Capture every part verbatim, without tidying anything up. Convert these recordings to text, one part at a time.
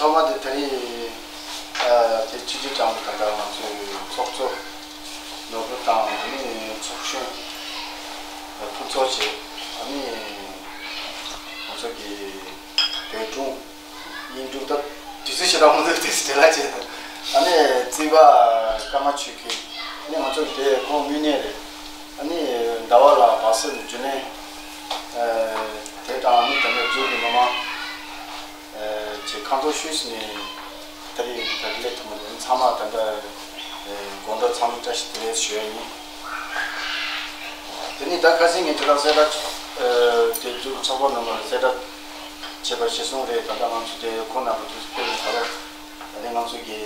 ཐོག་མ་དེ་དེ་རིང་ཨ་དེ་ཆུ་བཞི་གྲང་མོ་དང་འདྲ་ང་ཚོའི་ཚོགས་གཙོ་ནོར་བུ་དང་དེ་ནས་ཚོགས་གཞོན་ཕུན་ཚོགས་བཅས་ཨ་ནི་ང་ཚོ་གི་བོད་སྒྲུང་། དབྱིན་ཀྲུང་ད་དུས་ཚོད་ཞེ་དྲག་མི་འདུག་དེ་དེ་ལ་བྱས་ཨ་ནི་རྩིས་པ་ཀརྨ་ཆོས་སྐྱིད་ཨ་ནི་ང་ཚོ་དེ་ཁོང་དངོས་གནས་རེད། ཨ་ནི་ཟླ་བ་ལ་བ་སི་རྒྱུན་ལས་དེ་དང་ཨ་ནི་དེ་འདྲ་འཛུལ་གྱི་མི་མང་ཅེས་ཁ་འདོན་ཞུས་ནས་ད་རེས་ད་རེས་ལས་ཐུབ་མ་རེད། ཚང་མ་ད་ལྟ་དགོང་དྲོ་ཚང་མ་བཀྲ་ཤིས་བདེ་ལེགས་ཞུ་ཡ་ཡིན། དེ་ནས་ད་ཁ་སང་ངས་དེ་དག་གསལ་བསྒྲགས་དེ་མཛུབ་ཚགས་པར་ནང་ལ་གསལ་བསྒྲགས་བྱས་པ་ཞིག་གསུངས་རེད། ད་ལྟ་ང་ཚོ་དེ་ཁོང་རྣམ་པ་དུས་སུ་ཕེབས་ཡོང་ཚར་ལ་ད་ནི་ང་ཚོ་གི་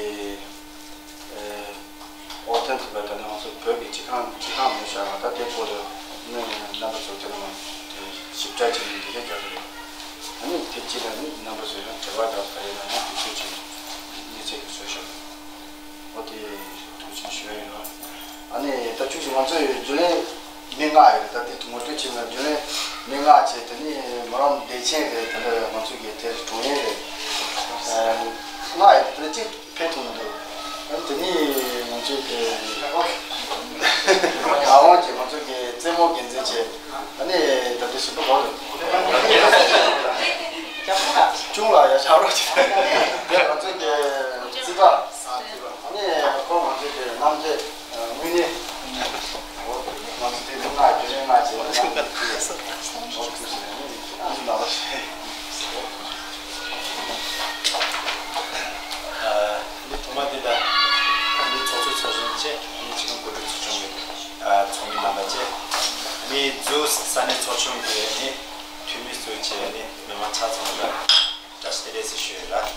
ཨོ་ཐེན་ཐུབ་པ་ད་ནི་ང་ཚོ་བོད་ཀྱི་སྤྱི་ཁང་སྤྱི་ཁང་མིང་བཞག་ལ་ད་དེ་སྐོར་ལ་ནི་རྣམ་པ་ཚོ་དེ་ལ་ཞིབ་ཕྲ་བྱས་ནས་འགྲེལ་བཤད་རྒྱག་གི་རེད། ད་ནི་དེ་གཅིག་ལ་ནི་རྣམ་པ་ཚོ་ཡང་དྲི་བ་དང་ད་ཡིན་ན་ཡང་དུས་ཚོད་ཅིག་གནས་ཚད་ཀྱི་བཟོས་ཤོག་འོ་དེ་ཐུགས་རྗེ་ཆེ་ཞུ་ཡ་ཡིན་རོགས། ཨ་ནི་ད་ཆུ་ཞིག་ང་ཚོའི་རྒྱུན་ལས་མི་ལྔ་ཡོད་རེད། ད་དེ་ངོ་སྤྲོད་བྱས་ན་རྒྱུན་ལས་མི་ལྔ་བྱས་དེ་ནི་མི་རབས་བདེ་ཆེན་རེད། དེ་འདྲ་ང་ཚོ་གི་དེ་དྲུང་ཡིན་རེད། ལྔ་ཡོད་དེ་གཅིག་ཕེབས་ཐུབ་མི་འདུག་ཨ་ནི་དེ་ནི་ང་ཚོའི་དེ་ཨ་ཝང་གི་ང་ཚོ་གི་རྩེད་མོ་འགན་འཛིན་བྱས། ཨ་ནི་ད་ལྟ་ཞིབ་པོ་གོ་རེད། ཅུང་ལ་ཡ་ཆགས་རོགས་བྱེད། དེ་ང་ཚོའི་གི་རྩིས་པ། ཨ་ནི་ཁོ་ང་ཚོའི་གི་རྣམ་རྒྱལ་དངོས་གནས། ང་ཚོ་དེ་ནི་ལྔ་བརྒྱ་ལྔ་བརྒྱ་ལྔ་བརྒྱ་ལྔ་བརྒྱ་ཨ་ནི་ཐོག་མ་དེ་ལ་ཨ་ནི་ཚོགས་གཙོ་ཚོགས་གཞོན་བཅས་ཨ་ནི་སྤྱི་ཁང་གོ་སྒྲིག་ཚོགས་ཆུང་གི་ཚོགས་མི་རྣམ་པ་བཅས་ཨ་ནི་ཛུ་ས་གནས་ཚོགས་ཆུང་གི་ཨ་ནི་འཐུས་མི་ཚོ་བཅས་ཨ་ནི་མི་མང་ཆ་ཚང་ལ་བཀྲ་ཤིས་བདེ་ལེགས་ཟེར་ཞུ་ཡོད་ལ།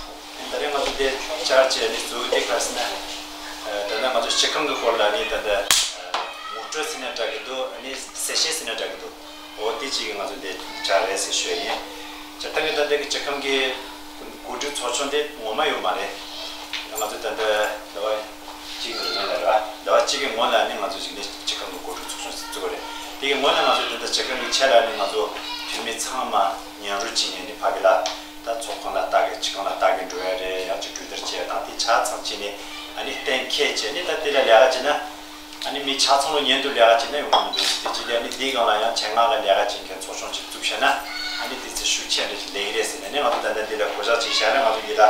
ད་རེས་ང་ཚོ་འདིར་བཅར་བྱས་ནས་གཙོ་བོ་དེ་ག་རེ་ཟེར་ན། ད་ལྟ་ང་ཚོ་སྤྱི་ཁང་གི་སྐོར་ལ་ནི་ད་ལྟ་ངོ་སྤྲོད་ཟེར་ན་འདྲ་གི་འདུག་ཨ་ནི་གསལ་བཤད་ཟེར་ན་འདྲ་གི་འདུག་འོ་དེ་གཅིག་གིས་ང་ཚོ་འདིར་བཅར་རེད་ཟེར་ཞུ་ཡ་ཡིན། སྤྱིར་བཏང་གི་ད་ལྟ་གི་སྤྱི་ཁང་གི་གོ་སྒྲིག་ཚོགས་ཆུང་དེ་ངོ་མ་ཡོད་མ་རེད། ང་ཚོ་ད་ལྟ་ཟླ་བ་གཅིག་གི་སྔོན་ལ་རེད་བ། ཟླ་བ་གཅིག་གི་སྔོན་ལ་ནི་ང་ཚོ་གཅིག་ནས་སྤྱི་ཁང་གི་གོ་སྒྲིག་ཚོགས་ཆུང་བཙུགས་པ་རེད། དེ་གི་སྔོན་ལ་ང་ཚོ་ད་ལྟ་སྤྱི་ཁང་གི་ཆེད་ལ་ནི་ང་ཚོ་འཐུས་མི་ཚང་མ་མཉམ་རུབ་བྱས་ནས་ནི་ཕ་གི་ལ། ད་ཚོགས་ཁང་ལ་ལྟ་གི་སྤྱི་ཁང་ལ་ལྟ་གི་འགྲོ་ཡ་རེད། ཡང་ཅིག་གྲོས་བསྡུར་བྱས་དང་དེ་ཆ་ཚང་བྱས་ནས་ཨ་ནི་གཏན་འཁེལ་བྱས་ནས་ད་དེ་ལ་ལས་ཀ་བྱས་ན་ཨ་ནི་མི་ཆ་ཚང་ལོ་ཉན་དུ་ལས་ཀ་བྱས་ན་ཡོང་གི་མི་འདུག་དེ་ཅི་ལས་ཨ་ནི་འདིའི་སྒང་ལ་ཡང་ཆེད་མངགས་ལ་ལས་ཀ་བྱེད་མཁན་ཚོགས་ཆུང་ཅིག་བཙུགས་བྱས་ན་ཨ་ནི་དེ་ཚེ་ཤུགས་ཆེ་འདྲ་ཞིག་ལས་ཀྱི་རེད་ཟེར་ནས་ཨ་ནི་ང་ཚོ་ད་ལྟ་འདི་ལ་གོ་བཞག་ཅིག་བཞག་ན་ང་ཚོ་འདི་ལ་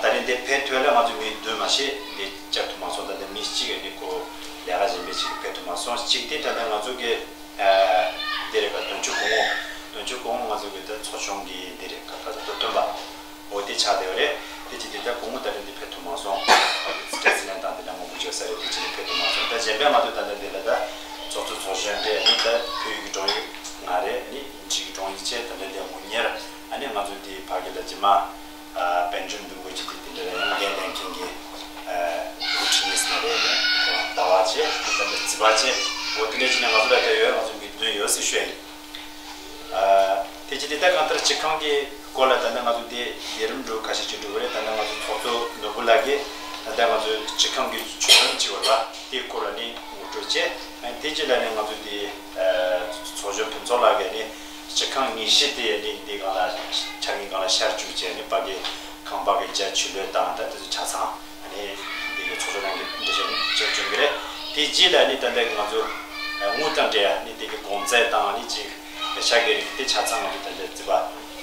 ད་ནི་འདི་ཕེབས་ཐོན་ལ་ང་ཚོ་མི་བདུན་མ་ཞིག་འདི་བཅར་ཐུབ་མ་སོང་། ད་ལྟ་མི་གཅིག་ཨ་ནི་ཁོ་ལས་ཀ་གཞན་པ་ཅིག་ཕེབས་ཐུབ་མ་སོང་། གཅིག་དེ་ད་ལྟ་ང་ཚོ་གི་འདི་རེད་པ། དོན་གཅོད་གོང་འོག་དོན་གཅོད་གོང་འོག་ང་ཚོ་གི་ད་ཚོགས་ཆུང་གི་འདི་རེད་ཀ་ཁ་ཚ་མདོ་སྟོན་པ། འོ་དེ་ཆགས་བསྡད་པ་རེད། དེ་ཅི་དེ་ལྟར་གོང་མོ་ད་རེས་འདི་ཕེབས་ཐུབ་མ་སོང་། ཨ་ནི་ཚིག་ཁ་ཚིག་ལན་སྟངས་དེ་ལ་མང་པོ་བརྗོད་ས་རེད། དེ་ཅི་ནས་ཕེབས་ཐུབ་མ་སོང་། ད་གཞན་པའི་ང་ཚོ་ད་ལྟ་འདི་ལ་ད་ཚོགས་གཙོ་ཚོགས་གཞོན་འདྲ་ནི་ད་བོད་ཡིག་གི་དྲུང་ཡིག་ང་རེད། ཨ་ནི་འཇིགས་གྲོང་ཡིག་ཆེད་ད་ལྟ་འདི་དགོང་ཉེར་ཨ་ནི་ང་ཚོ་འདི་ཕ་གི་ལ་ཇི་མ་པན་ཇུན་འདུག་གོ་ཅི་དེ་དེ་འདྲ་ལ་ཡང་འགན་ལེན་མཁན་གྱི་རུ་ཁྲི་ནས་ཟིན་རེད། ཟླ་བ་ཆེ་ད་ལྟ་རྩིས་པ་ཆེ་འོ་དེ་འདྲ་ཅི་ནས་ང་ཚོ་ལ་ད་ཡོད། ང་ཚོ་མི་བདུན་ཡོད་ཟེར་ཞུ་ཡ་ཡིན། དེ་ཅི་དེ་ལྟར་གང་ལྟར་སྤྱི་ཁང་གི་སྐོར་ལ་ད་ནི་ང་ཚོ་དེ་ལས་རིམ་འགྲོ་ཁ་ཤས་ཅིག་འགྲོ་གི་རེད། ད་ནི་ང་ཚོ་ཚོགས་གཙོ་ནོར་བུ་ལགས་ཀྱིས་ད་ལྟ་ང་ཚོ་སྤྱི་ཁང་གི་བྱུང་རིམ་ཅིག་ཡོད་ལ་དེའི་སྐོར་ལ་ནི་ངོ་སྤྲོད་བྱས། དེ་རྗེས་ལ་ནི་ང་ཚོ་དེ་ཚོགས་གཞོན་ཕུན་ཚོགས་ལགས་ཀྱིས་ནི་སྤྱི་ཁང་ཉི་ཤུ་དེ་ནི་འདི་སྒང་ལ་ཆ་རྐྱེན་སྒང་ལ་ཤར་བཅུག་བྱས་ནི་ཕ་གི་ཁང་པ་གི་རྒྱ་ཆེ་ལོས་དང་ད་དེ་ཚོ་ཆ་ཚང་། ཨ་ནི་འདི་གི་ཚོགས་གཙོ་རང་གི་འགྲེལ་བཤད་ཅིག་བྱུང་གི་རེད། དེ་རྗེས་ལ་ཨ་ནི་ད་ལྟ་ང་ཚོ་དངུལ་དང་འབྲེལ་ཨ་ནི་དེ་གི་གོང་ཚད་དང་ཨ་ནི་ཅིག་ལས་བྱ་གི་རིགས་དེ་ཆ་ཚང་ང་ཚོ་ད་ལྟ་རྩིས་པ་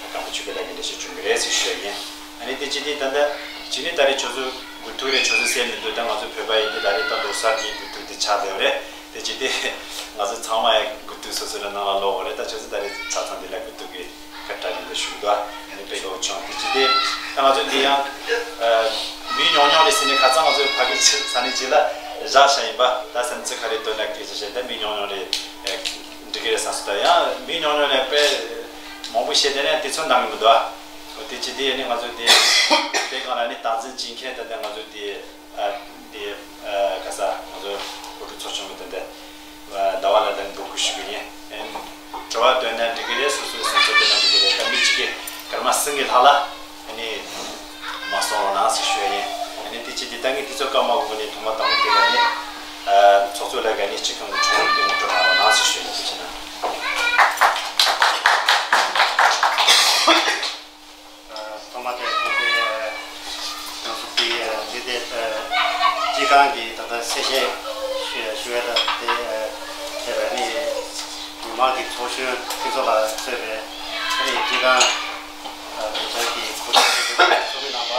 ཀརྨ་ཆོས་སྐྱིད་ལགས་ཀྱིས་འགྲེལ་བཤད་བྱུང་གི་རེད་ཟེར་ཞུ་ཡ་ཡིན། ཨ་ནི་དེ་ཅི་དེ་ད་ལྟ་ཅི་ནི་ད་རེས་ཁྱོད་ཚོ་དགུ་ཐུག་རེད། ཁྱོད་ཚོ་གསལ་མི་འདུག་ད་ང་ཚོ་བོད་པ་ཡིན་དེ་ད་རེས་ད་ལོ་གསར་གྱི་དགུ་ཐུག་དེ་ཆགས་བསྡད་པ་རེད། དེ་ཅི་དེ་ང་ཚོ་ཚང་མ་ཡང་དགུ་ཐུག་སོ་སོ་ལ་ནང་ལ་ལོག་པ་རེད། ད་ཁྱོད་ཚོ་ད་རེས་ཆ་ཚང་འདི་ལ་དགུ་ཐུག་གི་སྐད་གྲགས་ཅན་དུ་ཞུགས་འདུག་ཨ་ནི་དཔེ་དགའ་བོ་བྱུང་། དེ་ཅི་སྟེ་ད་ང་ཚོ་འདི་ཡང་མི་ཉུང་ཉུང་རེད་ཟེར་ནས་ཁ་སང་ང་ཚོ་ཕ་གི་ས་གནས་གཅིག་ལ་བཞག་བཞག་ཡིན་པ། ད་སེམས་ཚེ་ག་རེ་འདོད་ན་སྐད་ཆ་བཤད། ད་མི་ཉུང་ཉུང་རེད་འགྲིག་གི་རེད་བསམ་སོང་། ད་ཡང་མི་ཉུང་ཉུང་ནས་དཔེ་མང་པོ་བཤད་དེ་ནས་དེ་ཚོ་འདང་གི་མི་འདུག་ཨ། དེ་ཅི་སྟེ་ནི་ང་ཚོ་འདི་དེ་གང་ལ་ནི་སྟངས་འཛིན་བྱེད་མཁན་ད་ལྟ་ང་ཚོ་འདི། ཨ། དེ་ཨ་ག་ས་ང་ཚོ་གོ་སྒྲིག་ཚོགས་ཆུང་གི་དོན་དེ་ཟླ་བ་ལ་དང་འབོད་སྐུལ་ཞུ་གི་ཡིན། དྲི་བ་འདོན་ན་འགྲིག་གི་རེད། སོ་སོའི་སེམས་ཚོར་འདོན་ན་འགྲིག་གི་རེད། ད་མི་གཅིག་གིས་སྐར་མ་གསུམ་གྱི་ལྷག་ལ་ཨ་ནི་མ་གསུང་རོགས་གནང་ཟེར་ཞུ་ཡ་ཡིན། ཨ་ནི་དེ་ཅི་དེ་ད་ངས་དེ་ཚོ་སྐར་མ་དགོས་ནས་ཐོག་མ་དང་པོ་དེ་ལ་ནི་ཨ་ཚོགས་གཙོ་ལགས་ཀྱིས་ནི་སྤྱི་ཁང་གི་ཁྲོམ་དེ་ངོ་སྤྲོད་གནང་རོགས་གནང་ཟེར་ཞུ་ཡ་ཡིན། ཐུགས་རྗེ་གནང་། ཐོག་མ་དེ་ཁོང་གིས་ ཁང་གི་ད་ལྟ་གསལ་བཤད་ཞུ་ཞུ་ཡ་ད་དེ་ཐེབས་པའི་ནི་མི་མང་གི་ཚོགས་གཞོན་ཁྱེད་ཚོ་ལ་གཙོས་པའི་ཨ་ནི་སྤྱི་ཁང་ལས་འཆར་གྱི་གོ་སྒྲིག་ཚོགས་མི་རྣམ་པ།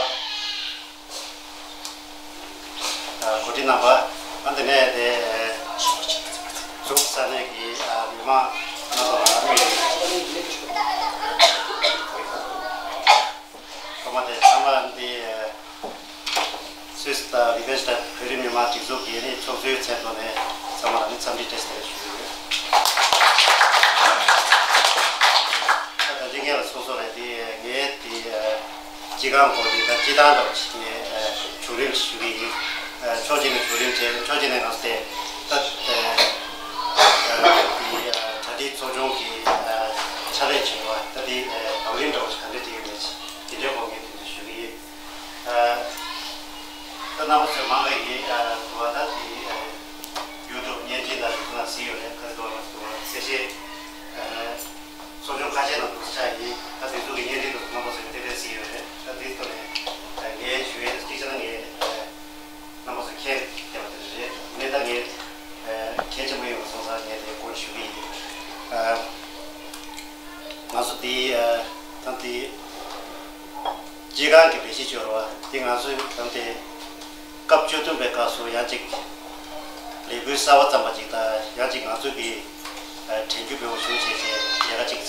གོ་སྒྲིག་རྣམ་པ། ཨ་དེ་ནས་དེ་འཛུགས་ས་གནས་ཀྱི་མི་མང་རྣམ་པ་ལ་ཐོག་མ་དེ་ཚང་མ་འདི་སུད་སི་དང་ལི་ཁན་སི་ཐན་བོད་རིགས་མི་མང་སྒྲིག་འཛུགས་ཀྱི་ནི་ཚོགས་གཙོའི་མཚན་ཐོག་ནས་ཚང་མ་ལ་ནི་འཚམས་འདྲི་བཀྲ་ཤིས་བདེ་ལེགས་ཞུ་གི་ཡོད། ད་ལྟ་འདི་ངས་ལ་གསུངས་སོང་རེད། དེ་ངས་དེ་སྤྱི་ཁང་སྐོར་དེ་ད་སྤྱི་བཏང་འདྲ་བོ་ཞིག་ནས་བྱུང་རིམ་ཞིག་ཞུ་གི་ཡིན། ཕྱོགས་གཅིག་ནས་བྱུང་རིམ་བྱས། ཕྱོགས་གཅིག་ནས་ང་ཚོ་དེ་ད་དེ་གྲ་སྒྲིག་ཚོགས་ཆུང་གི་ཕྱག་ལས་བྱེད་པ་ད་དེ་བང་རིམ་འདྲ་བོ་ཞིག་ག་འདྲ་བྱེད་ཀྱི་མེད་ཅིག་དེ་འདྲའི་སྐོར་ངས་དེ་འདྲ་ཞུ་གི་ཡིན། ད་རྣམ་པ་ཚོས་མང་བས་ཀྱི་དུ་བ་ད་དེ་ཡུ་ཊུབ་བརྙན་འཕྲིན་དང་དེ་ཚོ་ནང་གཟིགས་ཡོད་རེད། ཁ་དུ་བ་དུ་བ་གསལ་བཤད། ཚོགས་ཆུང་ཁ་ཤས་ནང་དུ་ཆགས་ཡིན། ད་དེ་ཚོ་གི་བརྙན་འཕྲིན་དུ་རྣམ་པ་ཚོས་ཏན་ཏན་གཟིགས་ཡོད་རེད། ད་དེའི་ཐོག་ནས་ངའི་ཞུ་ཡས་གཅིག་བྱས་ན་ངས་རྣམ་པ་ཚོ་མཁྱེན་བསྡད་པ་དེ་རེད། ངས་ད་ངས་གལ་ཆེན་པོ་ཡིན་པ་སོང་ཙང་ངས་དེ་སྐོར་ཞུ་གི་ཡིན། ང་ཚོ་དེ་ད་དེ་སྤྱི་ཁང་གི་ལས་གཞི་སྦྱོར་བ་དེ་ང་ཚོས་ད་དེ་སྐབས་བཅུ་བདུན་པའི་སྐབས་སུ་ཡང་ཅིག་ལས་འགུལ་གསར་པ་བརྩམས་པ་ཅིག་དང་ཡང་ཅིག་ང་ཚོས་ཀྱི་དྲན་རྒྱུ་ཡོད་པ་ཞུ་བྱས་བྱས་ལས་ཀ་ཅིག་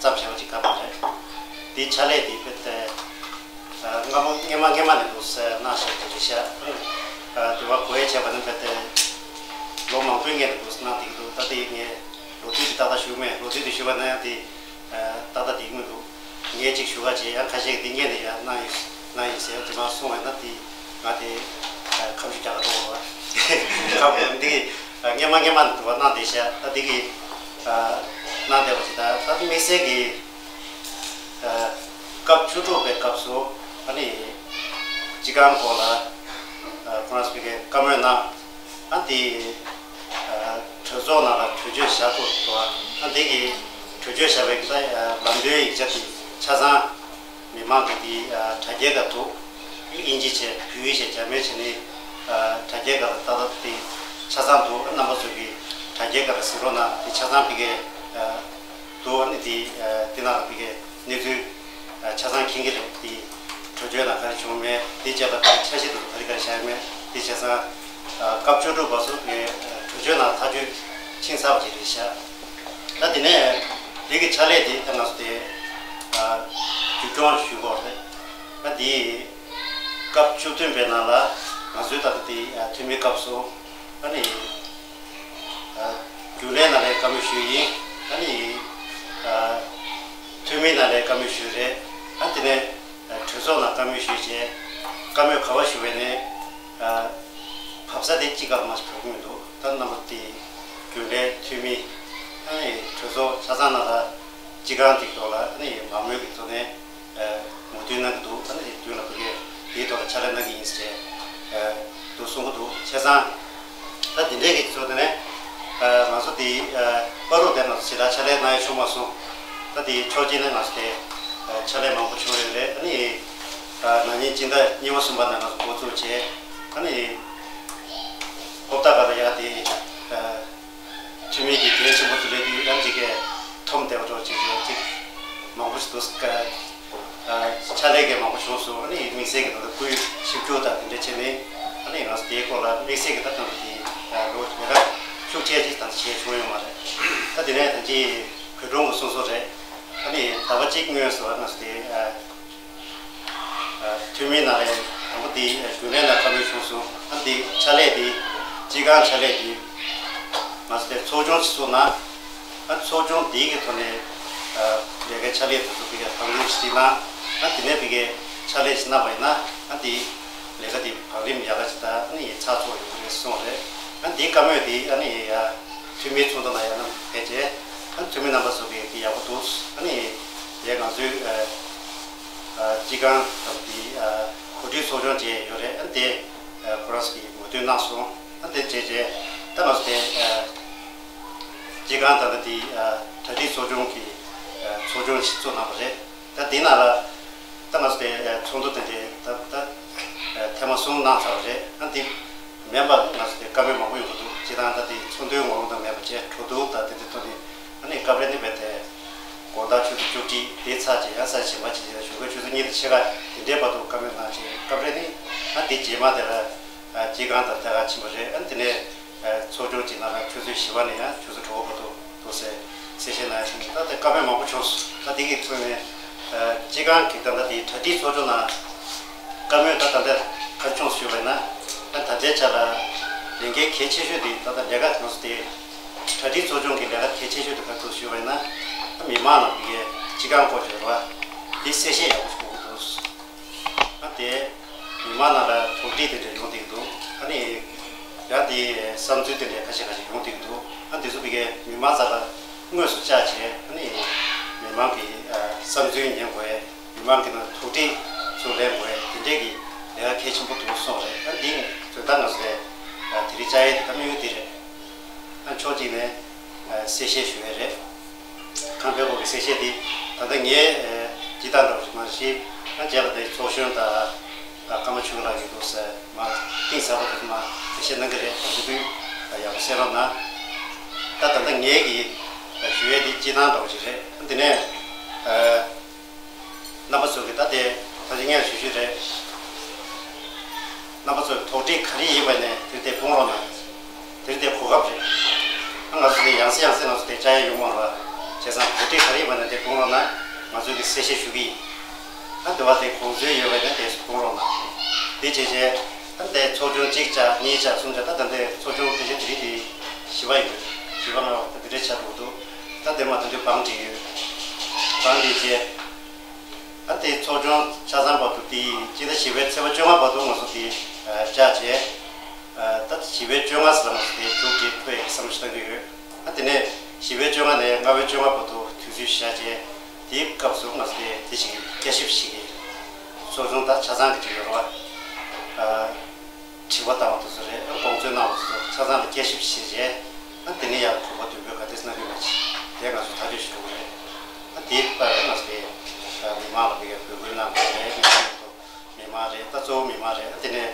བརྩམས་བྱས་པ་ཅིག་ག་མ་རེད། དེའི་ཕྱག་ལས་དེ་དཔེ་དེ་སྔ་མོ་སྔ་མ་སྔ་མ་ནས་འདུག་སེ་གནང་བཞག་པ་རེད་ཤག་དེ་བ་གོ་ཡ་བྱས་པ་ནི་དཔེ་དེ་ལོ་མང་པོའི་སྔོན་ནས་འདུག་སེ་གནང་བསྡད་ཀྱི་འདུག་ད་དེ་ངས་ལོ་དུས་དེ་ཏག་ཏག་ཞུ་གི་མེད། ལོ་དུས་དེ་ཞུ་བ་ན་ཡང་དེ་ཏག་ཏག་བསྡད་ཀྱི་མི་འདུག་ངས་གཅིག་ཞུ་ག་བྱས། ཡང་ཁ་ཤས་ཀྱིས་འདི་སྔོན་ནས་ཡང་གནང་ཡིན་གནང་ཡིན་ཟེར་དེ་མ་གསུངས་པ་ན་དེ་ང་དེ་ཁ་མཆུ་རྒྱག་ག་འགྲོ་བ་ཁ་བ་འདི་སྔོན་མ་སྔོན་མ་ནས་འདུག་བ་གནང་བསྡད་ཤག་ད་འདི་གི་གནང་བསྡད་པ་ཞིག་ད་ད་དེ་དམིགས་བསལ་གྱི་སྐབས་བཅུ་དྲུག་པའི་སྐབས་སུ་ཨ་ནི་སྤྱི་ཁང་སྐོར་ལ་ཁོ་རང་ཚོ་གི་བཀའ་མོལ་གནང་། ཨ་དེ་གྲོས་ཚོགས་ནང་ལ་གྲོས་ཆོད་བཞག་ཐུབ་འདུག་ཨ་དེ་གི་གྲོས་ཆོད་བཞག་པའི་གི་ད་ལམ་སྟོན་ཡིག་ཆ་དེ་ཆ་ཚང་མི་མང་གི་དེ་དྲ་རྒྱའི་སྒང་འདུག་དབྱིན་ཇི་བྱས། བོད་ཡིག་བྱས། འཇར་མན་བྱས་ནས་དྲ་རྒྱའི་སྒང་ལ་ཏག་ཏག་དེ་ཆ་ཚང་འདུག་རྣམ་པ་ཚོ་གི་དྲ་རྒྱའི་སྒང་ལ་གཟིགས་རོགས་གནང་། དེ་ཆ་ཚང་ཕ་གིར་འདུག་ཨ་ནི་དེ་དེ་ནང་ལ་ཕ་གིར་གནས་ཚུལ་ཆ་ཚང་མཁྱེན་གྱི་རེད། དེ་གྲོས་ཆོད་ནང་ག་རེ་བྱུང་མེད། དེ་བྱས་པ་དང་འཆར་གཞི་དེ་ཚོ་ག་རེ་ག་རེ་བཞག་ཡོད་མེད་དེ་བྱས་ཙང་སྐབས་བཅུ་དྲུག་པ་སོགས་ཀྱི་གྲོས་ཆོད་ནང་ཐག་གཅོད་ཕྱིན་ཚར་བ་ཅིག་རེད་ཤག་ད་དེ་ནས་དེ་གི་ཕྱག་ལས་དེ་ད་ང་ཚོ་དེ་མཇུག་སྐྱོང་ཞུ་དགོས་རེད། ད་དེ་སྐབས་བཅུ་བདུན་པའི་ནང་ལ་ང་ཚོའི་ད་ལྟ་དེ་འཐུས་མིའི་སྐབས་སུ་ཨ་ནི། རྒྱུན་ལས་ནང་ལ་བཀའ་མོལ་ཞུས་ཡིན། ཨ་ནི། འཐུས་མི་ནང་ལ་བཀའ་མོལ་ཞུས་རེད། ཨ་དེ་ནས་གྲོས་ཚོགས་ནང་བཀའ་མོལ་ཞུས་རྗེས་བཀའ་མོལ་ག་པར་ཞུ་བས་ནས་བབས་ས་དེ་གཅིག་ག་མ་ཞིག་བབས་ཀྱི་མི་འདུག་ད་རྣམ་པ་དེ་རྒྱུན་ལས་འཐུས་མི་ཨ་ནི་གྲོས་ཚོགས་ཆ་ཚང་ནང་ལ་སྤྱི་ཁང་དེའི་ཐོག་ལ་ཨ་ནི་མང་མོས་ཀྱི་ཐོག་ནས། ངོ་སྤྲོད་གནང་གི་འདུག་ཨ་ནི་དེ་དུས་ལ་ཕ་གིར་དེའི་ཐོག་ལ་ཕྱག་ལས་གནང་གི་ཡིན་ཟེར་དུ་གསུང་གི་འདུག་བྱས་ཙང་ད་དེ་འདྲའི་གི་ཚོ་དེ་ནས་ང་ཚོ་དེ་བར་དུ་དེ་ང་ཚོ་ཞེ་དྲག་ཕྱག་ལས་གནང་ཡ་བྱུང་མ་སོང་། ད་དེ་ཕྱོགས་གཅིག་ནས་ང་ཚོ་དེ་ཕྱག་ལས་མང་པོ་བྱུང་ཡོད་རེད། ཨ་ནི་ན་ནིང་སྤྱི་ཟླ་གཉིས་པ་གསུམ་པ་ནས་ང་ཚོ་འགོ་བཙུགས་བྱས། ཨ་ནི་ཧོབ་ཏ་ག་ལ་ཡ་དེ། འཐུས་མི་གི་འགན་ཆེན་པོ་དེ་ལས་དེ་ཡང་ཅིག་གི་འཐོམ་བསྡད་པ་འདྲ་ཅིག་ཡོད་ཅིག་མང་པོ་ཞིག་འདུག་ཨ་ཕྱག་ལས་ཀྱི་མང་པོ་བྱུང་སོང་། ཨ་ནི་དམིགས་བསལ་གྱི་ད་ལྟ་སྐུའི་ཞིབ་འཇུག་དང་དེ་འདྲ་བྱས་ནས་ཨ་ནི་ང་ཚོ་དེའི་སྐོར་ལ་དམིགས་བསལ་གྱི་ད་ལྟ་དེ་ལོ་ལས་ཀ་ཤུགས་ཆེ་ཅིག་ད་ལྟ་བྱས་བྱུང་ཡོད་མ་རེད། ད་དེ་ནས་ད་ཅི་བོད་ལྗོངས་ཀྱི་སོ་སོ་རེད། ཨ་ནི་ཟླ་བ་གཅིག་སྔོན་སོགས་ང་ཚོ་དེ། འཐུས་མི་ནང་ལས་དང་པོ་འདི་རྒྱུན་ལས་ནང་བཀའ་མོལ་བྱུང་སོང་། ཨ་འདི་ཕྱག་ལས་འདི་སྤྱི་ཁང་ཕྱག་ལས་འདི་ང་ཚོ་དེ་ཚོགས་ཆུང་ཞིག་བཙུགས་ན། ཨ་ཚོགས་ཆུང་འདི་གི་ཐོག་ནས་ལས་ཀའི་ཕྱག་ལས་དེ་ཚོ་ཕ་གིར་བང་རིམ་ཞིག་བརྩིས་ན། ཨ་དེ་ནས་ཕ་གིར་ཕྱག་ལས་ཞིག་གནང་བ་ཡིན་ན། ཨ་འདི་ལས་ཀ་འདི་བང་རིམ་ཡག་ག་ཞིག་དང་ཨ་ནི་ཚགས་ཚུད་ཡོང་གི་རེད་གསུངས་རེད། ཨ་འདིའི་བཀའ་མོལ་འདི་ཨ་ནི་ཡ་འཐུས་མིའི་ཚོགས་འདུ་ནང་ཡང་ནང་ཕེབས་རྗེས་ཨ་འཐུས་མི་རྣམ་པ་ཚོ་གིས་འདི་ཡག་པོ་འདུག་ཨ་ནི་ཡ་ང་ཚོའི་སྤྱི་ཁང་དང་དེ་གོ་སྒྲིག་ཚོགས་ཆུང་བཅས་ཡོད་རེད། ཨ་ནི་དེ་ཁོ་རང་ཚོ་གིས་ངོ་སྤྲོད་གནང་སོང་། ཨ་ནི་དེ་བྱས་རྗེས་ད་ང་ཚོ་དེ་སྤྱི་ཁང་ད་ལྟ་དེ་གྲ་སྒྲིག་ཚོགས་ཆུང་གི་ཚོགས་ཆུང་ཞིག་བཙུགས་གནང་བ་རེད། ད་དེ་ནང་ལ་ད་ང་ཚོ་དེ་ཚོགས་འདུ་དེ་འདྲའི་ད་ད་ཐེངས་མ་གསུམ་གནང་ཚར་བ་རེད། ཨ་ འདི་མེད་པ་ང་ཚོ་དེ་བཀའ་མོལ་མང་པོ་ཡོང་གི་འདུག་སྤྱིར་བཏང་ད་དེ་ཚོགས་འདུའི་ངོ་ལོག་དང་མེད་པ་བྱས་འགྲོ་འདུག་ད་དེ་དེ་ཐོག་ནས་ཨ་ནི་སྐབས་རེ་ནི་རྦད་དེ་དགོང་དག་ཆུ་ཚོད་བཅུ་གཅིག་དེ་ཚར་རྗེས་ཡང་ས་ཞིང་པ་ཅིག་ཡང་ཞོགས་ཀས་ཆུ་ཚོད་གཉིས་དང་ཕྱེད་ཀ་དེ་འདྲའི་བར་དུ་བཀའ་མོལ་གནང་རྗེས་སྐབས་རེ་ནི་ཨ་དེ་རྗེས་མ་དེ་ལ་སྤྱི་ཁང་དང་ལྟེ་ཁང་ཆེན་པོ་རེད། ཨ་ནི་དེ་ནས་ཚོགས་ཆུང་གཅིག་ནང་ལ་ཆུ་ཚོད་བཞི་པ་ནས་ཡང་ཆུ་ཚོད་དྲུག་པ་བར་དུ་འདུག་ཟེར་གསལ་བཤད་གནང་ཡ་ཞིག་ད་ལྟ་བཀའ་མོལ་མང་པོ་བྱུང་སོང་། ད་དེ་གི་ཁྲོད་ནས་སྤྱི་ཁང་གི་ད་ལྟ་དེ་གྲ་སྒྲིག་ཚོགས་ཆུང་ནང་བཀའ་མོལ་ད་ད་ལྟ་ག་རེ་བྱུང་སོང་ཞུས་པ་ཡིན་ན་ད་ད་ལྟའི་ཆ་ལ་ལས་འགན་གལ་ཆེ་ཤོས་དེ་ད་ལྟ་ལས་ཀ་ང་ཚོ་དེ་གྲ་སྒྲིག་ཚོགས་ཆུང་གི་ལས་ཀ་གལ་ཆེ་ཤོས་དེ་ག་རེ་འདུག་ཞུས་པ་ཡིན་ན་ད་མི་མང་ལ་དེ་གའི་སྤྱི་ཁང་སྐོར་བརྗོད་རོགས་དེ་གསལ་བཤད་ཡག་པོ་ཞིག་དགོས་ཀྱི་འདུག་ཨ་དེ་མི་མང་ནང་ལ་དོགས་འདྲི་དེ་འདྲ་ཡོང་བསྡད་ཀྱི་འདུག་ཨ་ནི་ཡང་དེ་བསམ་ཚུལ་དེ་འདྲ་ཁ་ཤས་ཁ་ཤས་ཡོང་བསྡད་ཀྱི་འདུག་ཨ་དེ་ཚོ་བི་གའི་མི་མང་རྩ་ལ་དངོས་སུ་བཅར་བྱས་ཨ་ནི་མི་མང་གི་བསམ་ཚུལ་ཉན་དགོས། མི་མང་གི་ནང་དོགས་འདྲི་ཚུར་ལེན་དགོས། དེ་འདྲས་ཀྱི་ལས་ཀ་གལ་ཆེན་པོ་འདུག་གསུངས་རེད། ཨ་འདི་དོན་དག་ང་ཚོ་ལས་དེ་རིང་བཅར་ཡས་དེ་ད་དམིགས་ཡུལ་དེ་རེད། ཨ་ཕྱོགས་གཅིག་ནས་གསལ་བཤད་ཞུ་ཡས་རེད། ཁང་པའི་སྐོར་གྱི་གསལ་བཤད་འདི་ད་ལྟ་ངའི་སྤྱིར་བཏང་འདྲ་བོ་ཞིག་མ་རེད། ཤེས་ན་རྗེས་ལ་དེ་ཚོགས་གཞོན་དང་ཀརྨ་ཆོས་སྐྱིད་ལགས་ཀྱིས་འདུག་ཟེར་མ་གཏིང་ཟབ་པོ་འདུག་མ་འགྲེལ་བཤད་གནང་གི་རེད། དེ་དུས་ཡག་པོ་གསན་རོགས་གནང་། ད་ད་ལྟ་ངའི་གི་ཞུ་ཡས་འདི་སྤྱིར་བཏང་འདྲ་བོ་ཞིག་རེད། དེ་ནས་རྣམ་པ་ཚོ་གི་ད་དེ་ད་ཅི་ངས་ཞུ་ཞུ་རེད། རྣམ་པ་ཚོས་དོགས་འདྲི་ག་རེ་ཡིན་པ་ནས་དེ་དེ་སྤུངས་རོགས་གནང་། དེ་རིང་དེ་གོ་སྐབས་རེད། ང་ཚོ་དེ་ཡང་སེ་ཡང་སེ་ང་ཚོ་དེ་བཅར་ཡ་ཡོང་མ་རེད་བ། བྱས་ཙང་གོ་སྒྲིག་ག་རེ་ཡིན་པ་ན་དེ་སྤུངས་རོགས་གནང་། ང་ཚོས་དེ་གསལ་བཤད་ཞུ་གི་ཡིན། ཨ་དེ་བ་དེ་དགོངས་ཚུལ་ཡོད་པ་ཡིན་ན་དེ་སྤུངས་རོགས་གནང་། དེ་བྱས་རྗེས་ཨ་དེ་ཚོགས་ཆུང་གཅིག་བཅར་གཉིས་བཅར་གསུམ་བཅར་ད་ད་དེ་ཚོགས་ཆུང་དེ་བཞིན་དེ་རིང་དེ་བཞི་པ་ཡིན་པས། བཞི་པ་ལ་ད་དེ་འདྲའི་ཆགས་འགྲོ་འདུག་ད་དེ་མ་ད་དེ་བང་སྒྲིག་ཡོད། བང་སྒྲིག་བྱས། ཨ་དེ་ཚོགས་ཆུང་ཆ་ཚང་བར་དུ་དེ་སྤྱི་ཟླ་བཞི་པའི་ཚེས་པ་བཅོ་ལྔ་བར་དུ་ང་ཚོ་དེ་བཅར་བྱས། ད་བཞི་པའི་བཅོ་ལྔ་ཙམ་ལ་ང་ཚོ་དེ་མཇུག་སྒྲིལ་ཐུབ་ཡག་གི་བསམ་བློ་ཞིག་བཏང་གི་ཡོད། ཨ་དེ་ནས་བཞི་པའི་བཅོ་ལྔ་ནས་ལྔ་པའི་བཅོ་ལྔ་བར་དུ་དུས་ཚོད་བཞག་བྱས་དེའི་སྐབས་སུ་ང་ཚོ་དེ་དེ་བཞིན་བསྐྱར་ཞིབ་ཞིག་གིས་ཚོགས་ཆུང་ད་ཆ་ཚང་གི་ཅིག་ཡོད་རེད་བ། དྲི་བ་བཏང་བ་དེ་ཚོ་རེད། དགོངས་ཚུལ་གནང་བ་དེ་ཚོ་ཆ་ཚང་ལ་བསྐྱར་ཞིབ་བྱས་རྗེས་ཨ་དེ་ནས་ཡང་གོ་སྐབས་མདུན་སྤོས་ག་དེ་གནང་གི་མེད་ཅིག་དེ་ང་ཚོ་ཐག་གཅོད་བྱེད་དགོས་རེད། ཨ་དེའི་པར་ང་ཚོ་དེ་མི་མང་ལ་དེ་གའི་འབོད་སྐུལ་གནང་དགོས་རེད། མི་མང་རེད། ད་གཙོ་བོ་མི་མང་རེད། ཨ་དེ་ནས་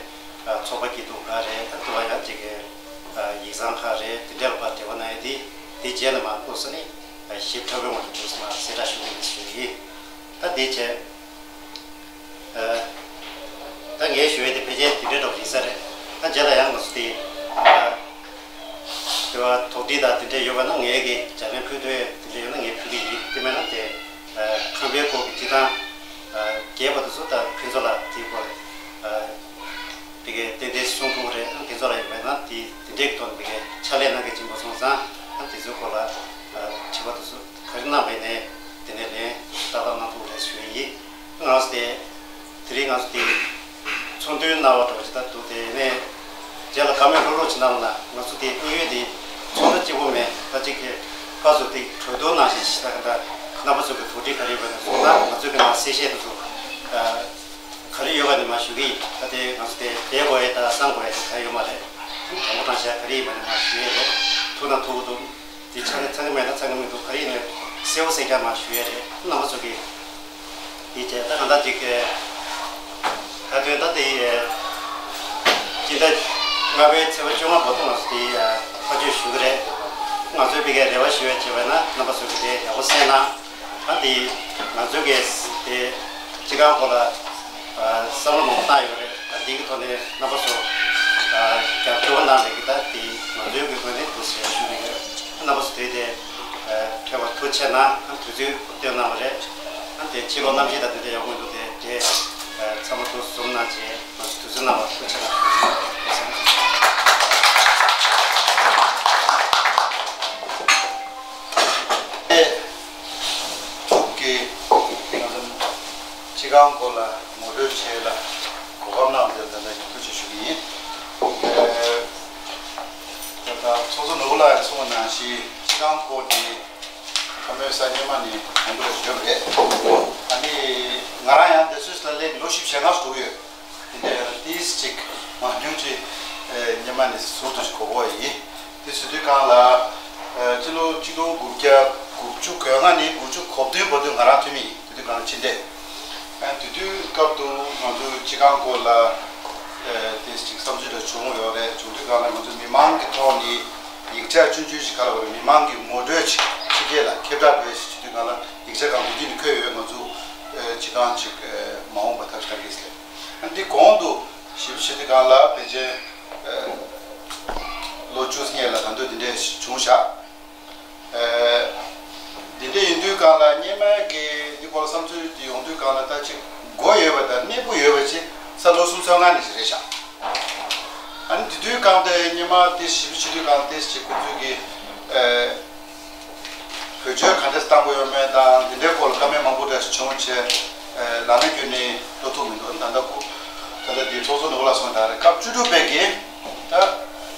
ཚོགས་པ་སྐྱིད་སྡུག་ཁག་རེད། ཨ་དེ་བ་ཡང་ཅིག་གི་ཡིག་ཚང་ཁག་རེད། དེ་འདྲའི་ལ་ཕར་འབྲེལ་བ་གནང་ཡ་དེ་དེ་རྗེས་ནས་མར་ཨོ་ས་ནི་ཞིབ་ཕྲ་བའི་ངོ་དེ་ཚོ་མར་གསལ་བསྒྲགས་ཞུ་གི་ཡིན་ཞུ་གི་ཡིན། ད་དེ་བྱས། ད་ངས་ཞུ་ཡས་དེ་ཕལ་ཆེར་དེ་འདྲའི་འདྲ་པོ་ཡིན་ས་རེད། ད་རྗེས་ལ་ཡང་ང་ཚོ་དེ་དེ་བ་དོགས་འདྲི་དང་དེ་འདྲས་ཡོད་པ་ན་ངས་ཀྱི་ལྗགས་ལན་ཕུལ་འདོད་དེ་འདྲས་ཡོད་ན་ངས་ཕུལ་གི་ཡིན། དེ་མེད་ན་དེ་ཁང་པའི་སྐོར་གྱི་སྤྱིར་བཏང་རྒྱས་པ་དེ་ཚོ་ད་ཕུན་ཚོགས་ལགས་དེའི་སྐོར་དེ་གའི་ཏན་ཏན་གསུང་ཐུབ་ཀྱི་རེད། ཨ་དེ་ཚོ་ལ་ཡོད་པ་ན་དེ་དེ་འདྲས་ཀྱི་ཐོག་ནས་དེ་གའི་ཕྱག་ལས་གནང་མཁན་ཡིན་པ་སོང་ཙང་ཨ་དེ་ཚོའི་སྐོར་ལ་དྲི་བ་དེ་ཚོ་ག་རེ་གནང་བ་ཡིན་ནའི་དེ་ནས་ལན་ཏག་ཏག་གནང་ཐུབ་ཀྱི་རེད་ཞུ་ཡི་ཡིན། ང་ཚོ་དེ་དེ་རིང་ང་ཚོ་དེ་ཚོགས་འདུའི་གནང་བ་འགྲོ་ཅི་ལྟར་འདུག་དེ་ནས་རྗེས་ལ་བཀའ་མོལ་ལྷུག་ལྷུག་ཅིག་གནང་ན་ང་ཚོ་དེ་དམིགས་ཡུལ་དེ་ཚོགས་འདུ་གཅིག་པོ་མེད། ད་ཅིག་གི་ཕར་ཚུར་དེ་གྲོས་བསྡུར་གནང་བཞིན་ཞིག་ད་ག་ད་རྣམ་པ་ཚོ་གི་དོགས་འདྲི་ག་རེ་ཡོད་པ་ནས་སོང་ན་ང་ཚོ་གི་ནང་གསལ་བཤད་དེ་ཚོ་ག་རེ་ཡོད་པ་ནས་མར་ཞུ་གི་ཡིན། ད་དེ་ང་ཚོ་དེ་བསྡད་དགོས་ཡས་དང་གསང་དགོས་ཡས་དེ་ག་ཡོད་མ་རེད། དྲང་པོ་དྲང་བཞག་ག་རེ་ཡིན་པ་ནས་མར་ཞུ་ཡས་རེད། ཐུག་ན་ཐུག་གི་འདུག་དེ་ཆགས་ཀྱི་ཚང་གི་མེད་ན་ཚང་གི་མི་འདུག་ག་རེ་ཡིན་ནའི་གསལ་པོ་གསལ་རྐྱང་མར་ཞུ་ཡས་རེད། རྣམ་པ་ཚོ་གིས་དེ་བྱས་ད་གང་ལྟར་ཅིག་ད་དོན་ད་དེ་སྤྱི་ཟླ་ལྔ་པའི་ཚེས་པ་བཅོ་ལྔ་བར་དུ་ང་ཚོ་དེ་ཐག་གཅོད་ཞུ་གི་རེད། ང་ཚོའི་བི་གའི་རེ་བ་ཞུ་ཡས་བྱས་པ་ན་རྣམ་པ་ཚོ་གིས་དེ་ཡག་པོ་གསན་གནང་། ད་དེ་ང་ཚོའི་གི་དེ་སྤྱི་ཁང་སྐོར་ལ་བསམ་བློ་མང་པོ་བཏང་ཡོད་རེད། ད་འདི་གི་ཐོག་ནས་རྣམ་པ་ཚོ་རྒྱབ་སྐྱོར་གནང་བའི་གི་ད་དེ་ང་ཚོའི་གི་ངོས་ནས་འདུག་ཟེར་ཞུ་གི་ཡོད། རྣམ་པ་ཚོ་དེ་དེ་ཕེབས་པ་ཐུགས་རྗེ་གནང་། དུས་ཚོད་བཏོན་གནང་བ་རེད། དེ་ཕྱི་ལོགས་གནམ་གཤིས་དང་དེ་འདྲ་ཡག་པོ་མི་འདུག་དེ་དེ་ཚང་མ་ཐུགས་བསམ་གནང་བྱས་ང་ཚོ་དུས་ཚོད་གནང་བ་ཐུགས་རྗེ་གནང་། ཐུགས་ཀྱི་ང་ཚོ་སྤྱི་ཁང་སྐོར་ལ་ངོ་སྤྲོད་བྱེད་ལ་གོ་སྐབས་གནང་བ་དེ་ལ་ད་ལྟ་ཡང་ཐུགས་རྗེ་ཆེ་ཞུ་གི་ཡིན། ད་ལྟ་ཚོགས་གཙོ་ནོར་བུ་ལགས་ཀྱིས་གསུངས་པ་ནང་བཞིན་སྤྱི་ཁང་སྐོར་དེ་བཀའ་མོལ་གསར་རྙིང་མ་ནི་མང་པོ་ལ་ཡོད་པ་རེད། ཨ་ནི་ང་རང་ཡང་དེ་ཚོའི་ལ་སླེབས་ལོ་བཞི་བཅུ་ཞེ་ལྔ་ཙམ་འགྲོ་གི་ཡོད། དེ་འདྲའི་ཏིས་ཅིག་མང་ཉུང་ཅིག་ཨེ་སྔོན་མ་ནས་ཟུར་དུ་ཞིག་གོ་གོ་ཡིན། དེ་ཟེར་དུས་སྒང་ལ་ཨེ་སྤྱི་ལོ་གཅིག་སྟོང་དགུ་བརྒྱ་དགུ་བཅུ་གོ་ལྔ་ནས་དགུ་བཅུ་གོ་བདུན་བར་དུ་ང་རང་འཐུས་མི་ཡིན། དེ་དུས་སྒང་ལ་ཕྱི་འདས། ཨེ་དེ་དུས་སྐབས་དུ་ང་ཚོའི་སྤྱི་ཁང་སྐོར་ལ་ ཨ་དེ་ཅིག་བསམ་ཚུལ་འདྲ་བྱུང་ཡོད་རེད། བྱུང་དུས་སྒང་ལ་ང་ཚོ་མི་མང་གི་ཐོག་ནས་ཡིག་ཆ་ཆུང་ཆུང་ཞིག་ག་ལ་བ་རེད། མི་མང་གི་ངོ་སྤྲོད་ཅིག་ཕྱི་རྒྱལ་ལ་ཁྱབ་བསྒྲགས་འགྲོ་ཞིག་བྱེད་དུས་སྒང་ལ་ཡིག་ཆ་སྒང་དུ་འདི་ནས་འཁོད་ཡོད། ང་ཚོ་ཨ་སྤྱི་ཁང་ཅིག་ཨ་མ་འོངས་པ་ཐབས་ཤེས་གཏང་གི་ཟེར། ཨ་འདི་གོང་དུ་ཞིབ་བཤེར་དུས་སྒང་ལ་ཕལ་ཆེར་ཨ་ལོ་བཅུ་སྔོན་ལ་ད་དུང་འདི་འདྲས་བྱུང་བཞག་ཨ་འདི་འདྲ་ཡིན་དུས་སྒང་ལ་སྔོན་མའི་གི་འདི་སྐོར་ལ་བསམ་ཚུལ་དེ་ཡོང་དུས་སྒང་ལ་ད་ཅིག་མགོ་ཡོད་པ་དང་གནས་སྤོ་ཡོད་པ་ཅིག་ས་ལོ་གསུམ་ཚོ་ལྔ་ནས་ཅིག་རེད་ཤག་ཨ་ནི་དེ་དུས་སྒང་དེ་སྔོན་མ་དེ་ཞིབ་བྱེད་དུས་སྒང་དེ་ཅིག་ཁོ་ཚོས་གི་ཨ་བེད་སྤྱོད་ག་འདྲས་བཏང་དགོས་ཡོད་མེད་དང་དེ་འདྲའི་སྐོར་ལ་བཀའ་མོལ་མང་པོ་འདྲ་ཞིག་བྱུང་བྱས་ཨ་ལམ་སྣ་བརྒྱུད་ནས་འགྲོ་ཐུབ་མི་འདུག་ད་ལྟ་ཁོ་ད་ལྟ་དེ་ཚོགས་གཙོ་ནོར་བུ་ལགས་གསུངས་ད་རེད། སྐབས་བཅུ་དྲུག་པའི་གི་ད་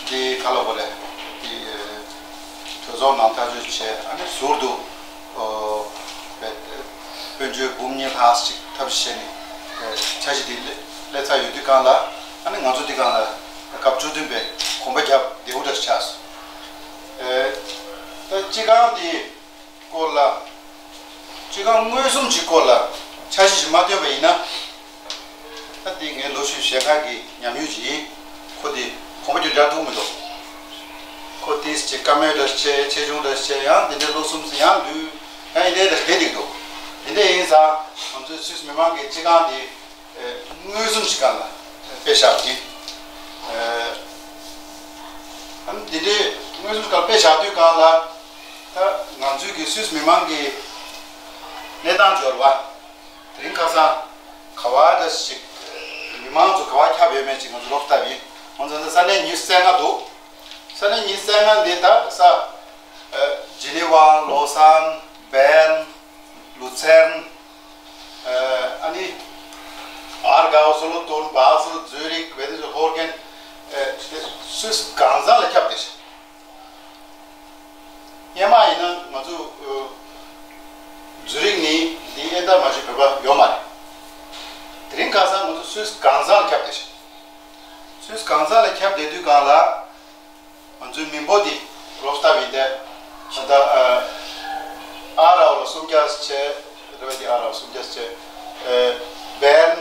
དེ་ག་ལ་གོ་རེད་དེ། གྲོས་ཚོགས་ནང་ཐག་གཅོད་བྱས། ཨ་ནི་ཟུར་དུ་ཨོ་དཔོན་ཆོས་འབུམ་གཉིས་ལྷག་ཅིག་ཐབས་ཤེས་ནས་འཆར་གཞི་དེ་སླེབས་ཚར་ཡོད་དུས་སྒང་ལ་ཨ་ནི་ང་ཚོ་འདི་སྒང་ལ་སྐབས་བཅུ་བདུན་པའི་གོམ་པ་རྒྱབ་བདེ་བོ་འདྲ་ཞིག་ཆགས་སོང་། ཨེ་ད་སྤྱི་ཁང་འདི་སྐོར་ལ་སྤྱི་ཁང་མངོན་སུམ་ཅིག་སྐོར་ལ་འཆར་གཞི་ཞིག་མ་བཏོན་པ་ཡིན་ན། ད་འདི་ངའི་ལོ་ཤུལ་ཞལ་ཁ་གི་ཉམས་མྱོང་ཅིག་ཡིན། ཁོ་འདི་གོམ་པ་རྒྱུན་འཇགས་ཐུབ་མི་འདུག་ཁོ་ཏིས་ཅིག་བཀའ་མོལ་འདྲ་བྱས། ཆེ་ཆུང་འདྲ་བྱས། ཡང་འདི་འདྲའི་ལོ་གསུམ་ཙམ་ཡང་ལུས། ཡང་འདི་འདྲའི་འདྲ་བསྡད་འདུག་འདི་འདྲ་ཡིན་ཙང་ང་ཚོའི་སུད་སི་མི་མང་གི་སྤྱི་ཁང་འདི་མངོན་སུམ་ཞིག་སྒང་ལ་དཔེ་བཞག་པ་ཡིན། ཨ་ནི་འདི་འདྲའི་མངོན་སུམ་ཞིག་སྒང་ལ་དཔེ་བཞག་དུས་སྒང་ལ་ད་ང་ཚོའི་གི་སུད་སི་མི་མང་གི་གནས་སྟངས་འབྱོར་བ། དེ་རིང་ཁ་སང་ག་བ་འདྲ་ཞིག་མི་མང་ཚོ་ག་བ་ཁྱབ་ཡོད་མེད་ཅིག་ང་ཚོ་རོབ་ལྟ་བ་ཡིན། ང་ཚོ་ས་གནས་ཉི་ཤུ་རྩ་ལྔ་འདུག་ས་གནས་ཉི་ཤུ་རྩ་ལྔ་འདི་ད་ས་ཨ་ཇི་ནི་ཝ། ལོ་སན། བེརན། ལུ་ཚེརན། ཨ་ནི་ཨར་གའོ། སོ་ལོ་ཏུན། བཱ་སེལ། ཛུ་རིག། ཝེ་ནི་ཧོར་གྷན། ཨ་དེ་སུད་སི་གང་ས་ལ་ཁྱབ་བསྡད་ཤག་སྔོན་མ་ཡིན་ན་ང་ཚོ་ཨ་ཛུ་རིག་ནས་འདི་ཨེ་འདྲ་མ་ཞིག་བོད་པ་ཡོད་མ་རེད། དེ་རིང་ཁ་སང་ང་ཚོ་སུད་སི་གང་ས་ལ་ཁྱབ་བསྡད་ཤག་སུད་སི་གང་ས་ལ་ཁྱབ་བསྡད་དུས་སྒང་ལ་ང་ཚོའི་མི་འབོར་འདི་རོབ་ལྟ་བ་ཡིན་ཏེ། ད་ལྟ་ཨ་ཨ་རའོ་ལ་སུམ་བརྒྱ་བྱས། རེད་པ། འདི་ཨ་རའོ་སུམ་བརྒྱ་བྱས། ཨ་བེརན།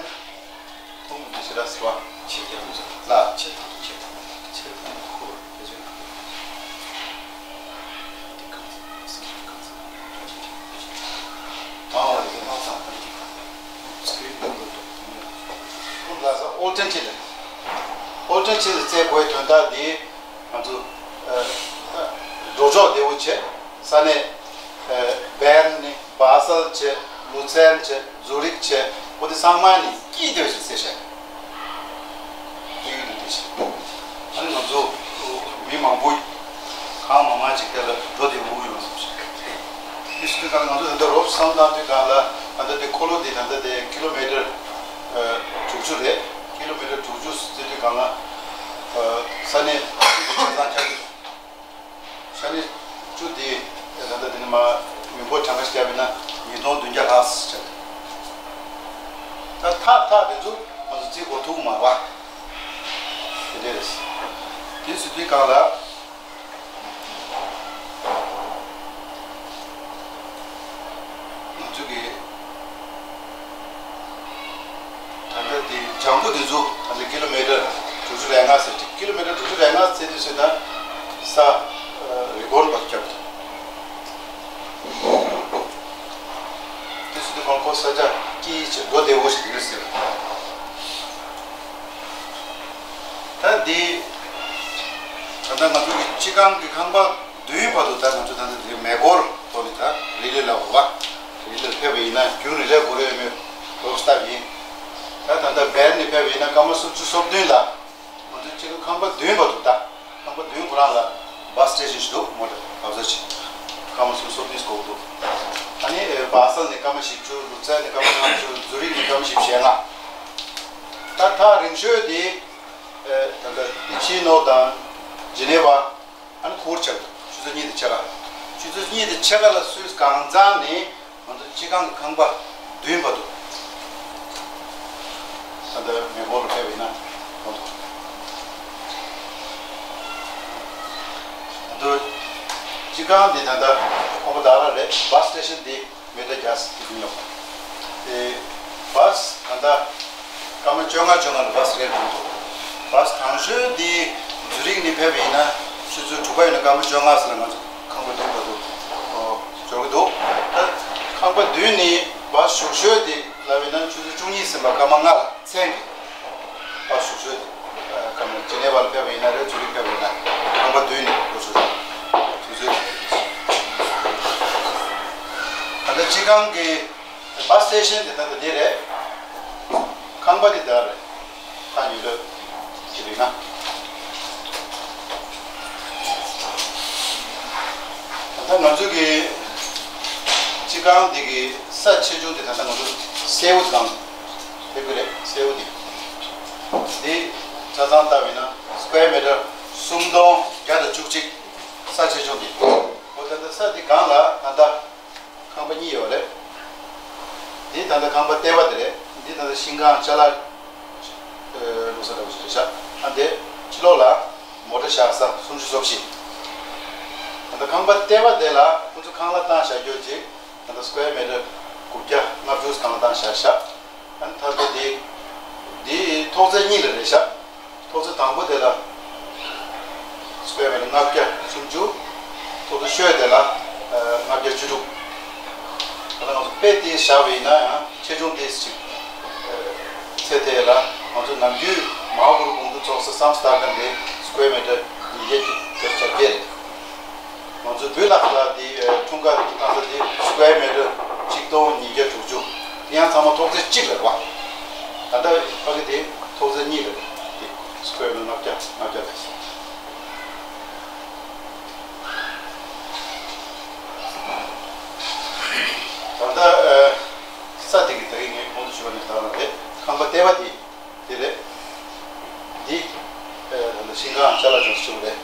ཁོང་གི་ཞེ་དྲག་ཟེར་བ། ཆེ་རྒྱ་མཚོ་ལ། ཆེ་དང་ཆེ་དང་ཆེ་དང་ཁོ་དེ་ཚོའི་ཁ། ཨོ་ལ་ས་ཨོལ་ཏན་ཅི་ལ། ཨོལ་ཏན་ཅི་ལ་བཙལ་དགོས་དོན་དག་འདི་ང་ཚོ་ཨ་འགྲོ་ཕྱོགས་བདེ་བོ་བྱས། ས་གནས་ཨ་བེརན་ནས་བཱ་སལ་བྱས། ལུ་ཚེརན་བྱས། ཛུ་རིག་བྱས། འོ་དེ་ཚང་མ་ནས་སྐྱིད་བདེ་བ་ཞིག་བཙལ་བྱས། སྐྱིད་བདེ་བ་ཞིག་ཨ་ནི་ང་ཚོ་མི་མང་པོ་གང་མང་མང་ཅིག་དེ་ལ་འགྲོ་བདེ་བོ་ཡོང་བསམ་ཞིག་དེ་སུ་དུས་གང་ང་ཚོ་ད་ལྟ་རོབ་བསམ་བཏང་དུས་གང་ལ་ད་ལྟ་དེ་འཁོར་ལོ་དེ་ད་ལྟ་དེ་ཀི་ལོ་མི་ཊར་ཨ་དྲུག་ཅུ་རེད། ཀི་ལོ་མི་ཊར་དྲུག་ཅུ་ཟེར་དུས་གང་ལ་ཨ་ས་གནས་ཆ་ཚང་ཁྱབ་ཀྱི། ས་གནས་བཅུ་དེ་ད་ལྟ་དེ་ནི་མ་མི་འབོར་གྲངས་ཀ་ཞིག་བརྒྱབ་ཡིན་ན་ཉིས་སྟོང་བདུན་བརྒྱ་ལྷག་ཙམ་ཆགས། ད་ཐག་ཐག་དེ་ཚོ་ང་ཚོ་རྩིས་འགོ་ཐུག་མ་བ་དེ་འདྲས་རེད། དེ་ཟེར་དུས་གང་ལ་ང་ཚོ་གི་ད་ལྟ་དེ་ལྗང་ཁུ་དེ་ཚོ་ད་ལྟ་ཀི་ལོ་མི་ཊར་དྲུག་ཅུ་རེ་ལྔ་ཟེར་ཏེ། ཀི་ལོ་མི་ཊར་དྲུག་ཅུ་རེ་ལྔ་ཟེར་དུས་ཟེར་ན་ས་རི་སྒོར་བར་ཁྱབ་འདུག་དེ་ཟེར་དུས་ཁོང་ཁོ་ས་ཆ་སྐྱིད་ཅིག་འགྲོ་བདེ་བོ་ཞིག་ཡོད་ཟེར། ད་འདི་ད་ལྟ་ང་ཚོ་གི་སྤྱི་ཁང་གི་ཁང་པ་བདུན་བར་དུ་ད་ང་ཚོ་ད་ལྟ་འདི་མེ་འཁོར་ཐོག་ནས་ད་རི་ལི་ལ་འོ་བ་རི་ལིར་ཕེབས་པ་ཡིན་ན་རྒྱུན་རི་ལིར་འགྲོ་རེ་ཡོད་མེད་རོབ་ལྟ་བ་ཡིན། ད་ད་ལྟ་བེར་ནས་ཕེབས་པ་ཡིན་ན་སྐར་མ་སུམ་ཅུ་སོ་བདུན་ལ་ང་ཚོ་སྤྱི་ཁང་ཁང་པ་བདུན་བར་དུ་ད་ཁང་པ་བདུན་ཁོ་རང་ལ་བཱས་སི་ཊེ་ཤན་ཞིག་འདུག་མོ་ཊ་བབས་ས་ཅིག་སྐར་མ་སུམ་ཅུ་སོ་བདུན་ཞིག་འགོར་འདུག་ཨ་ནི་བཱ་སལ་ནས་སྐར་མ་བཞི་བཅུ། ལུ་ཚན་ནས་སྐར་མ་ལྔ་བཅུ། ཛུ་རིག་ནས་སྐར་མ་བཞི་བཅུ་ཞེ་ལྔ། ད་ཐག་རིང་ཤོས་དེ་ད་ལྟ་ཏི་ཆི་ནོ་དང་ཇི་ནེ་ཝ། ཨ་ནི་ཁོར་ཆགས་འདུག་ཆུ་ཚོད་གཉིས་དང་ཕྱེད་ཀ་ཆུ་ཚོད་གཉིས་དང་ཕྱེད་ཀ་ལ་སུད་སི་གང་ཚང་ནས་ང་ཚོ་སྤྱི་ཁང་གི་ཁང་པ་བདུན་བར་དུ་ད་ལྟ་མེ་འཁོར་ལ་ཕེབས་པ་ཡིན་ན་གོ་ཐུབ། ང་ཚོ་སྤྱི་ཁང་འདི་ད་ལྟ་ཁང་པ་དག་ར་རེད། བཱས་སི་ཊེ་ཤན་འདི་མི་ཊར་བརྒྱ་ཙམ་ཉོ། དེ་བཱས་ད་ལྟ་སྐར་མ་བཅོ་ལྔ་བཅོ་ལྔ་ལ་བཱས་རེད་འགྲོ་འདུག་བཱས་དང་ཤོས་འདི་ཛུ་རིག་ནས་ཕེབས་པ་ཡིན་ན་ཆུ་ཚོད་དྲུག་པ་ཡིན་ན་སྐར་མ་བཅོ་ལྔ་ཙམ་ལ་ང་ཚོ་ཁང་པ་བདུན་བར་དུ་འབྱོར་གྱི་འདུག་ད་ཁང་པ་བདུན་ནས་བཱས་ཞུགས་ཤོས་དེ་ལབ་ཡིན་ན་ཆུ་ཚོད་བཅུ་གཉིས་ཟིན་པ་སྐར་མ་ལྔ་ལ་མཚན་གྱི་བཱས་ཞུགས་ཤོས་དེ་སྐར་མ་ཇི་ནེ་ཝ་ལ་ཕེབས་པ་ཡིན་ན་རེད། ཛུ་རིག་ཕེབས་པ་ཡིན་ན་ཁང་པ་བདུན་ནས་འགོ་ཚུགས་ཆུ་ཚོད། ད་ལྟ་སྤྱི་ཁང་གི་བཱས་སི་ཊེ་ཤན་དེ་ད་ལྟ་འདི་རེད། ཁང་པ་འདི་ད་རེད། ཐག་ཉེ་ལོས་ཀྱི་རིགས་ན། ད་ལྟ་ང་ཚོ་གི་སྤྱི་ཁང་འདི་གི་ས་ཆེ་ཆུང་འདི་ད་ལྟ་ང་ཚོ་སེའུ་སྒང་ཕེབས་ཀྱི་རེད། སེའུ་འདི། འདི་ཆ་ཚང་བལྟས་པ་ཡིན་ན་སི་ཀུ་ཝེར་མི་ཊར་སུམ་སྟོང་བརྒྱ་དང་བཅུ་གཅིག་ས་ཆེ་ཆུང་འདི། འོ་ད་ལྟ་ས་འདི་སྒང་ལ་ད་ལྟ། ཁང་པ་གཉིས་ཡོད་རེད། འདི་ད་ལྟ་ཁང་པ་ལྟེ་བ་དེ་རེད། འདི་ད་ལྟ་ཤིང་ཁང་ཅ་ལག་ཨ་བླུགས་ས་འདྲ་བོ་ཞིག་རེད་ཤག་ཨ་འདི་ཕྱི་ལོགས་ལ་མོ་ཊ་བཞག་ས་སུམ་ཅུ་སོ་བཞི། ད་ལྟ་ཁང་པ་ལྟེ་བ་དེ་ལ་ཁོ་ཚོ་ཁང་གླ་བཏང་བཞག་རྒྱུ་ཅིག་ད་ལྟ་སི་ཀུ་ཝེར་མི་ཊར་དགུ་བརྒྱ་ལྔ་བཅུ་ཁང་གླ་བཏང་བཞག་ཤག་ཨ་ནི་ད་ལྟ་འདི་འདི་ཐོག་བརྩེགས་གཉིས་ལ་རེད་ཤག་ཐོག་བརྩེགས་དང་པོ་དེ་ལ་སི་ཀུ་ཝེར་མི་ཊར་ལྔ་བརྒྱ་སུམ་ཅུ། ཐོག་བརྩེགས་ཤོས་དེ་ལ་ལྔ་བརྒྱ་བཅུ་དྲུག་ད་ལྟ་ང་ཚོ་དཔེ་དེ་བཞག་པ་ཡིན་ན་ཡང་ཆེ་ཆུང་དེ་ཅིག་ཚད་དེ་ལ་ང་ཚོ་ནམ་རྒྱུན་མ་ཧཱ་གུ་རུ་དགུང་དུ་ཚོགས་ས་སམ་སྟར་ཁན་དེ་སི་ཀུ་ཝེར་མི་ཊར་ཉིས་བརྒྱ་བརྒྱད་ཅུ་གྱ་བརྒྱད་རེད། ང་ཚོ་བོད་ལ་ཁ་ལ་དེ་འཁྲུངས་སྐར་བཏང་ས་དེ་སི་ཀུ་ཝེར་མི་ཊར་གཅིག་སྟོང་ཉིས་བརྒྱ་དྲུག་ཅུ། དེ་ཡང་ཚང་མ་ཐོག་བརྩེགས་གཅིག་ལ་རེད་བ། ད་ལྟ་ཕ་གི་དེ་ཐོག་བརྩེགས་གཉིས་ལ་རེད། དེ་སི་ཀུ་ཝེར་མི་ཊར་ལྔ་བརྒྱ་ལྔ་བརྒྱ་ལ་ཞིག་ད་ལྟ་ས་དེ་གི་ད་གི་ངས་གོང་དུ་ཞུས་པ་ནས་ད་རང་རེད། ཁང་པ་ལྟེ་བ་དེ་དེ་རེད། འདི་ཤིང་ཁང་ཅ་ལག་ཅུང་ཟད་ཆེ་བོ་རེད།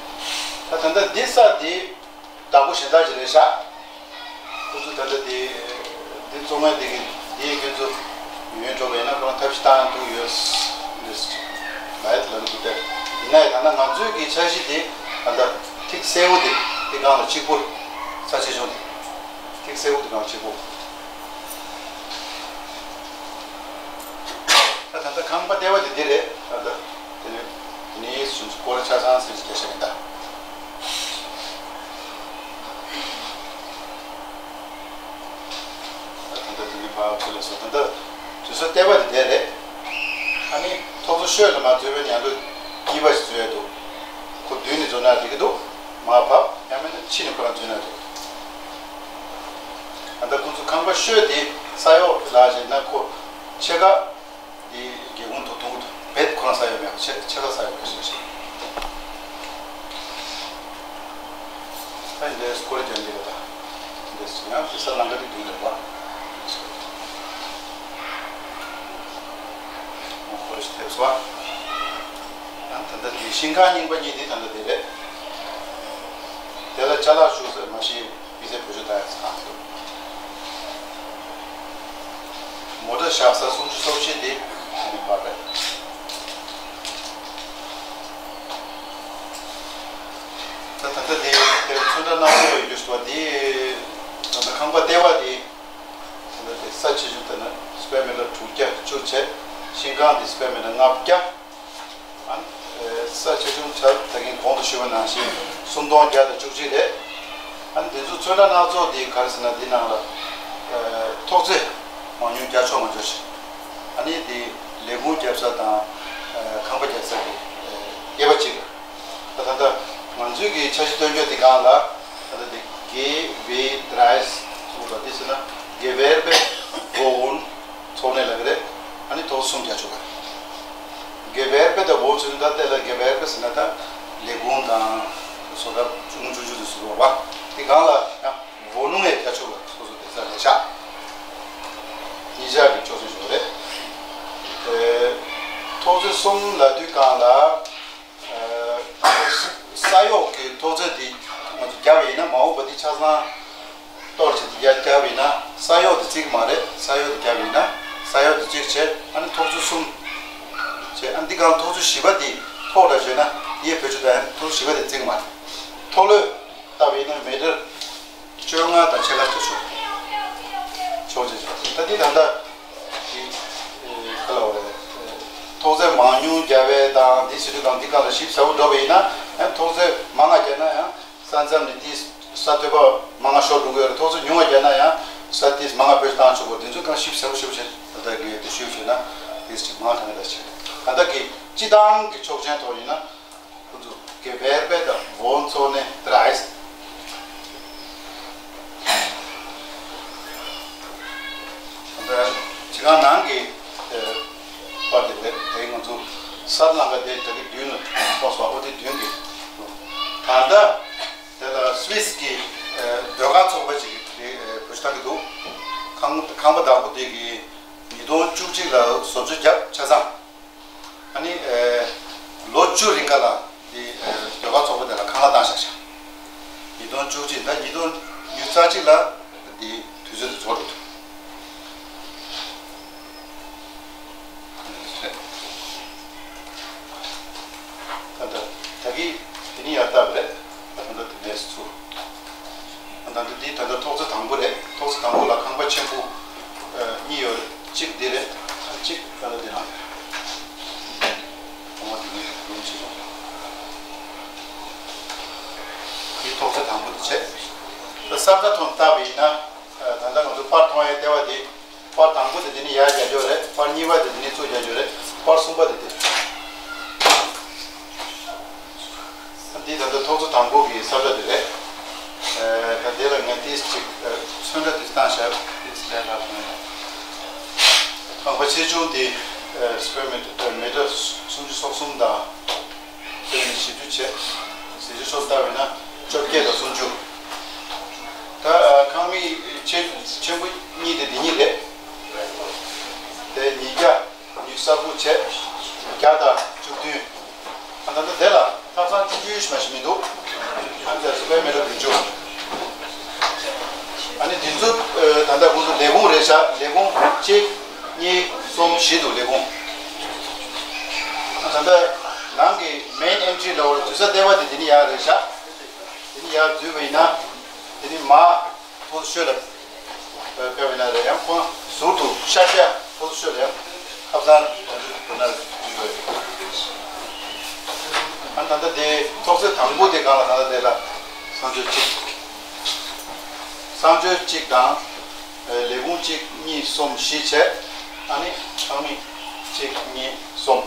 ད་ད་ལྟ་འདི་ས་དེ་བདག་པོ་གཞན་དག་ཅིག་རེད་ཤག་ཁོ་ཚོ་ད་ལྟ་དེ་དེ་བཙོང་མཁན་དེ་གི་དེ་ཁྱོད་ཚོ་ཡོན་འགྲོ་བས་ན་ཁོ་རང་ཐབས་ཤེས་བཏང་ཐུབ་ཡོད་འདི་ལ་ཡ་ལ་ལུག་དེ་ཡིན་ན་ཡང་ད་ལྟ་ང་ཚོའི་གི་འཆར་གཞི་དེ་ད་ལྟ་ཐིག་སེར་པོ་དེ་དེ་སྒང་ལ་གཅིག་པོ་ས་ཆེ་ཆུང་དེ་ཐིག་སེར་པོ་དེ་སྒང་གཅིག་པོ། ད་ད་ལྟ་ཁང་པ་ལྟེ་བ་དེ་འདི་རེད། ད་ལྟ་དེ་ནས་དེ་ནས་སུམ་ཅུ་སྐོར་ཆ་ཚང་སེམས་ཀྱི་སྐད་ཆ་རེད་ད། ད་ལྟ་དེ་ནས་ཕར་ཚུར་ལ་སོང་། ད་ལྟ་དུས་ཚོད་ལྟེ་བ་དེ་དེ་རེད། ཨ་ནི་ཐོག་ཚོ་ཤོད་ལ་མ་འཛུལ་བའི་ཉལ་འདུག་གཉིས་པ་ཞིག་འཛུལ་ཡ་འདུག་ཁོ་མདུན་ནས་འཛུལ་ན་འགྲིག་གི་འདུག་མར་བབས་ཡང་མིན་ན་ཕྱི་ནས་ཁོ་རང་འཛུལ་ན་འགྲིག་ད་ལྟ་ཁོ་ཚོ་ཁང་པ་ཤོད་དེ་ས་གཡོག་ལ་བྱས་ན་ཁོ་ཕྱེད་ཀ་དེ་སྒེའུ་ཁུང་དུ་ཐུང་ངུ་དུ་བེད་ཁོ་རང་ས་གཡོག་མེད་པ་ཕྱེད་ཕྱེད་ཀ་ས་གཡོག་རེད་ཟེར་ཞིང་། ད་འདི་སྐོར་རྒྱག་འདི་རེད་ད། འདི་ཡང་དེ་ས་ནང་ག་དེ་མདུན་རེད་པ། ཁོ་རེ་ཐེབས་སོ། ཡང་ད་ལྟ་དེ་ཤིང་ཁང་རྙིང་པ་གཉིས་དེ་ད་ལྟ་དེ་རེད། དེ་ལ་ཅ་ལག་བཞུགས་ས་མ་གཞི་དཔེ་ཆ་བེད་སྤྱོད་བཏང་ཡག་ས་ཁང་ཞིག་མོ་ཊ་བཞག་ས་སུམ་ཅུ་སོ་བཞི་དེ་ཨ་ནི་ཕར་རེད། ད་ད་ལྟ་དེ་དེ་ཚོན་ཁྲ་སྣ་ཚོགས་ཡོད་རྒྱུ་ཞིག་འདུག་དེ་ད་ལྟ་ཁང་པ་ལྟེ་བ་དེ་ད་ལྟ་དེ་ས་ཆེ་ཆུང་ལྟ་ན་སི་ཀུ་ཝེར་མི་ཊར་དྲུག་བརྒྱ་བཅུ་བྱས། ཤིང་ཁང་དེ་སི་ཀུ་ཝེར་མི་ཊར་ལྔ་བརྒྱ། ཨ་ནི་ས་ཆེ་ཆུང་ཆ་ད་གིན་གོང་དུ་ཞུས་པ་ནང་བཞིན་སུམ་སྟོང་བརྒྱ་དང་བཅུ་གཅིག་རེད། ཨ་ནི་དེ་ཚོ་ཚོན་ཁྲ་སྣ་ཚོགས་དེ་ག་རེ་ཟེར་ན་དེ་ནང་ལ་ཐོག་བརྩེགས་མང་ཉུང་རྒྱག་ཆོག་མ་ཆོག་ཞིག་ཨ་ནི་དེ་ལས་ཁུངས་བརྒྱབ་ས་དང་ཁང་པ་བརྒྱབ་ས་གི་དབྱེ་བ་གཅིག་ད་ད་ལྟ་ང་ཚོའི་གི་འཆར་གཞི་སྟོན་རྒྱུ་དེ་སྒང་ལ་ད་ལྟ་དེ་གེ་ཝེ་དྲའི་སི་ཟེར་བ་དེ་ཟེར་ན་གེ་ཝེར་པེ་གོ་ཝུན་ཚོགས་གནས་ལབ་ཀྱི་རེད། ཨ་ནི་ཐོག་གསུམ་རྒྱག་ཆོག་ག་གེ་ཝེར་པེ་དང་ཝུན་ཟེར་ན་ད་དེ་ལ་གེ་ཝེར་པེ་ཟེར་ན་ད་ལས་ཁུངས་དང་བཟོ་གྲྭ་ཆུང་ཆུང་ཆུང་ཆུང་ཟེར་བ་དེ་སྒང་ལ་ཡང་ཝུན་ནུང་ཡང་རྒྱག་ཆོག་ག་སོ་སོ་དེ་ས་ལས་ཤག་གཉིས་ཆར་གྱི་ཆོག་མཆན་ཞུ་བ་རེད། ཨེ། ཐོག་བརྩེགས་གསུམ་ལབ་དུས་སྒང་ལ། ཨེ། ས་གཡོག་གི་ཐོག་བརྩེགས་འདི་ང་ཚོ་བརྒྱབ་པ་ཡིན་ན་མ་འོངས་པ་འདི་ཆ་ཚང་གཏོར་བྱེད་དུ་བརྒྱབ་བརྒྱབ་པ་ཡིན་ན་ས་གཡོག་འདི་བརྩི་གི་མ་རེད། ས་གཡོག་འདི་བརྒྱབ་པ་ཡིན་ན་ས་གཡོག་འདི་གཅིག་བྱས། ཨ་ནི་ཐོག་བརྩེགས་གསུམ་བྱས། ཨ་ནི་འདི་སྒང་ཐོག་བརྩེགས་བཞི་པ་འདི་ཐོག་འདྲ་བྱས་ན་ཡས་བེད་སྤྱོད་ད་ཡང་ཐོག་བརྩེགས་བཞི་པ་འདི་བརྩི་གི་མ་རེད། ཐོག་ལོས་བཏབ་པ་ཡིན་ན་མི་ཊར་བཅོ་ལྔ་དང་ཕྱེད་ཀ་ཆ་ཆོག་ཆོག་ཆེ་ཆོག་ད་འདི་ད་ལྟ་འདི་ཁ་ལ་འོ་རེད། ཐོག་ཚད་མང་ཉུང་བརྒྱབ་པ་དང་འདི་ཟེར་དུས་གང་འདི་གང་ལ་ཞིབ་ཟབ་པོ་འགྲོ་བ་ཡིན་ན་ཡང་ཐོག་ཚད་མང་ང་བརྒྱབ་ན་ཡང་ས་མཚམས་ནས་འདི་ས་མཐོ་པོ་མང་ང་ཤོར་འགྲོ་གི་ཡོད་རེད། ཐོག་ཚད་ཉུང་བ་བརྒྱབ་ན་ཡང་ས་འདི་མང་ང་བེད་སྤྱོད་བཏང་ཆོག་གོ། འདི་ཚོ་གང་ཞིབ་ཟབ་པོ་ཞིབ་པོ་བྱས་ད་ལྟ་གི་དེ་ཞུས་ཞུས་ན་དེ་ཅིག་མང་དྲགས་ད་ཆེ་ད་ལྟ་གི་སྤྱི་བཏང་གི་ཆོག་མཆན་ཐོག་ཡིན་ན། ཁོ་ཚོ་གེ་བེར་བེ་དང་བོན་ཚོ་ནས་དྲ་ཨེས། ཕྱི་ཁང་ནང་གི་པར་དེ་རེད། དེ་ང་ཚོ་སར་ལང་ཀ་དེ་དྲ་གི་མདུན་ལ་ཐོག་སོ་ཨོ་དེ་མདུན་གི་ད་ལྟ་དེ་ལ་སུད་སི་གི་ཟློས་གར་ཚོགས་པ་ཅིག་གི་བོད་ཤ་གི་འདུག་ཁང་ཁང་པ་བདག་པོ་དེ་གི་ཉིས་སྟོང་བཅུ་གཅིག་ལ་བཟོ་བཅོས་བརྒྱབ་ཆ་ཚང་། ཨ་ནི། ཨེ། ལོ་བཅུ་རིང་ག་ལ། འདི། ཨེ། ཟློས་གར་ཚོགས་པ་དེ་ལ་ཁང་གླ་བཏང་བཞག་བཞག་ཉིས་སྟོང་བཅུ་གཅིག་ད་ཉིས་སྟོང་ཉི་ཤུ་རྩ་གཅིག་ལ། འདི། དུས་ཚོད་དེ་རྫོགས་འགྲོ་ཐུབ། རེད། ད་ལྟ། ད་གི། དེ་ནི་ཡར་བཏབ་རེད། ད་ལྟ་དེ་ནས་ཚུར། ད་ལྟ་འདི་ད་ལྟ་ཐོག་བརྩེགས་དང་པོ་རེད། ཐོག་བརྩེགས་དང་པོ་ལ་ཁང་པ་ཆེན་པོ་གཉིས་ཡོད་རེད། གཅིག་འདི་རེད། གཅིག་ད་ལྟ་འདི་ནང་རེད། ཁང་པ་འདི་གཉིས་རུམ་གཅིག་ལ། འདི་ཐོག་བརྩེགས་དང་པོ་འདི་བྱས། ད་ས་ཁ་ཐོག་བཏབ་པ་ཡིན་ན། ད་ལྟ་ང་ཚོ་པར་མཐོང་ཡའི་ལྟེ་བ་འདི། པར་དང་པོ་དེ་འདི་ནས་ཡར་རྒྱག་རྒྱུ་རེད། པར་གཉིས་པ་དེ་འདི་ནས་ཚུར་རྒྱག་རྒྱུ་རེད། པར་གསུམ་པ་དེ་འདི། འདི་ད་ལྟ་ཐོག་བརྩེགས་དང་པོ་གི་ས་ཁྲ་དེ་རེད། ད་འདི་ལ་ངས་ཏིས་ཅིག་ཚོན་ཁྲ་དེ་བཏང་བཞག་ཏིས་ལས་སླ་བཏང་ཡ། ཁང་པ་ཆེ་ཆུང་དེ་སི་ཀུ་ཝེར་མི་ཊར་མི་ཊར་སུམ་ཅུ་སོ་གསུམ་དང་། དེ་ནས་བཞི་བཅུ་བྱས། བཞི་བཅུ་སོ་བཏབ་པ་ཡིན་ན་བཅོ་བརྒྱད་དང་སུམ་ཅུ། ད་ཁང་མིག་ཆེ་ཆེན་པོ་གཉིས་དེ་འདི་གཉིས་རེད། དེ་ཉིས་བརྒྱ་ཉི་ཤུ་རྩ་དགུ་བྱས། བརྒྱ་དང་བཅུ་བདུན། ད་ལྟ་དེ་ལ་ཐབ་ཚང་བཅུ་བཅུ་ཞིག་མ་ཞིག་མི་འདུག་ཨ་ནི་དེ་སི་ཀུ་ཝེར་མི་ཊར་བདུན་ཅུ། ཨ་ནི་འདི་ཚོ་ད་ལྟ་ཁོང་ཚོ་ལས་ཁུངས་རེད་ཤག་ལས་ཁུངས་གཅིག་གཉིས། གསུམ། བཞི་འདུག་ལས་ཁུངས། ད་ལྟ་ནང་གི་མེན་ཨེན་ཊི་རི་ལ་འོ་དུས་ས་ལྟེ་བ་དེ་འདི་ནས་ཡར་རེད་ཤག་དེ་ནས་ཡར་འཛུལ་བ་ཡིན་ན། དེ་ནས་མར་ཐོག་ཤོད་ལ་ཕེབས་པ་ཡིན་ན་རེད། ཡང་ཁོང་ཟུར་དུ་ཤར་ཤར་ཐོག་ཤོད་ལ་ཡང་ཁ་སང་དེ་ན་འཛུལ་བ་ཡོད། ཨ་ད་ལྟ་དེ་ཐོག་ཚད་དང་པོ་དེ་སྒང་ལ་ད་ལྟ་དེ་ལ་གསང་སྤྱོད་གཅིག་གསང་སྤྱོད་གཅིག་དང་། ལས་ཁུངས་གཅིག་གཉིས། གསུམ། བཞི་བྱས། ཨ་ནི་ཁང་མིག་གཅིག་གཉིས། གསུམ།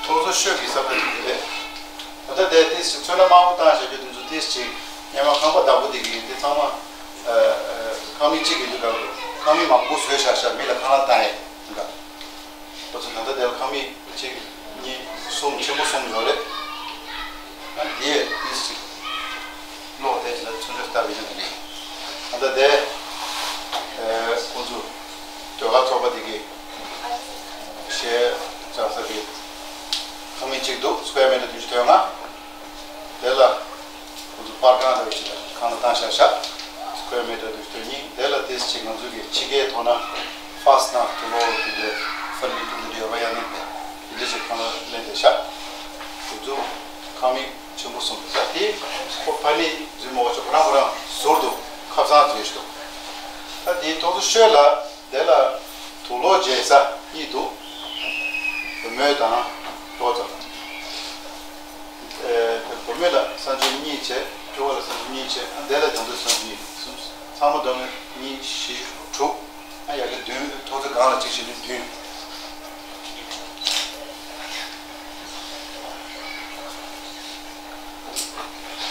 ཐོག་ཚོ་ཤོད་ཀྱི་ས་ཁུལ་དེ་རེད། ད་ལྟ་དེ་ཏིས་ཅིག་ཚོན་ཁྲ་དམར་པོ་བཏང་བཞག་རྒྱུ་དེ་ཚོ་ཏིས་ཅིག་སྔོན་མ་ཁང་པ་བདག་པོ་དེ་གིས་འདི་ཚང་མ། ཁང་མིག་གཅིག་གི་འདི་ག་ཁང་མིག་མང་པོ་བཟོས་བཞག་བཞག་མི་ལ་ཁང་གླ་བཏང་ཡས་འདི་ག་ཁོ་ཚོ་ད་ལྟ་དེ་ལ་ཁང་མིག་གཅིག་གཉིས། གསུམ། ཆེན་པོ་གསུམ་ཡོད་རེད། ཨ་འདི་ཡས་ཏིས་ཅིག་ལོག་བལྟས་ལ་ཚོན་ཁྲ་བཏབ་ཡིན་ན་འདི་རེད། ད་ལྟ་དེ་ཁོ་ཚོ་ཟློས་གར་ཚོགས་པ་དེ་གི་གཞས་བཅག་ས་གི་ཁང་མིག་གཅིག་འདུག་སི་ཀུ་ཝེར་མི་ཊར་བདུན་ཅུ་དོན་ལྔ། དེ་ལ་ཁོ་ཚོ་པར་ཁང་རེ་བ་ཞིག་ལ་ཁང་གླ་བཏང་བཞག་བཞག་སི་ཀུ་ཝེར་མི་ཊར་བདུན་ཅུ་དོན་གཉིས། དེ་ལ་ཏིས་ཅིག་ང་ཚོ་གི་ཕྱི་རྒྱལ་ཐོག་ན་ཧྥ་སི་ན་ཐུ་ལོ་དེ་འདྲའི་ཧྥ་ལི་ཐུ་ལོ་འདྲའི་ཡོད་པ་ཡང་མིན་པས། དེ་འདྲ་ཞིག་ཁང་གླ་ལེན་བསྡད་བཞག་དེ་ཚོ་ཁང་མིག་ཆེན་པོ་གསུམ་རེད་ཤག་དེ་ཁོ་ཕ་ནི་རྫུན་མ་བ་ཆོ་ཁོ་རང་ཁོ་རང་ཟུར་དུ་ཁབ་ཚང་བཟོས་ཤིག་འདུག་ད་དེའི་ཐོག་ཏུ་ཤོད་ལ་དེ་ལ་དུག་ལོག་བརྗེ་ས་གཉིས་འདུག་བུ་མོ་དང་ལོ་ཙཱ། ཨེ། བུ་མོ་ལ་གསང་སྤྱོད་གཉིས་བྱས། སྐྱོ་བ་ལ་གསང་སྤྱོད་གཉིས་བྱས། ཨ་དེ་ལ་དོན་དུ་གསང་སྤྱོད་གཉིས་འདུག་གསུམ། ཚང་མ་བསྡོམས་ན་གཉིས་བཞི་དྲུག་ཨ་ཡ་གི་བདུན། ཐོག་ཚད་སྒང་ལ་གཅིག་བྱས་ན་བདུན།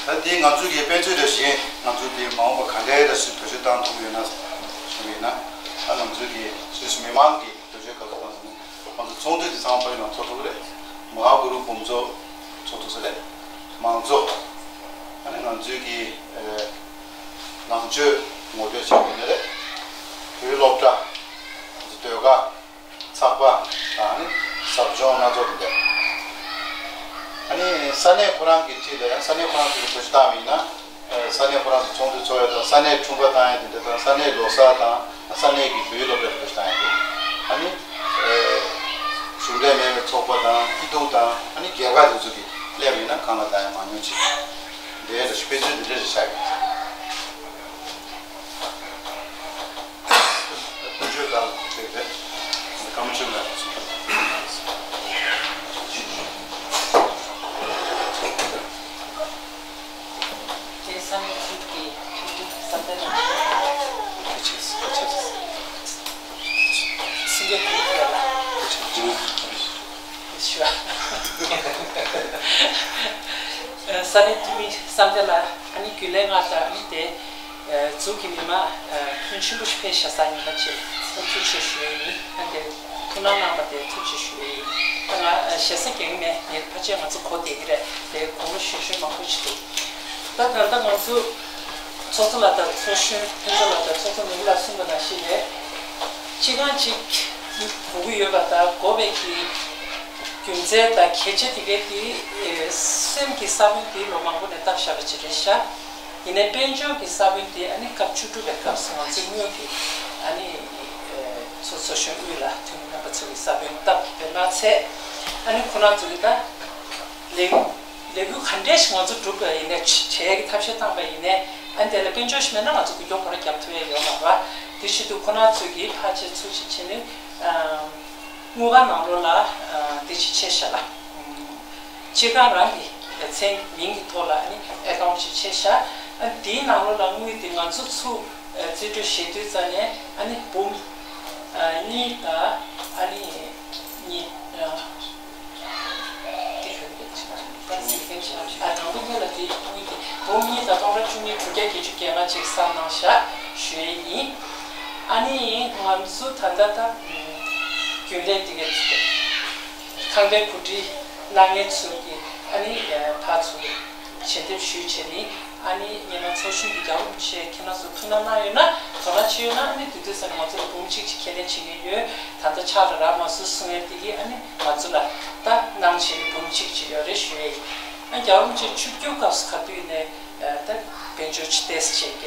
ད་འདི་ང་ཚོ་གི་དཔེ་མཛོད་འདྲ་ཞིག་ང་ཚོ་འདི་མ་འོངས་པ་ག་འདྲའི་འདྲ་ཞིག་བེད་སྤྱོད་བཏང་ཐུབ་ཡོད་ན་ཞུ་ཡིན་ན། ད་ང་ཚོ་གི་སུད་སི་མི་མང་གི་བེད་སྤྱོད་ག་ཚོད་བཏང་ཐུབ་ན། ང་ཚོ་ཚོགས་འདུ་འདི་ཚང་མ་ཕ་གི་ནང་ཚོགས་ཐུབ་ཀྱི་རེད། མ་ཧཱ་གུ་རུ་འབུམ་ཚོགས་ཚོགས་ཐུབ་ས་རེད། མང་གཙོ། ཨ་ནི་ང་ཚོའི་གི་ཨེ་ནང་ཆོས་ངོ་སྤྲོད་བྱེད་དགོས་ནི་རེད། བོད་སློབ་གྲྭ། ང་ཚོ་ཟློས་གར། ཚགས་པར་དང་ནི་ཟབ་སྦྱོང་སྣ་ཚོགས་འདུག་ཨ་ནི་ས་གནས་ཁོ་རང་གི་ཁྲིད་ལ་ཡང་ས་གནས་ཁོ་རང་ཚོ་གི་བེད་སྤྱོད་བཏང་བ་ཡིན་ན། ས་གནས་ཁོ་རང་ཚོ་ཚོགས་འདུ་ཚོགས་ཡ་དང་ས་གནས་འཁྲུངས་པ་བཏང་ཡ་དེ་འདྲ་དང་ས་གནས་ལོ་གསར་དང་ས་གནས་ཀྱི་བོད་ཡིག་སློབ་གྲྭ་དེ་འདྲ་བཏང་ཡ་དེ། ཨ་ནི་གཞུང་འབྲེལ་མེད་པའི་ཚོགས་པ་དང་སྐྱིད་སྡུག་དང་ཨ་ནི་སྒེར་པ་དེ་ཚོ་གི་སླེབས་ཡིན་ན་གང་ལ་བཏང་ཡ་མང་ཉུང་ཅིག་འདྲའི་འདྲ་ཞིག་དཔེ་མཛོད་འདི་འདྲ་ཞིག་ཆགས་ཡོད། ཀུན་སྤྱོད་ལ་ཅིག་རེད། ཞུ་བ། ས་གནས་འཐུས་མི་བསམ་གཏན་ལགས། ཨ་ནི་རྒྱུན་ལས་ལྔ་དང་ཨ་ནི་དེ་འཛུགས་ཀྱི་མི་མང་ཕོན་ཆེན་པོ་ཞིག་ཕེབས་བཞག་ས་ཡིན་པ་བཅས་ཐུགས་རྗེ་ཆེ་ཞུ་ཡས་ཡིན། ཨ་ནི་ཐུགས་སྣང་གནང་བ་དེ་ཐུགས་རྗེ་ཆེ་ཞུ་ཡས་ཡིན། ད་ང་ཞེ་ས་འགེངས་མེད། ངས་ཕལ་ཆེར་ང་ཚོ་གོ་བསྡད་ཀྱི་རེད། དེ་དགོངས་པ་ཞུ་ཤེས་མང་པོ་ཞིག་འདུག་ད་ད་ལྟ་ང་ཚོ་ཚོགས་གཙོ་ལགས་དང་ཚོགས་གཞོན་ཕུན་ཚོགས་ལགས་དང་ཚོགས་གཙོ་ནོར་བུ་ལགས་གསུངས་པ་ནང་བཞིན་རེད། སྤྱི་ཁང་གཅིག་དགོས་ཀྱི་ཡོད་པ་དང་དགོས་པའི་གི་རྒྱུ་མཚན་དང་གལ་ཆེ་དེ་གའི་དེ་སེམས་ཀྱི་ས་བོན་དེ་ལོ་མང་པོ་ནས་བཏབ་བཞག་པ་ཅིག་རེད་ཤག་ཡིན་ནའི་དཔལ་འབྱོར་གྱི་ས་བོན་དེ་ཨ་ནི་སྐབས་བཅུ་དྲུག་པའི་སྐབས་སུ་ང་ཚོའི་སྔོན་གྱི་ཨ་ནི་ཚོ་ཚོགས་གཞོན་དབུས་ལ་འཐུས་མི་རྣམ་པ་ཚོ་གི་ས་བོན་བཏབ་པའི་མ་ཚད། ཨ་ནི་ཁོ་རང་ཚོ་གི་ད་ལས་ལས་འགུལ་ག་འདྲས་ཤིག་ང་ཚོ་སྒྲུབ་པ་ཡིན་ནའི་བྱེད་ཡས་ཀྱི་ཐབས་ཤེས་བཏང་པ་ཡིན་ནའི་ཨ་ནི་དེ་ལ་དཔལ་འབྱོར་ཞིག་མེད་ན་ང་ཚོ་འགུལ་སྐྱོད་ཁོ་རང་རྒྱབ་ཐུབ་ཡས་ཡོད་མ་རེད་པ། དེ་བྱེད་དུས་ཁོ་རང་ཚོས་ཀྱི་ཕར་ཕྱིན་ཚུར་ཕྱིན་བྱས་ནས་དངུལ་ཁང་ནང་ལོགས་ལ་དེ་ཅིག་ཕྱེ་བཞག་ལ། སྤྱི་ཁང་རང་གི་མཚན་མིང་གི་ཐོག་ལ་ཨ་ནི་ཨེ་ཀའུན་ཅིག་ཕྱེ་བཞག་ཨ་དེའི་ནང་ལོགས་ལ་དངུལ་དེ་ང་ཚོ་ཚུར་རྩིས་སྤྲོད་བྱེད་དུས་ཙམ་ནས་ཨ་ནི་འབུམ་གཉིས་དང་ཨ་ནི་གཉིས། ཨ་དང་པོ་ཉིད་ལ་དེ་དངུལ་དེ་འབུམ་གཉིས་དང་སྟོང་ཕྲག་བཅུ་གཉིས་དྲུག་བརྒྱ་བརྒྱད་ཅུ་གྱ་ལྔ་ཅིག་བསགས་གནང་བཞག་ཞུ་ཡས་ཡིན། ཨ་ནི་ང་ཚོ་ད་ལྟ་ད་རྒྱུན་ལས་དེ་ག་ཁང་པའི་གོ་སྒྲིག་གནང་མཁན་ཚོ་གི་ཨ་ནི་ཕར་ཚུར་ཞལ་འདེབས་ཞུས་བྱས་ནི་ཨ་ནི་སྔོན་མ་ཚོགས་གཞོན་གྱི་རྒྱལ་བ་རིན་པོ་ཆེ་ཁྱེད་རང་ཚོ་ཐུགས་སྣང་གནང་ཡོད་ན་དོ་སྣང་བྱས་ཡོད་ན་ཨ་ནི་དུས་ཚོད་ཟིན་ན་ང་ཚོ་ལ་འབུམ་གཅིག་ཅིག་ཁས་ལེན་བྱེད་མཁན་ཡོད། ད་ལྟ་ཕྱག་ལ་རག་མ་སོང་གསུང་ཡས་དེ་གི་ཨ་ནི་ང་ཚོ་ལ་ད་གནང་བྱས་ནི་འབུམ་གཅིག་ཅིག་ཡོད་རེད་ཞུ་ཡས་ཡིན། ཨ་རྒྱལ་བ་རིན་པོ་ཆེ་མཆོད་བརྗོད་སྐབས་སུ་ག་དུས་ནས་ད་དཔལ་འབྱོར་ཅིག་ཏོག་ཙམ་ཅིག་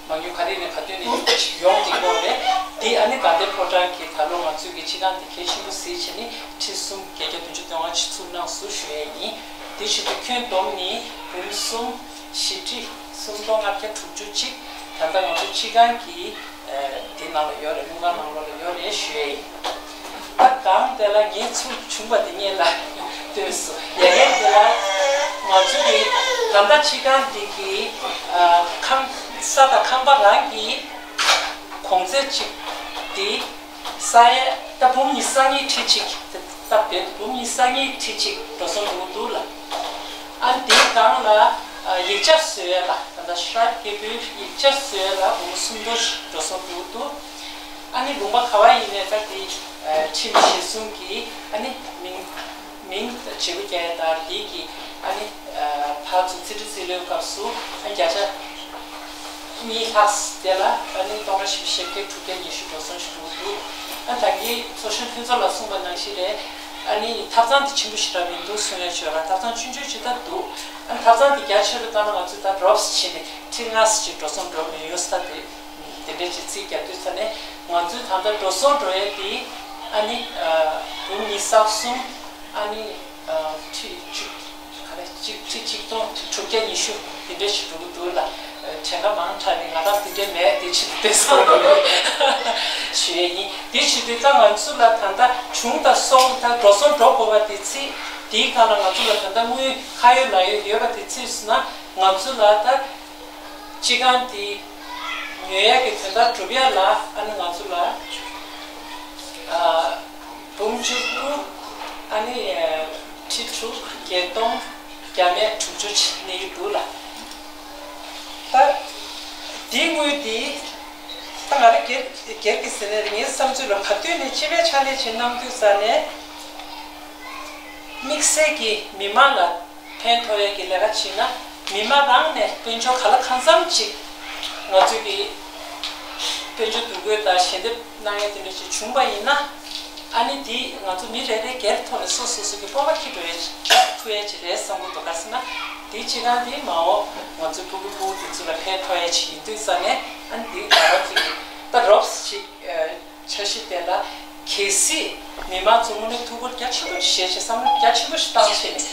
མ་དངུལ་ག་རེ་ནས་ག་དུས་ནས་ཡོང་གི་ཡོད་རེད། དེ་ཨ་ནི་དགའ་ལྡན་ཕོ་བྲང་གི་ད་ལོ་ང་ཚོའི་གི་སྤྱི་ཁང་དེ་གལ་ཆེན་པོ་གཟིགས་བྱས་ནི་ཁྲི་གསུམ་བརྒྱད་བརྒྱ་བདུན་ཅུ་དོན་ལྔ་ཅིག་ཚུར་གནང་སོང་ཞུ་ཡས་ཡིན། དེ་བཞིན་དུ་ཁྱོན་བསྡོམས་ནི་འབུམ་གསུམ་བཞི་ཁྲི་སུམ་སྟོང་ལྔ་བརྒྱ་དྲུག་ཅུ་གཅིག་ད་ལྟ་ང་ཚོ་སྤྱི་ཁང་གི་དེ་ནང་ལ་ཡོད་རེད། དངུལ་ཁང་ནང་ལོགས་ལ་ཡོད་རེད་ཞུ་ཡས་ཡིན། ད་གང་དེ་ལ་ངས་ཚུར་བྱུང་བ་དེ་སྔོན་ལ་ལྟོས་སོ། ཡ་ཡན་དེ་ལ་ང་ཚོ་གི་ད་ལྟ་སྤྱི་ཁང་དེ་གི་ཨ་ཁང་ས་དང་ཁང་པ་རང་གི་གོང་ཚད་གཅིག་དེ་ས་ཡ་ད་འབུམ་གཉིས་ས་གཉིས་ཁྲི་གཅིག་ད་བེད་འབུམ་གཉིས་ས་གཉིས་ཁྲི་གཅིག་འགྲོ་སོང་འགྲོ་གི་འདུག་ལ། ཨ་དེའི་སྒང་ལ་ཡིག་ཆ་བཟོ་ཡས་ལ་ད་ལྟ་ཤྲཱིབ་སྐྱེས་བུའི་ཡིག་ཆ་བཟོ་ཡས་ལ་འབུམ་སུམ་སྟོང་འགྲོ་སོང་འགྲོ་གི་འདུག་ཨ་ནི་ལུང་པ་ག་བ་ཡིན་ནའི་ད་དེ་ཁྲིམས་གཞི་བཟུང་གི་ཨ་ནི་མིང་མིང་བརྗེ་པོ་རྒྱག་ཡས་དང་དེ་གི་ཨ་ནི་ཕར་ཚུར་རྩིས་སྤྲོད་རྩིས་ལེན་སྐབས་སུ་ཨ་བརྒྱ་ཆ་གཉིས་ལྷག་དེ་ལ་ཨ་ནི་སྟོང་ཕྲག་བཞི་བཅུ་ཞེ་བརྒྱད་དྲུག་བརྒྱ་ཉི་ཤུ་འགྲོ་སོང་ཞིག་འགྲོ་གི་འདུག་ཨ་ད་གི་ཚོགས་གཞོན་ཕུན་ཚོགས་ལགས་གསུངས་པ་ནང་བཞིན་རེད། ཨ་ནི་ཐབ་ཚང་དེ་ཆེན་པོ་ཞེ་དྲག་མི་འདུག་གསུང་ཡས་ཆོས་ར་ཐབ་ཚང་ཆུང་ཆུང་ཅིག་ད་འདུག་ཨ་ནི་ཐབ་ཚང་དེ་རྒྱ་ཆེ་རུ་བཏང་ན་ང་ཚོས་ད་ཌོབ་སི་བྱས་ནས་ཁྲི་ལྔ་ཙམ་ཅིག་འགྲོ་སོང་འགྲོ་མི་ཡོང་ས་དེ་དེ་འདྲས་ཅིག་རྩིས་རྒྱག་དུས་ཙ་ནས་ང་ཚོའི་ད་ལྟ་འགྲོ་སོང་འགྲོ་ཡས་དེ་ཨ་ནི་འབུམ་གཉིས་ས་གསུམ་ཨ་ནི་ཁྲི་བཅུ། ག་རེ་གཅིག་ཁྲི་གཅིག་སྟོང་དྲུག་བརྒྱ་ཉི་ཤུ་དེ་འདྲ་ཞིག་འགྲོ་གི་འདུག་ལ། གྲངས་ཀ་མང་དྲགས་ནས་ང་རང་དེ་འདྲ་མེད་དེ་ཕྱིར་དེ་སོང་ཞུ་ཡས་ཡིན། དེ་བྱེད་དུས་ད་ང་ཚོ་ལ་ད་ལྟ་བྱུང་དང་སོང་ད་འགྲོ་སོང་འགྲོ་དགོས་པ་དེ་ཚིག་དེའི་སྒང་ལ་ང་ཚོ་ལ་ད་ལྟ་དངུལ་ཁ་ཡོད་ལག་ཡོད་ཡོད་པ་དེ་ཚིག་སོང་ན་ང་ཚོ་ལ་ད་སྤྱི་ཁང་དེ་ཉོ་ཡས་ཀྱི་དོན་དག་སྒྲུབ་ཡས་ལ་ཨ་ནི་ང་ཚོ་ལ། འབུམ་བཅུ་དགུ་ཨ་ནི་ཁྲི་དྲུག་བརྒྱད་སྟོང་བརྒྱ་མེད་དྲུག་ཅུ་ཅིག་གནས་ཀྱི་འདུག་ལ། ད་འདིའི་དངུལ་འདི་ད་ང་རང་སྒེར་སྒེར་གྱི་ཟེར་ནས་ངའི་བསམ་ཚུལ་ལ་ག་དུས་ནས་སྤྱི་པའི་ཕྱག་ལས་བྱེད་གནང་དུས་ཙ་ནས་དམིགས་བསལ་གྱི་མི་མང་ལ། ཕན་ཐོགས་ཡས་ཀྱི་ལས་ཀ་བྱེད་ན་མི་མང་རང་ནས་དཔལ་འབྱོར་ག་ལ་གང་འཚམ་ཅིག་ང་ཚོས་ཀྱི་དཔལ་འབྱོར་འདུ་འགོད་དང་ཞལ་འདེབས་གནང་ཡས་དེ་འདྲ་ཞིག་བྱུང་པ་ཡིན་ན་ཨ་ནི་འདི་ང་ཚོ་མི་རེ་རེ་སྒེར་ཐོག་ནས་སོ་སོ་སོ་གི་སྤོབས་པ་འཁྱེར་འགྲོ་ཡས་ཐུབ་ཡས་ཅིག་རེད་བསམ་གྱི་འདུག་ག་རེ་ཟེར་ན་འདི་སྤྱི་ཁང་འདི་མ་འོངས་ང་ཚོའི་ཕྲུ་གུ་ཕྲུ་གུ་དེ་ཚོ་ལ་ཕན་ཐོགས་ཡས་ཅིག་ཡིན་དུས་ཙ་ནས་ཨ་ནི་འདི་ང་རང་ཚོ་གི་ད་རོབ་ཙམ་ཅིག་འཆར་གཞི་དེ་ལ་གལ་སྲིད་མི་མང་ཚོ་དངོས་གནས་ཐུགས་ཁུར་རྒྱ་ཆེན་པོ་བཞེས་བྱས་བསམ་བློ་རྒྱ་ཆེན་པོ་ཞིག་བཏང་བྱས་ནས་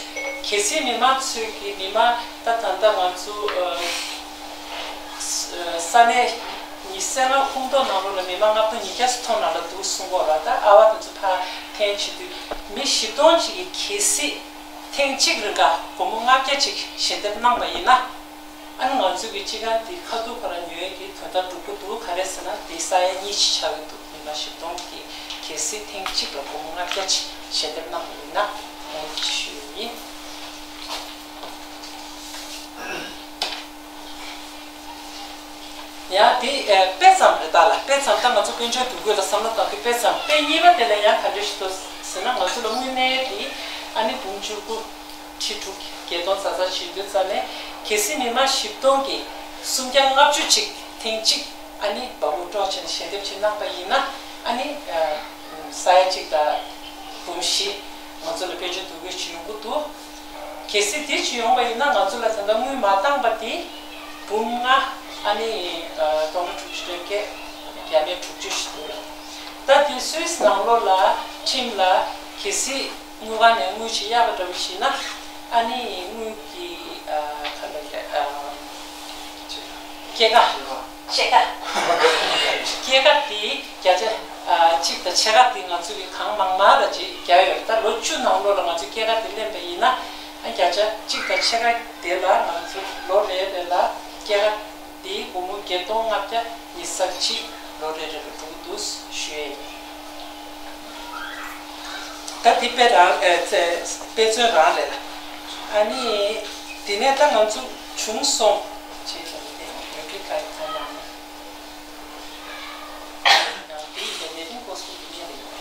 གལ་སྲིད་མི་མང་ཚོས་ཀྱི་མི་མང་ད་ད་ལྟ་ང་ཚོ་ས་གནས་ཉི་ཤུ་རྩ་ལྔ་ཁོངས་གཏོགས་ནང་ལོགས་ལ་མི་མང་ལྔ་སྟོང་ཉིས་བརྒྱ་ཙམ་ཐོན་ནང་ལ་འདུག་གསུང་གི་ཡོད་རེད། ད་ཨ་བ་དེ་ཚོ་ཕར་འཐེན་བྱེད་དུས་མི་བཞི་སྟོང་ཅིག་གིས་གལ་སྲིད་ཐེངས་གཅིག་རེ་འགའ་སྒོར་མོ་ལྔ་བརྒྱ་ཅིག་ཞལ་འདེབས་གནང་བ་ཡིན་ན། ཨ་ནི་ང་ཚོ་གི་སྤྱི་ཁང་འདི་ཁ་ཐུག་ཁོ་རང་ཉོ་ཡས་ཀྱི་དོན་དག་འགྲུབ་ཀྱི་འདུག་ག་རེ་ཟེར་ན་འདི་ས་ཡ་གཉིས་ཅིག་ཆགས་ཀྱི་འདུག་མི་མང་བཞི་སྟོང་གི་ གལ་སྲིད་ཐེངས་གཅིག་ལ་སྒོར་མོ་ལྔ་བརྒྱ་ཅིག་ཞལ་འདེབས་གནང་བ་ཡིན་ན་འོང་ཞུ་ཡི་ཡིན། ཡང་དེ་ཨེ་དཔེ་ཙམ་རེད་ད་ལ། དཔེ་ཙམ་ད་ང་ཚོ་དཔལ་འབྱོར་འདུ་འགོད་ལ་བསམ་བློ་བཏང་དུས་དཔེ་ཙམ། དཔེ་གཉིས་པ་དེ་ལ་ཡང་ག་འདྲ་ཞིག་འདུག་ཟེར་ན། ང་ཚོ་ལ་དངོས་གནས་དེ་ཨ་ནི་འབུམ་བཅུ་དགུ་ཁྲི་དྲུག་བརྒྱད་སྟོང་ཙམ་ཙམ་བྱེད་དུས་ཙམ་ནས། གལ་སྲིད་མི་མང་བཞི་སྟོང་གིས་སུམ་བརྒྱ་ལྔ་བཅུ་ཅིག་ཐེངས་གཅིག་ཨ་ནི་འབག་འོག་སྤྲོད་བྱས་ནས་ཞལ་འདེབས་ཅིག་གནང་པ་ཡིན་ན། ཨ་ནི་ས་ཡ་གཅིག་དང་འབུམ་བཞི་ང་ཚོ་ལ་དཔལ་འབྱོར་འདུ་འགོད་ཅིག་ཡོང་གི་འདུག་གལ་སྲིད་དེ་ཅིག་ཡོང་བ་ཡིན་ན། ང་ཚོ་ལ་ད་ལྟ་དངུལ་མ་བཏང་པ་དེ་འབུམ་ལྔ་ཨ་ནི་སྟོང་ཕྲག་དྲུག་ཅུ་རེ་བརྒྱད་བརྒྱ་མེད་དྲུག་ཅུ་ཞིག་འདུག་ད་དེ་སུད་སི་ནང་ལོགས་ལ་ཁྲིམས་ལ་གལ་སྲིད་དངུལ་ཁང་ནས་དངུལ་ཅིག་གཡར་བ་འདྲ་བོ་ཞིག་ན། ཨ་ནི་དངུལ་གྱི་ཨ་ག་ལ་རེད། ཨ་སྐྱེད་ཀ་སྐྱེད་ཀ་སྐྱེད་ཀ་དེ་བརྒྱ་ཆ་ཨ་གཅིག་དང་ཕྱེད་ཀ་དེ་ང་ཚོ་གི་གང་མང་མང་ལ་ཅིག་བརྒྱབ་ཡོད་རེད། ད་ལོ་བཅུ་ནང་ལོགས་ལ་ང་ཚོས་སྐྱེད་ཀ་དེ་ལེན་པ་ཡིན་ན། ཨ་བརྒྱ་ཆ་གཅིག་དང་ཕྱེད་ཀ་དེ་ལ་ང་ཚོ་ལོ་རེ་རེ་ལ་སྐྱེད་ཀ་དེ་སྒོར་མོ་བརྒྱད་སྟོང་ལྔ་བརྒྱ་ཉི་ཤུ་རྩ་གཅིག་ལོ་རེ་རེ་ལ་འགྲོ་གི་འདུག་ཞུ་ཡས་ཡིན། ད་དེ་དཔེ་རང་ཨེ་ཙེ་དཔེ་མཚོན་རང་རེད་ལ། ཨ་ནི་དེ་ནས་ད་ང་ཚོ་བྱུང་སོང་བྱས་ཙང་དེ་ཡོད་ཀྱི་ག་ཡི་ཐ་ན་ནི། ཡང་དེ་ཡི་ལས་རིམ་སྐོར་སྐོར་དེ་ནས་རེད།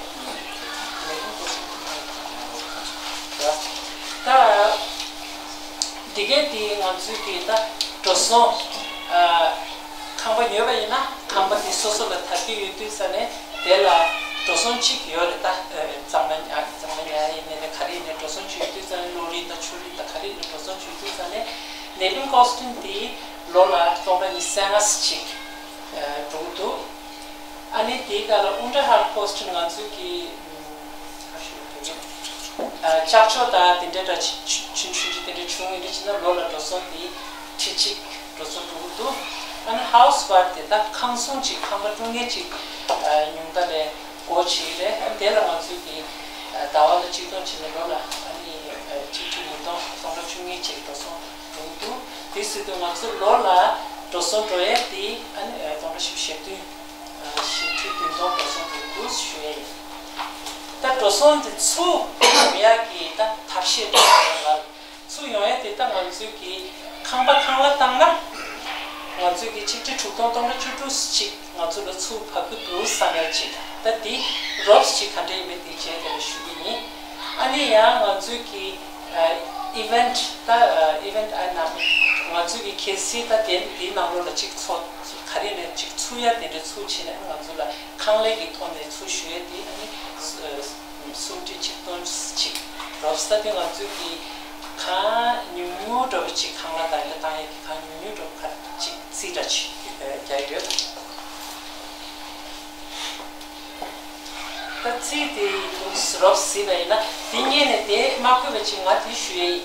ལས་རིམ་སྐོར་སྐོར་དེ་ནས་རེད། ད། འདི་གའི་དེ་ང་ཚོའི་གི་ད་འགྲོ་སོང་ཨ་ཁང་པ་ཉོས་པ་ཡིན་ན། ཁང་པ་དེ་སོ་སོ་ལ་དར་གྱི་ཡོད་དུས་ཙ་ནས་དེ་ལ་འགྲོ་སོང་གཅིག་ཡོད་རེད། ད་ཨ་གཙང་མ་ཉར་གཙང་མ་ཉར་ཡིན་ནའི་རེད། ག་རེ་ཡིན་ནའི་འགྲོ་སོང་གཅིག་ཡོད་དུས་ཙ་ནས་གློག་རིན་དང་ཆུ་རིན་དང་ག་རེ་ཡིན་ནའི་འགྲོ་སོང་གཅིག་ཡོད་དུས་ཙ་ནས་living cost་དེ་ལོ་ལ་སྟོང་ཕྲག་ཉི་ཤུ་རྩ་ལྔ་ཙམ་ཅིག་ཨ་འགྲོ་གི་འདུག་ཨ་ནི་དེའི་སྐབས་ལ་Unterhalt Kosten ང་ཚོས་ཀྱི་ཨ་ཞུ་བ་དེ་ཨ་ལྕགས་ཤོག་དང་དེ་འདྲའི་འདྲ་ཆུན་ཆུན་ཆུན་ཆུན་དེ་འདྲ་བྱུང་ཡིན་དུས་ཕྱིན་ན་ལོ་ལ་འགྲོ་སོང་དེ་ཁྲི་གཅིག་འགྲོ་སོང་འགྲོ་གི་འདུག་ཨ་ནི་Hauswart་དེ་ད་ཁང་སྲུང་གཅིག་ཁང་པ་སྲུང་མཁན་གཅིག་ཨ་ཉུང་མཐའ་ལས་སྒོ་ཕྱེ་རེད། ཨ་ནི་དེ་ལ་ང་ཚོས་ཀྱི་ཨ་ཟླ་བ་ལ་གཅིག་སྟོང་བྱས་ནས་ལོ་ལ་ཨ་ནི་ཨ་གཅིག་ཁྲི་ཉིས་སྟོང་སྟོང་ཕྲག་བཅུ་གཉིས་བཅས་འགྲོ་སོང་འགྲོ་གི་འདུག་དེ་ཟེར་དུས་ང་ཚོ་ལོ་ལ་འགྲོ་སོང་འགྲོ་ཡས་དེ་ཨ་ནི་ཨ་སྟོང་ཕྲག་བཞི་བཅུ་ཞེ་བདུན། བཞི་ཁྲི་བདུན་སྟོང་འགྲོ་སོང་འགྲོ་གི་འདུག་ཞུ་ཡས་ཡིན། ད་འགྲོ་སོང་དེ་ཚུར་ཡོང་ཡག་གི་ད་ཐབས་ཤེས་འདྲ་བོ་ལ། ཚུར་ཡོང་ཡས་དེ་ད་ང་ཚོས་ཀྱི་ཁང་པ་ཁང་གླ་བཏང་ན། ང་ཚོས་ཀྱི་ཆིག་ཁྲི་དྲུག་སྟོང་སྟོང་ཕྲག་བཅུ་དྲུག་ཅིག་ང་ཚོ་ལ་ཚུར་བབས་ཀྱི་འདུག་བསམ་ཡས་ཅིག་ད་དེ་རོབ་ཅིག་ག་འདྲ་ཡིན་མིན་དེ་རྗེས་དེ་ལ་ཞུ་གི་ཡིན། ཨ་ནི་ཡང་ང་ཚོས་ཀྱི་ཨ་event་ད་ཨ་event་ཨ་ནང་ང་ཚོས་ཀྱི་གལ་སྲིད་ད་དེ་དེའི་ནང་ལོགས་ལ་ཅིག་ཚོགས་ག་རེ་ནས་ཅིག་ཚུར་ཡ་དེ་འདྲ་ཚུར་བྱས་ནས་ང་ཚོ་ལ་ཁང་ལས་ཀྱི་ཐོག་ནས་ཚུར་ཞུ་ཡས་དེ་ཨ་ནི་སུམ་ཁྲི་ཆིག་སྟོང་ཅིག་རོབ་ས་དེ་ང་ཚོས་ཀྱི་གང་ཉུང་ཉུང་འདྲ་བོ་ཅིག་ཁང་གླ་དང་ཡ་བཏང་ཡས་ཀྱི་གང་ཉུང་ཉུང་འདྲ་བོ་ག་ཅིག་རྩིས་འདྲ་ཅིག་རྒྱག་ཡོད། ད་རྩིས་དེ་ཡིན་དུས་རོབ་ཟིན་པ་ཡིན་ན་དེ་སྔོན་ནས་དེ་མ་འཁོད་པ་ཅིག་ང་དེ་ཞུ་ཡས་ཡིན།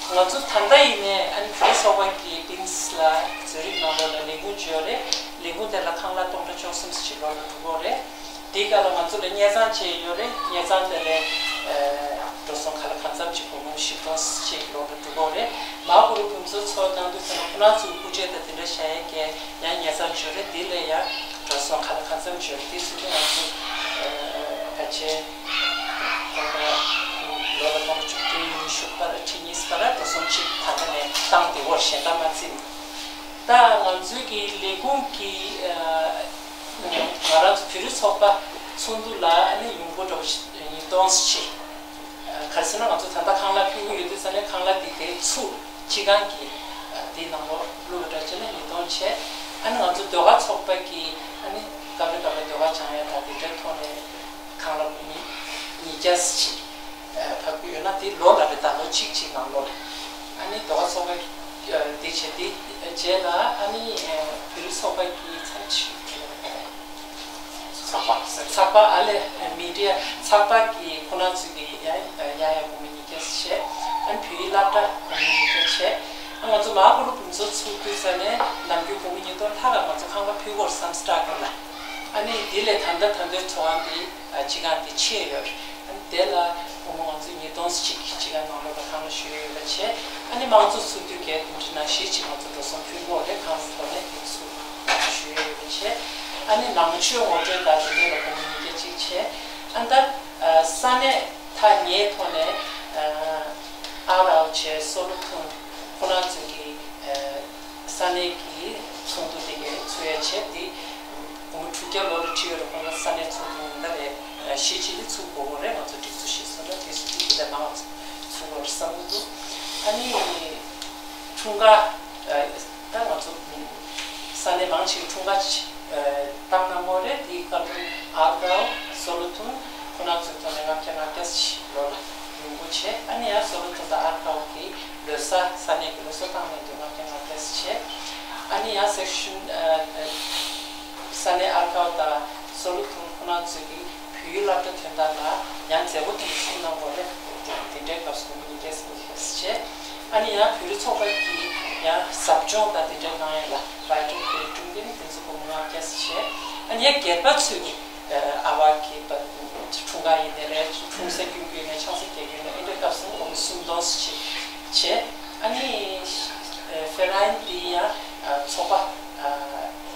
ང་ཚོ་ད་ལྟ་ཡིན་ནའི་ཨ་ནི་བོད་རིགས་ཚོགས་པ་གི་བིན་སི་ལ་ཛུ་རིག་ནང་ལོགས་ལ་ལས་ཁུངས་ཅིག་ཡོད་རེད། ལས་ཁུངས་དེ་ལ་ཁང་གླ་སྟོང་ཕྲག་བཅུ་གསུམ་ཙམ་ཅིག་ལོ་ལ་འགྲོ་གི་ཡོད་རེད། དེའི་སྐབས་ལ་ང་ཚོ་ལ་དངུལ་ཁང་བཅས་ཡོད་རེད། དངུལ་ཁང་དེ་ལས་ཨ་འགྲོ་སོང་ག་ལ་གང་འཚམ་ཅིག་སྒོར་མོ་བཞི་སྟོང་ཙམ་ཅིག་ལོ་ལ་འགྲོ་གི་ཡོད་རེད། མ་གུ་རུ་ཕུན་ཚོགས་ཚོགས་གནང་དུས་ཙམ་ན་ཁོ་རང་ཚོའི་སྐུ་ཕྱྭ་དང་དེ་འདྲ་བཞག་ཡས་ཀྱི་ཡང་ཉེ་ཚང་འབྱོར་རེད། དེ་ལས་ཡང་འགྲོ་སོང་ག་ལ་གང་འཚམ་འབྱོར་རེད། དེ་ཚོ་དེ་ང་ཚོ་ཨ་ཕལ་ཆེར་སྟོང་ཕྲག་ལོ་ལ་སྟོང་ཕྲག་བཅུ་བདུན་ཉི་ཤུ་བར་ཁྲི་གཉིས་བར་འགྲོ་སོང་གཅིག་ད་ལྟ་ནས་བཏང་བསྡད་ཡོད་རེད། གཞན་དག་མ་བརྩིས་ནས། ད་ང་ཚོའི་གི་ལས་ཁུངས་ཀྱི་ཨ་ང་རང་ཚོ་བོད་རིགས་ཚོགས་པ་ཚོགས་འདུ་ལ་ཨ་ནི་ཡོང་སྒོ་འགྲོ་ཉིས་སྟོང་ཙམ་ཅིག་ག་རེ་ཟེར་ན་ང་ཚོ་ད་ལྟ་ཁང་གླ་ཕུལ་གྱི་ཡོད་དུས་ཙ་ནས་ཁང་གླ་དེ་དེ་ཚུར་སྤྱི་ཁང་གི་དེའི་ནང་ལོགས་བླུགས་པ་འདྲ་བྱས་ན་ཉིས་སྟོང་བྱས། ཨ་ནི་ང་ཚོ་ཟློས་གར་ཚོགས་པ་གི་ཨ་ནི་སྐབས་རེ་སྐབས་རེ་ཟློས་གར་སྦྱང་ཡ་དང་དེ་འདྲའི་ཐོག་ནས་ཁང་གླ་ཉིས་ཉིས་བརྒྱ་ཅིག་བབས་ཀྱི་ཡོད་ན་དེ་ལོ་ལ་རེད། ད་ལོ་གཅིག་གཅིག་ནང་ལོགས་ལ་ཨ་ནི་ཟློས་གར་ཚོགས་པ་དེ་བྱས་དེ་རྗེས་ལ་ཨ་ནི་བོད་རིགས་ཚོགས་པ་གི་ཚབ་ཆེ་ཚགས་པ་ཨ་ལས་མི་ཌི་ཡ་ཚགས་པ་གི་ཁོ་རང་ཚོས་ཀྱི་ཡ་ཡ་ཡ་སྒོར་མོ་ཉིས་བརྒྱ་བྱས། ཨ་ནི་བོད་ཡིག་སློབ་གྲྭ་སྒོར་མོ་ཉིས་བརྒྱ་བྱས། ཨ་ང་ཚོ་མ་གུ་རུ་ཕུན་ཚོགས་ཚོགས་དུས་ཙ་ནས་ནམ་རྒྱུན་སྒོར་མོ་ཉིས་སྟོང་ལྷག་ག་ང་ཚོ་ཁང་པ་ཕུལ་གྱི་ཡོད་རེད་བསམ་སྟེ་སྐབས་ལ། ཨ་ནི་དེ་ལས་ད་ལྟ་ད་ལྟའི་འཚོ་བ་འདི་ཨ་སྤྱི་ཁང་འདི་ཆད་ཡོད་རེད། ཨ་ནི་དེ་ལ་སྒོར་མོ་ང་ཚོས་ཉིས་སྟོང་ཙམ་ཅིག་སྤྱི་ཁང་ནང་ལོགས་ལ་ཁང་གླ་ཞུ་ཡས་ཡོད་པ་བྱས། ཨ་ནི་དམངས་གཙོ་ཚུགས་དུས་ཀྱི་དེ་འདྲ་ནང་བཞིན་ཅིག་ང་ཚོ་འགྲོ་སོང་ཕུལ་གྱི་ཡོད་རེད། ཁང་གླའི་ཐོག་ནས་དེ་ཚུར་ཞུ་ཡས་ཡོད་པ་བྱས། ཨ་ནི་ནང་ཆོས་ངོ་སྤྲོད་དང་དེ་འདྲ་ལ་སྒོར་མོ་ཉིས་བརྒྱ་གཅིག་བྱས། ད་ལྟ་ས་གནས་ཐག་ཉེའི་ཐོག་ནས་ཨ་རའོ་བྱས་སོ་ལོ་ཐུང་ཁོ་རང་ཚོའི་གི་ས་གནས་ཀྱི་ཚོགས་འདུ་དེ་གའི་ཚུགས་ཡ་བྱས་འདི་དགུང་དྲུག་བརྒྱ་ལོ་ལ་ཁྲི་ཡོད་རེད། ཁོང་ཚོ་ས་གནས་ཚོགས་འདུ་ཡིན་ད་རེད། གཞིས་བྱེས་ནི་ཚུགས་དགོས་གོ་རེད། ང་ཚོ་སྒྲིག་འཛུགས་ཤིག་སོང་ན་དེ་སུ་དེ་དེ་ལས་མང་བ་ཚུགས་དགོས་རེད་བསམ་གི་འདུག་ཨ་ནི་འཁྲུངས་སྐར་ད་ང་ཚོ་ས་གནས་མང་ཆེ་བའི་འཁྲུངས་སྐར་བཏང་གནང་གོ་རེད། དེའི་བཀའ་དྲུང་ཨར་ཀའོ་སོ་ལོ་ཐུང་ཁོ་རང་ཚོའི་ཐོག་ནས་ལྔ་བརྒྱ་ལྔ་བརྒྱ་ཞིག་ལོ་ལ་ཡོང་སྒོ་བྱས། ཨ་ནི་ཡང་སོ་ལོ་ཐུང་དང་ཨར་ཀའོ་གི་ལོ་གསར་ས་གནས་ཀྱི་ལོ་གསར་བཏང་གནང་དུས་ལྔ་བརྒྱ་ལྔ་བརྒྱ་བྱས། ཨ་ནི་ཡང་སེག་ཤན་ས་གནས་ཨར་ཀའོ་དང་སོ་ལོ་ཐུང་ཁོ་རང་ཚོས་ཀྱི་བོད་ཡིག་སློབ་གྲྭ་ཐོན་སྟངས་ལ་ཡང་མཛད་སྒོ་དེ་འདྲ་ཞིག་གནང་དགོས་རེད། དེ་འདྲའི་སྐབས་སུ་ཉིན་རེ་སེ་བྱས། ཨ་ནི་ཡང་བོད་རིགས་ཚོགས་པ་གིས་ཡང་ཟབ་སྦྱོང་དང་དེ་འདྲ་གནང་ཡ་ལ་བའི་ཀྲུང་བོད་ཀྲུང་གི་ནི་དེ་ཚོ་སྒོར་མོ་ལྔ་བརྒྱ་བྱས། ཨ་ནི་ཡང་སྒེར་པ་ཚོས་ཀྱི་ཨ་བ་གི་འཁྲུངས་སྐར་ཡིན་ནའི་རེད། འཁྲུངས་ས་སྐྱོན་གྱི་ཡིན་ནའི་ཆང་ས་རྒྱག་གི་ཡིན་ནའི་ཨེ་འདྲའི་སྐབས་སུ་སྒོར་མོ་སུམ་སྟོང་ཞིག་བྱས། ཨ་ནི་ཧྥེ་རན་དེ་ཡང་ཚོགས་པ་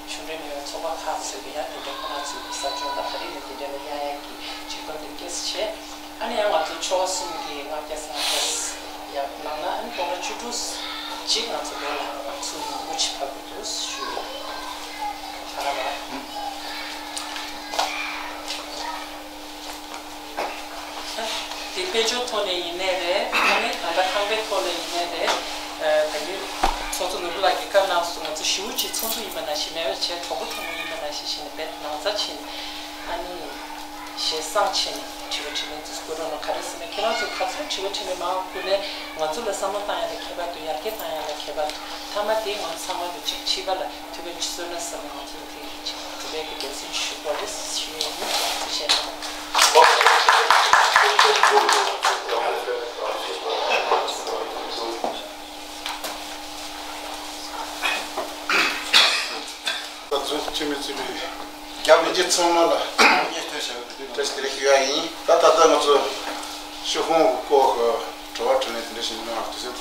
གཞུང་འབྲེལ་མིན་པའི་ཚོགས་པ་ཁག་ཚོས་ཀྱི་ཡང་དེ་འདྲའི་ཁོ་ན་ཚོས་ཀྱི་ཟབ་སྦྱོང་དང་ག་རེ་ཡིན་ནའི་དེ་འདྲའི་ལ་གཡར་ཡག་གི་ཆེད་དོན་དེ་སྐྱེས་བྱས། ཨ་ནི་ཡང་ང་ཚོ་ཆོལ་ཁ་གསུམ་གྱི་ལྔ་བརྒྱ་ལྔ་བརྒྱ་ཡང་གནང་ན་ཨ་ནི་སྟོང་ཕྲག་བཅུ་དྲུག་ཅིག་ང་ཚོ་བོད་ལ་ཚུར་ཡོང་སྒོ་ཅིག་ཕབ་དགོས་འདུག་ཞུ་ཡོད། ད་ག་རང་དེ་དཔལ་འབྱོར་ཐོག་ནས་ཡིན་ནའི་རེད། ཨ་ནི་ད་ལྟ་ཁང་པའི་ཐོག་ལ་ཡིན་ནའི་རེད། ད་གིན་ཚོགས་གཙོ་ནོར་བུ་ལགས་ཀྱིས་བཀའ་གནང་སོང་། ང་ཚོ་ཞེ་པོ་ཅིག་ཚོགས་འཛུགས་ཡིན་པ་ནང་བཞིན་མེད་པ་བྱས་གྲོགས་པོ་གྲོགས་མོ་ཡིན་པ་ནང་བཞིན་བྱས་ནས་རྦད་དེ་ནང་ཚ་ཕྱིན། ཨ་ནི་ཞེ་སང་ཕྱིན་དྲི་བ་དྲིས་ལན་དུ་སྐུ་རོགས་ལ་ག་རེ་ཟེར་ན་ཁྱེད་རང་ཚོ་ག་ཚོད་དྲི་བ་དྲིས་ལན་མང་བ་བསྐུར་ནས་ང་ཚོ་ལ་བསམ་བློ་བཏང་ཡ་ལ་ཁྱད་པར་འདུག་ཡར་རྒྱས་བཏང་ཡ་ལ་ཁྱད་པར་འདུག་མཐའ་མ་དེ་ང་ཚོ་ཚང་མ་ལ་གཅིག་ཕྱི་པ་ལ་ཐུགས་ཕན་ཅིག་གསོས་ན་བསམ་ནས་ང་ཚོ་དེ་གཅིག་གྲུབ་པའི་གི་འགན་སེམས་ཞུ་དགོས་རེད་ཞུ་ཡ་ཡིན། ཐུགས་རྗེ་ཆེ། ཚོགས་འཐུས་མི་ཚོས་རྒྱབ་ལ་ཚང་མ་ལ་བཀྲ་ཤིས་བདེ་ལེགས་ཞུ་ཡ་ཡིན། ད་ད་ལྟ་ང་ཚོ་ཤོག་ཁོང་གི་སྐོར་གྱི་དྲི་བ་དྲིས་ལན་དེ་འདྲ་ཞིག་གནང་བ་དུས་ཚོད་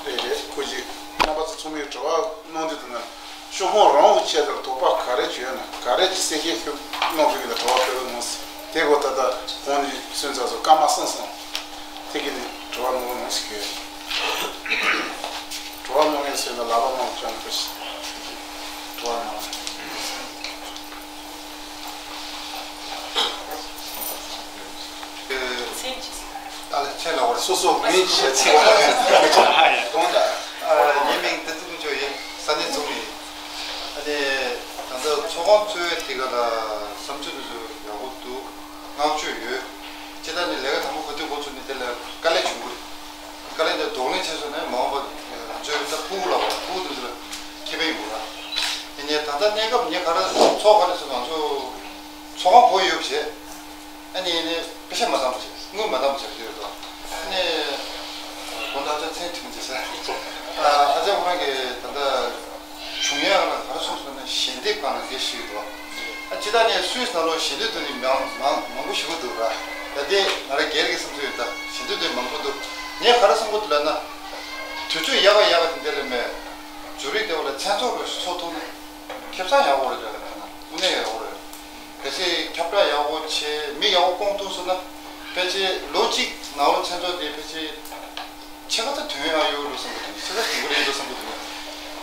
རེད་རེད། ཁོ་ཅིག་རྣམ་པ་ཚོ་ཚང་མས་དྲི་བ་གནང་དུས་དུ་ན་ཤོག་ཁོང་རང་གི་ཆེད་དུ་དོགས་པ་ག་རེ་བྱུང་ན་ག་རེ་ཅིག་གསལ་བཤད་ཁྱོད་གནང་དགོས་ཀྱི་ལ་དྲི་བ་སྤེལ་བ་གནང་སྲིད། དེ་གོ་ད་ལྟ་གོང་ནས་སོན་རྩ་ཚོ་སྐར་མ་གསུམ་གསུམ་དེ་གི་ནས་དྲི་བ་གནང་གནང་སྲིད་ཀྱི། དྲི་བ་གནང་མཁན་ཟེར་ན་ལག་པ་གནང་བྱང་ཁུ་ཞིག་དྲི་བ་གནང་། ཚེ་ད་ལ་ཚེ་ལ་བར་སོ་སོ་མིང་ཞེས་ཚེ་བ་གདོང་ད། ངའི་མིང་བསྟན་འཛིན་ཀུན་སྐྱོང་ཡིན། ས་གནས་ཚོགས་མི་ཡིན། ཨ་ནི་ད་ལྟ་ཚོགས་ཁང་གཙོས་དེ་ག་ལ་བསམ་ཚུལ་དེ་ཚོ་ཡག་པོ་འདུག་བསྔགས་བརྗོད་ཡོད། སྤྱིར་བཏང་ནི་ལས་ཀ་དང་པོ་ག་དུས་འགོ་ཚུགས་ནས་དེ་ལ་དཀའ་ལས་བྱུང་གི་རེད། དཀའ་ལས་དེ་གདོང་ལེན་བྱས་སོང་ན་མ་འོངས་པ་ང་ཚོའི་ད་ཕྲུ་གུ་ལ་བ་ཕྲུ་གུ་དེ་ཚོ་ལ་ཁེ་ཕན་ཡོང་གི་རེད། ཡིན་ནའི་ད་ལྟ་གནས་སྐབས་ཉེ་ག་རེ་ཚོགས་ག་རེ་ཚོ་ང་ཚོ་ཚོགས་ཁང་སྒོ་ཡོད་བྱས། ཨ་ནི་ནི་པེ་ཤ་མ་འདང་བ་བྱས་དངུལ་མ་འདང་བ་བྱས་དུས་དོ། ཨ་ནི་དགོང་དག་ཅག་མཚན་ཁྲིམས་བྱེད་ས། ཨ་ཅག་ཁོ་རང་གི་ད་ལྟ། བྱུང་ཡག་ལ་ག་རེ་གསུངས་སོང་ན་ཞལ་འདེབས་སྒང་ལ་དེ་ཞིག་འདུག་ཨ་ཅི་ད་ནས་སུད་སི་ནང་ལོགས་ཞལ་འདེབས་དེ་ནི་མང་མང་མང་པོ་ཞིག་འདུག་ར། ད་དེ་ང་རང་སྒེར་གྱི་བསམ་ཚུལ་ཡོད། ད་ཞལ་འདེབས་དེ་མང་པོ་འདུག་ངས་ག་རེ་བསམ་གྱི་འདུག་ལབ་ན། དུས་ཚོད་ཡག་ག་ཡག་ག་དེ་འདྲ་ལས་མེད། འབྱོར་རིགས་དེ་བ་ལ་མཚན་ཚོགས་རུ་ཚོགས་ཐུབ་ན། ཁེ་བཟང་ཡག་པོ་རེད་ལབ་ན་དངོས་གནས་ཡག་པོ་རེད། གལ་སྲིད་ཁྱབ་བསྒྲགས་ཡག་པོ་བྱས་མི་ཡག་པོ་བསྐོང་ཐུབ་སོང་ན། ཕལ་ཆེར་ལོ་གཅིག་ནང་ལོ་མཚན་ཚོགས་དེ་ཕལ་ཆེར། ཕྱེད་ཀ་ཙམ་ཐོན་ཡག་ཡོད་ལོ་བསམ་གྱི་འདུག་ཕྱེད་ཀ་ཐོན་གྱི་རེད་ལོ་བསམ་གྱི་འདུག་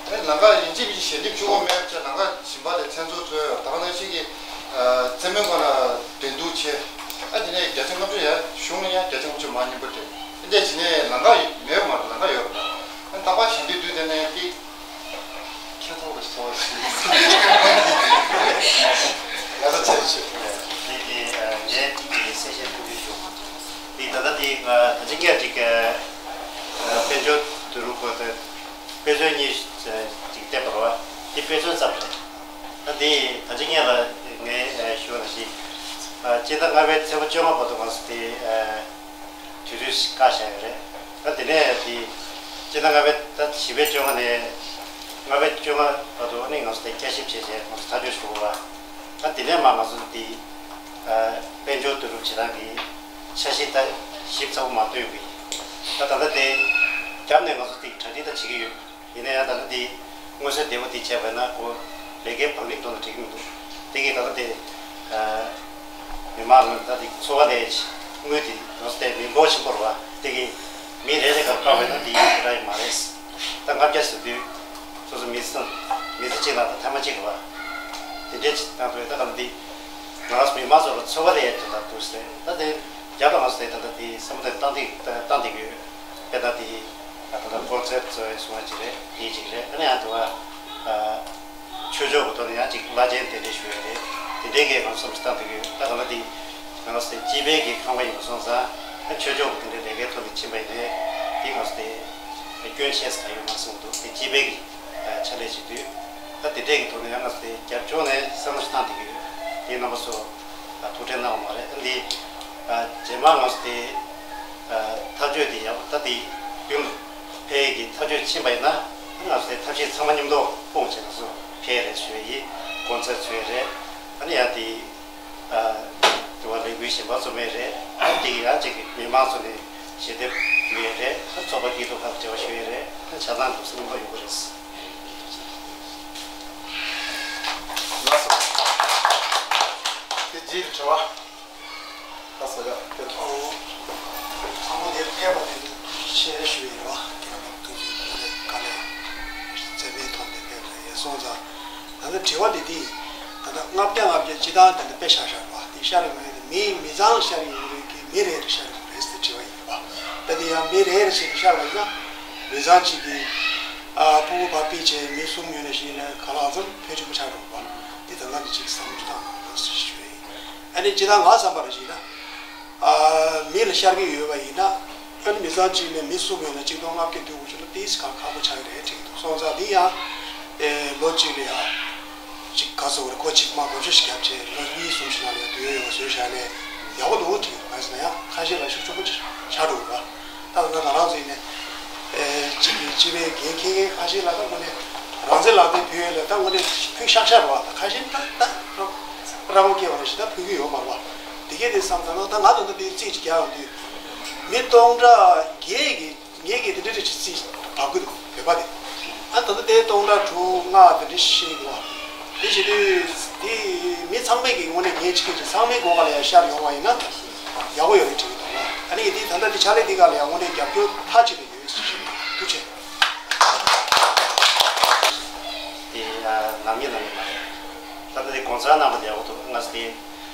ཨེ་ལམ་ཁ་ཡིན་གཅིག་མིན་གཅིག་ཞལ་འདེབས་བཅུག་དགོས་མེད་ཅེས་ལམ་ཁ་གཞན་པ་ལས་མཚན་ཚོགས་ཚོས་ད་ག་ནང་བཞིན་གྱི་རྩེད་མོའི་སྒང་ལ་འགྲན་བསྡུར་བྱས། ཨ་དེ་ནས་བརྒྱ་ཆ་ལྔ་བཅུ་ཡ་གཞུང་ལ་ཡང་བརྒྱ་ཆ་ལྔ་བཅུ་མ་ཉིན་པ་དེ་ཨེ་འདྲས་བྱས་ནས་ལམ་ཁ་མེད་མ་རེད། ལམ་ཁ་ཡོད་རེད། ཨ་རྟག་པར་ཞལ་འདེབས་བསྡུས་དེ་ནས་ཏིག་ཁྱད་མཚར་བ་ཞིག་ཚོར་བ་ཞིག་ང་ཚོ་བྱས་ཆོག་དེ་དེ་ངས་ཏིག་ཏིག་གསལ་བཤད་ཐུབ་ཀྱི་ཞུ། དེ་ད་ལྟ་དེ་ང་ད་ཅི་སྔ་ཅིག་དཔལ་འབྱོར་བསྡུ་རུབ་པ་དང་དཔེ་མཚོན་གཉིས་ཅིག་བསྟན་པ་རེད་བ། དེ་དཔེ་མཚོན་ཙམ་རེད། ད་དེ་ད་ཅི་སྔ་ལ་ངས་ཞུ་བ་ཞིག་སྤྱི་ཟླ་ལྔ་པའི་ཚེས་པ་བཅོ་ལྔ་བར་དུ་ང་ཚོ་དེ། དུས་ཚོད་ཞིག་བཀག་བཞག་ཡོད་རེད། ད་དེ་ནས་དེ་སྤྱི་ཟླ་ལྔ་པའི་ད་བཞི་པའི་བཅོ་ལྔ་ནས་ལྔ་པའི་བཅོ་ལྔ་བར་དུ་ཨ་ནི་ང་ཚོ་དེ་བསྐྱར་ཞིབ་བྱས་བྱས་ང་ཚོ་ཐག་གཅོད་ཞུ་དགོས་པ། ད་དེ་ནས་མ་ང་ཚོ་དེ་དཔལ་འབྱོར་བསྡུ་རུབ་བྱེད་སྟངས་ཀྱི་འཆར་གཞི་ད་ཞིབ་ཚགས་པོ་མ་བཏོན་གི། ད་ད་ལྟ་དེ་རྒྱབ་ནས་ང་ཚོ་དེ་གྲ་སྒྲིག་ད་བྱེད་ཀྱི་ཡོད། ཡིན་ན་ཡང་ད་ལྟ་དེ་མངོན་གསལ་དོད་པོ་དེ་བྱས་པ་ན་ཁོ་ལས་ཀའི་བང་རིམ་ཐོག་ལ་འགྲིག་གི་མི་འདུག་དེ་གིས་ད་ལྟ་དེ། མི་མང་ལ་ད་དེ་ཚོར་བ་ལས་དངུལ་དེ་ལོ་སྟེ་མི་འབོར་ཆེན་པོ་རེད་བ། དེ་གི་མི་རེ་རེ་གར་སྤར་བས་ན་དེ་ཡིན་དེ་འདྲ་ཡིན་མ་རེད། ད་ལྔ་བརྒྱ་ཟེར་དུས་སོ་སོ་མི་ཚང་མི་ཚེ་གཅིག་ལ་ད་ཐེངས་མ་གཅིག་རེད་བ། དེ་འདྲའི་ཅིག་བཏང་དུས་ད་ག་ལ་དེ་ང་རང་མི་མང་ཚོ་ལ་ཚོར་བ་ལས་དེ་ལྟར་འདུག་ཟེར། ད་དེ་རྒྱབ་ལ་ང་ཚོ་དེ་ད་ལྟ་དེ་བསམ་བློ་དེ་བཏང་དེ་བཏང་དེ་ཡོད། དཔེ་ད་དེ་ད་ལྟ་ཀོན་སེབ་ཊི་གཙོ་བོ་སོང་བ་ཅིག་རེད། དེ་ཅིག་རེད། ཨ་ནི་ཡང་དུ་བ། ཆོས་ཕྱོགས་ཀྱི་ཐོག་ནས་ཡང་ཅིག་བླ་ཆེན་དེ་འདྲས་ཞུ་ཡ་རེད། དེ་འདྲའི་གི་ང་བསམ་བློ་བཏང་དུས་ད་ག་ལ་དེ་ང་ཚོ་སྤྱི་པའི་གི་ཁང་པ་ཡིན་པ་སོང་ཙང་ཆོས་ཕྱོགས་ཀྱི་དེ་འདྲའི་ལས་ཀའི་ཐོག་ནས་ཕྱིན་པ་ཡིན་ནའི་དེ་ང་ཚོ་དེ་སྐྱོན་ཆེ་ས་ག་ཡོད་མ་སོང་འདུག་དེ་སྤྱི་པའི་གི་ཕྱག་ལས་བྱེད་དུས་ད་དེ་འདྲའི་གི་ཐོག་ནས་ཡང་ང་ཚོ་དེ་རྒྱབ་ཕྱོགས་ནས་བསམ་བློ་བཏང་དེ་གི་ཡོད། དེ་རྣམ་པ་ཚོ་ཐུགས་ཁྲལ་གནང་བ་མ་རེད། ཨ་འདི་རྗེས་མ་ང་ཚོ་དེ་ཐག་གཅོད་དེ་ཡག་པོ་ད་དེ་ཡུམ་ཕེ་གི་ཐག་གཅོད་ཕྱིན་པ་ཡིན་ན་ང་ཚོ་དེ་ཐབས་ཤེས་ཚང་མ་མཉམ་དུ་སྤུངས་བྱས་ང་ཚོ་ཕེ་རེད་ཞུ་ཡ་ཡིན། གོང་ཚད་ཚུད་ཡ་རེད། ཨ་ནི་ཡང་དེ་དུ་བ་ལས་འགུལ་གཞན་པ་ཚོ་མེད་རེད། ཨ་དེ་གི་ཡང་ཅིག་མི་མང་ཚོ་ནས་ཞལ་འདེབས་ཞུ་ཡ་རེད། ཨ་ཚོགས་པ་སྐྱིད་སྡུག་ཁག་འབྲེལ་བ་ཞུ་ཡ་རེད། ཨ་ཆ་ཚང་འདུག་སེ་མཉམ་དུ་ཡོང་གི་རེད། ལགས་སོ། དེ་རྗེས་ཀྱི་དྲི་བ། ལགས་སོ་ཡ། དེ་ཚོ། ཚང་མ་དེར་ཕེབས་པ་དེ་ཐུགས་རྗེ་ཆེ་ཞུ་ཡི་རེད་བ། ཁྱེད་རང་ཐུགས་རྗེ་ཆེ་དཀའ་ལས་འཛེམས་མེད་ཐོག་ནས་ཕེབས་རེད་སོང་ཙང་། ད་ལྟ་དྲི་བ་འདི་དེ། ད་ལྟ་ལྔ་བརྒྱ་ལྔ་བརྒྱ་སྤྱི་བཏང་དེ་འདྲ་དཔེ་བཞག་བཞག་རེད་བ། དེ་ཤར་ཡོང་རེད། མི་མི་ཚང་ཤར་ཡོང་རེད་ཀྱི་མི་རེ་རེ་ཤར་ཡོང་རེད་ཟེར་དྲི་བ་ཡིན་པ། ད་དེ་ཡང་མི་རེ་རེ་བྱས་ནས་ཤར་བ་ཡིན་ན། མི་ཚང་གཅིག་གིས། ཨ་སྤུ་གུ་ཕ་ཕི་བྱས་མི་གསུམ་ཡོད་ན་ཞིག་ལ་ག་ལ་ཙམ་ཕལ་ཆེན་པོ་ཆགས་འགྲོ་བ། འདི་ད་ལྟ་འདི་གཅིག་བསམ་བློ་བཏང་དགོས་ཟེར་ཞུ་ཡ་ཡིན། ཨ་ནི་སྤྱི་བཏང་ང་བསམ་པར་བྱས་ན། ཨ་མི་ལ་ཤར་གྱི་ཡོད་པ་ཡིན་ན། ཨ་ནི་མི་ཚང་གཅིག་ནས་མི་གསུམ་ཡོད་ན་གཅིག་སྟོང་ལྔ་བརྒྱ་བསྡུ་དགོས་བྱུང་ན་ཏིས་གང་ཁག་པོ་ཆགས་ཀྱི་རེད་དྲན་འདུག་སོང་ཙང་འདི་ཡང་། ཨེ་ལོ་གཅིག་ལ་ཡང་། གཅིག་ག་ཚོད་རེད། ཁོ་གཅིག་མ་དགོངས་ཞུ་ཞིག་བརྒྱབ་བྱས་ལོ་གཉིས་གསུམ་ཞིག་ནང་ལ་ཡང་བསྡུ་ཡ་ཡོད་པ་བཟོས་བཞག་ནས་ཡག་པོ་འདུག་དྲན་འདུག་གང་ཟེར་ན་ཡང་ཁ་ཤས་ལ་ཤུགས་ཆེན་པོ་ཆགས་འགྲོ་གི་རེད། ད་ང་ང་རང་ཚོ་ཡིན་ནས། ཨེ་གཅིག་གི་སྤྱི་པའི་འགན་འཁྱེར་མཁན་ཁ་ཤས་ལ་ད་དངོས་གནས་རང་བཙན་ལག་དེབ་ཕུལ་ཡས་ལ་ད་དངོས་གནས་ཕུལ་ཤག་ཤག་རེད་བ། ད་ཁ་ཤས་ད་ད་རང་དབང་སྐྱེ་བ་རེ་ཞིག་ད་ཕུལ་གི་ཡོད་མ་རེད་བ། དེ་གས་དེ་བསམ་ད་ན་ད་ང་ད་ལྟ་དེ་རྩིས་ཅིག་རྒྱག་ཡོང་དུས་མི་སྟོང་ཕྲག་བརྒྱད་ཀྱི་ངས་ཀྱི་དེ་འདྲ་རེ་ཞིག་རྩིས་བབས་ཀྱི་འདུག་བོད་པ་དེ། ཨ་ད་ལྟ་དེ་སྟོང་ཕྲག་དྲུག་ལྔ་དེ་འདྲ་ཞིག་བཤད་ཀྱི་འདུག་བ། དེ་བྱེད་དུས་དེ་མི་ཚང་མས་ཀྱི་དངོས་གནས་ངས་ཅིག་ཅིག་ཚང་མའི་སྒོ་ཁ་ལ་ཡང་ཤར་ཡོང་བ་ཡིན་ན་ཡག་པོ་ཡོད་རེད་དྲན་གྱི་འདུག་བ། ཨ་ནི་དེ་ད་ལྟ་དེ་ཕྱག་ལས་འདི་ག་ལ་ཡང་དངོས་གནས་རྒྱབ་སྐྱོར་མཐའ་གཅིག་ཏུ་ཡོད་ཟེར་ཞུ། ཐུགས་རྗེ་ཆེ། དེ་ནམ་ཡིན་ནམ་ཡིན་མ་རེད། ད་ལྟ་དེ་དགོངས་འཆར་གནང་བ་དེ་ཡག་པོ་འདུག་ང་ཚོ་དེ།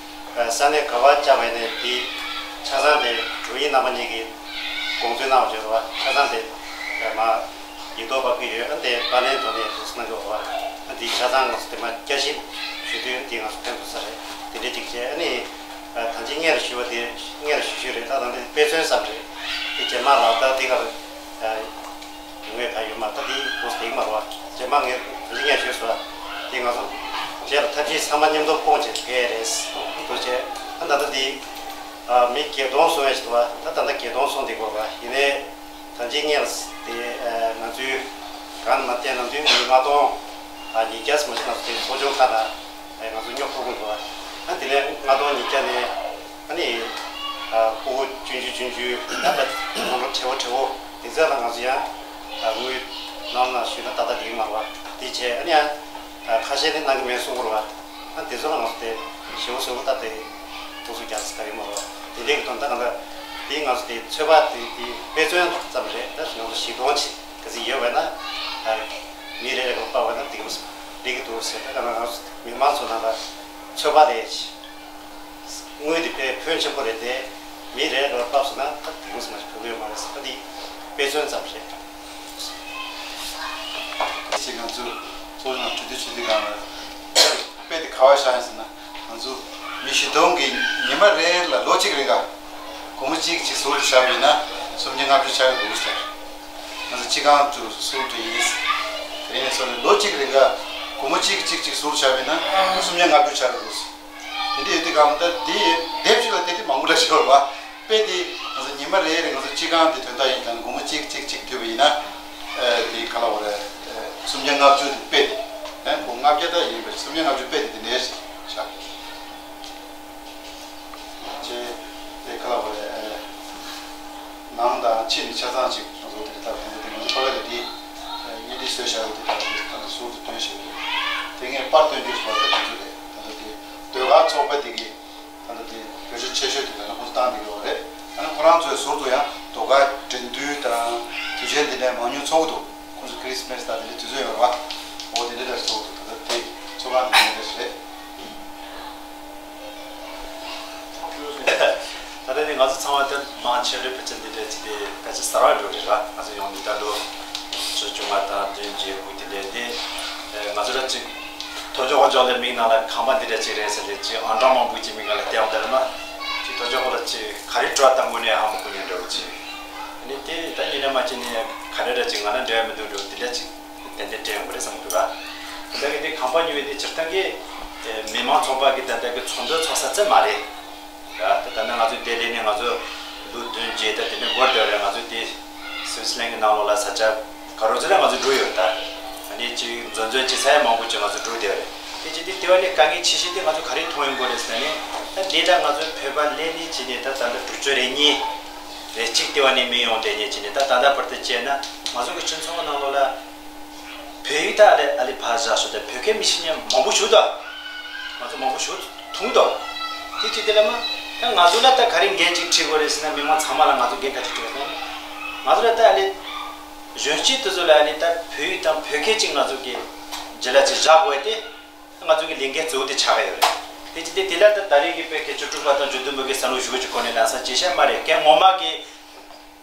ས་གནས་ག་བ་བཅར་བ་ཡིན་ནའི་དེ་ཆ་ཚང་དེ་དྲུང་ཡིག་རྣམ་པ་གཉིས་ཀྱིས་དགོངས་ཚུལ་གནང་བ་བརྗོད་རོགས། ཆ་ཚང་དེ་མ་ཡིག་ཐོག་ཕབ་ཀྱི་ཡོད། ཨ་དེ་པར་ལེན་ཐོག་ནས་འདུག་སེ་གནང་གི་ཡོད་རེད་བ། ཨ་དེ་ཆ་ཚང་ང་ཚོ་དེ་མ་བསྐྱར་ཞིབ་ཞུ་དུས་དེ་ང་ཚོ་ཕན་ཐོགས་ས་རེད། དེ་འདྲའི་ཅིག་བྱས། ཨ་ནི་ད་ཅི་སྔོན་ལ་ཞུས་པ་དེ་སྔོན་ལ་ཞུས་ཞུས་རེད། ད་ད་འདི་དཔེ་མཚོན་ཙམ་རེད། དེ་རྗེས་མ་ལག་བསྟར་དེ་གར། ངོས་ད་ཡོད་མ་ད་དེ་འདུག་སེ་དེ་མ་རེད་བ། རྗེས་མ་ངས་ད་ཅི་སྔོན་ཞུས་སོང་བ། དེ་ང་ཚོ་རྗེས་ལ་ཐབས་ཤེས་ཚང་མ་མཉམ་དུ་སྤུངས་བྱས་ཕེབས་རེད་འདུག་བྱས། ཨ་ད་ལྟ་དེ་མི་བརྒྱད་སྟོང་སོང་བས་ཞིག་འདུག་བ། ད་ད་ལྟ་བརྒྱད་སྟོང་སོང་དེ་དགོས་བ་ཡིན་ནའི། ད་ཅི་སྔོན་ལ་དེ་ང་ཚོའི་གང་མ་བལྟས་ན་དུས་མི་ལྔ་སྟོང་ཉིས་བརྒྱ་ཙམ་ཞིག་ང་ཚོ་དེ་ཚོགས་ཆུང་ཁག་ནང་ང་ཚོ་སྙོབ་ཐུབ་ཀྱི་འདུག་བ། ཨ་དེ་ནས་ལྔ་སྟོང་ཉིས་བརྒྱ་ནས་ཨ་ནི་ཕྲུ་གུ་ཆུང་ཆུང་ཆུང་ཆུང་ད་ལྟ་ནང་ལོ་བགྲེས་པོ་བགྲེས་པོ་དེ་ཚོ་ལ་ང་ཚོ་ཡང་དངུལ་ནང་ལ་ཞུས་ན་ཏག་ཏག་འགྲིག་གི་མ་རེད་བ། དེ་བྱས་ཨ་ནི་ཡང་ཁ་ཤས་ནི་གནང་གི་མེད་གསུང་གི་རེད་བ། ཨ་དེ་ཚོ་ལ་ང་ཚོ་དེ་ཞེ་པོ་ཞེ་པོ་ད་དེ་ཐུགས་སུ་རྒྱག་ས་ད་ཡོད་མ་རེད་བ། དེ་འདྲའི་གི་དོན་དག་གང་ལྟར་དེ་ང་ཚོ་དེ་ཚོད་དཔག་དེ་དེ་དཔེ་མཚོན་ཙམ་རེད། ད་ང་ཚོ་བཞི་སྟོང་ཅིག་ག་ཚོད་ཡོད་བས་ན་མི་རེ་རེ་ལ་སྤར་བས་ན་འགྲིག་གི་མ་རེད། འགྲིག་གི་འདུག་ཟེར། ད་གང་ལྟར་ང་ཚོ་མི་མང་ཚོ་ནང་ལ་ཚོད་དཔག་དེ། དངུལ་འདི་དཔེ་ཕོན་ཆེན་པོ་རེད་དེ། མི་རེ་རེར་ཕབ་སོང་ན་ད་དེ་མོ་ཙམ་ཞིག་ཕུལ་གི་ཡོད་མ་རེད་ཟེར་བ་འདི་དཔེ་མཚོན་ཙམ་རེད། ཅིག་ང་ཚོས་ཚོགས་ཆུང་ནང་གྲོས་བསྡུར་བྱེད་དུས་སྒང་ལ་དཔེ་དེ་ག་བ་བཞག་ཡིན་ཟེར་ན། ང་ཚོ་མི་བཞི་སྟོང་གི་ཉི་མ་རེ་ལ་ལོ་གཅིག་རིང་ག་སྒོར་མོ་གཅིག་གཅིག་ཟུར་དུ་བཞག་པ་ཡིན་ན་སུམ་བརྒྱ་ལྔ་བཅུ་ཆགས་ཀྱི་འདུག་ཟེར། ང་ཚོ་སྤྱི་ཁང་དུ་ཟུར་དུ་ཡིན། དེ་ནས་སོ་ནས་ལོ་གཅིག་རིང་ག་སྒོར་མོ་གཅིག་གཅིག་གཅིག་ཟུར་དུ་བཞག་པ་ཡིན་ན་སུམ་བརྒྱ་ལྔ་བཅུ་ཆགས་ཀྱི་འདུག་ཟེར། དེ་འདྲ་ཡོད་དུས་སྒང་ད་དེ་དེབ་ཅིག་ལ་དེ་དེ་མང་པོ་འདྲ་ཞིག་ཡོད་རེད་བ། དཔེ་དེ་ང་ཚོ་ཉི་མ་རེ་རེ་ང་ཚོ་སྤྱི་ཁང་དེ་དོན་དག་ཡིན་ཙང་སྒོར་མོ་གཅིག་གཅིག་གཅིག་བསྡུས་པ་ཡིན་ན། ཨ་དེ་ག་ལ་འོ་རེད། ཨ་སུམ་བརྒྱ་ལྔ་བཅུ་དེ་དཔེ་དེ། ཨ་སྒོར་ལྔ་བརྒྱ་ད་ཡིན་པ་སུམ་བརྒྱ་ལྔ་བཅུ་དཔེ་དེ་དེ་འདྲ་ཞིག་ཆགས། ཅེས་དེ་ག་ལ་འོ་རེད། ཨ་ནང་དང་ཕྱི་ནས་ཆ་ཚང་ཅིག་ང་ཚོ་དེ་ལྟར་ང་ཚོ་དེ་ང་ཚོ་ཁོ་རེ་ལ་དེ་བརྙན་འཕྲིན་བཟོས་བཞག་ཡོད་དེ་ད་ང་ཚོ་ཟུར་དུ་སྟོན་བཞག་ཡོད། དེ་ངས་པར་སྟོན་རྒྱུ་ཟེར་བ་ད་དེ་ཚོ་རེད། ད་ལྟ་དེ་ཟློས་གར་ཚོགས་པ་དེ་གི། ད་ ད་དེ་བེད་སྤྱོད་ཆེ་ཤོས་དེ་ད་ནི་ཁོང་ཚོ་བཏང་བསྡད་ཡོད་རེད། ད་ནི་ཁོ་རང་ཚོའི་ཟུར་དུ་ཡང་ཟློས་གར་འགྲན་བསྡུར་དང་དུས་ཆེན་འདི་འདྲའི་མང་ཉུང་ཚོགས་ཀྱི་འདུག་ཁོང་ཚོ་ཁི་རི་སི་མེ་སི་དང་དེ་འདྲའི་དུས་ཚོད་ཡོད་རེད་བ། འོ་དེ་འདྲ་འདྲ་ཚོགས་འདུག་ད་ལྟ་དེ་ཚོགས་ཁང་དེ་འདྲ་འདྲ་ཞིག་རེད། ད་ལྟ་ནི་ང་ཚོ་ཚང་མ་དེ་མང་ཆེ་རེ་ཕལ་ཆེར་འདི་འདྲ་ཅིག་དེ་ཕལ་ཆེར་གསར་བ་འགྲོ་རེད་བ། ང་ཚོ་ཡོང་འདི་ད་ལོ་ཕྱི་ལོ་བཅོ་ལྔ་དང་བདུན་བརྒྱད་དགུ་དེ་འདྲ་དེ་ང་ཚོ་ར་ཅིག་ཐོ་ཅོ་ཧོ་ཅོ་ལས་མིང་ནང་ལ་ཁང་པ་འདི་འདྲ་ཅིག་རེད་ཟེར་ལས་ཅིག་ཨང་གྲངས་མང་པོ་ཅིག་མིང་ནང་ལ་བལྟས་ཡོང་དེར་མ་ཅིག་ཐོ་ཅོ་ཧོ་ལ་ཅིག་ག་རེ་འགྲོ་དང་དངོས་གནས་ཧ་མ་གོ་ཉན་འགྲོ་ཅིག་ཨ་ནི་དེ་ད་ཉིན་ནས་མ་ཅིག་ནས་ག་རེ་ར་ཅིག་ང་ལ་འབྲེལ་བ་མི་འདུག་འགྲོ་དེ་འདྲ་ཅིག་ཏན་ཏན་སྤྲད་ཡོང་གི་རེད་བསམ་གྱི་འདུག་ར། ད་གི་དེ་ཁང་པ་ཉོས་པའི་དེ་སྤྱིར་བཏང་གི་མི་མང་ཚོགས་པ་གི་ད་ལྟ་གི་ཚོགས་འདུ་ཚོགས་ས་ཙམ་མ་རེད། ད་ད་ལྟ་ང་ཚོ་དེ་ལས་ནས་ང་ཚོ་ལོ་བདུན་བརྒྱད་ད་དེ་ནས་འགོར་བསྡད་རེད། ང་ཚོ་དེ་སི་ཝི་སི་ལན་གི་ནང་ལོགས་ལ་ས་ཆ་ག་རོ་ཚོ་ལ་ང་ཚོ་འགྲོ་ཡོད་ད། ཨ་ནི་ཅིག་འཛོམས་འཛོམས་ཅིག་ས་ཡ་མང་པོ་ཅིག་ང་ཚོ་འགྲོ་བསྡད་རེད། དེ་ཅི་དེ་དེ་བ་ནས་དཀའ་ངལ་ཆེ་ཤོས་དེ་ང་ཚོ་ག་རེ་མཐོང་ཡོང་གི་རེད་ཟེར་ནས་ད་དེ་ལ་ང་ཚོ་བོད་པ་ལས་ནས་ཅི་ནས་ད་ད་ལྟ་དྲུག་ཅུ་རེ་གཉིས་རེ་གཅིག་དེ་བ་ནས་མི་ཡོང་དེ་ནས་ཅི་ནས་ད་ད་ལྟ་བར་དུ་བྱས་ན་ང་ཚོ་གི་སྤྱི་ཚོགས་ནང་ལོགས་ལ། བོད་ཡིག་ད་ཨ་ལེ་ཨ་ལེ་ཕ་ཞག་ཤོ་ད་བོད་སྐད་མི་ཤེས་མཁན་མང་པོ་ཞིག་འདུག་ང་ཚོ་མང་པོ་ཞིག་མཐོང་འདུག་དེ་ཅི་དེ་ལ་མ་ད་ང་ཚོ་ལ་ད་ག་རེ་འགན་ཅིག་འཁྲི་དགོས་རེད་ཟེར་ན་མི་མང་ཚང་མ་ལ་ང་ཚོ་འགན་ག་ཅིག་འཁྲི་དགོས་ཟེར་ན་ང་ཚོ་ལ་ད་ཨ་ལེ་གཞོན་སྐྱེས་དེ་ཚོ་ལ་ཨ་ལེ་ད་བོད་ཡིག་དང་བོད་སྐད་ཅིག་ང་ཚོ་གི་རྒྱུད་ལ་ཅིག་བཞག་དགོས་ཏེ་ང་ཚོ་གི་ལས་འགན་གཙོ་བོ་དེ་ཆགས་ཀྱི་ཡོད་རེད། དེ་ཅི་དེ་དེ་ལ་ད་ད་རེས་ཀྱི་བོད་སྐད་བཅུ་དྲུག་པ་དང་བཅུ་བདུན་པ་གི་བསམ་བློ་ཞུ་གི་ཅིག་ཁོ་ནས་ལམ་སང་ཅི་བཤད་མ་རེད་སྐད་ངོ་མ་གི་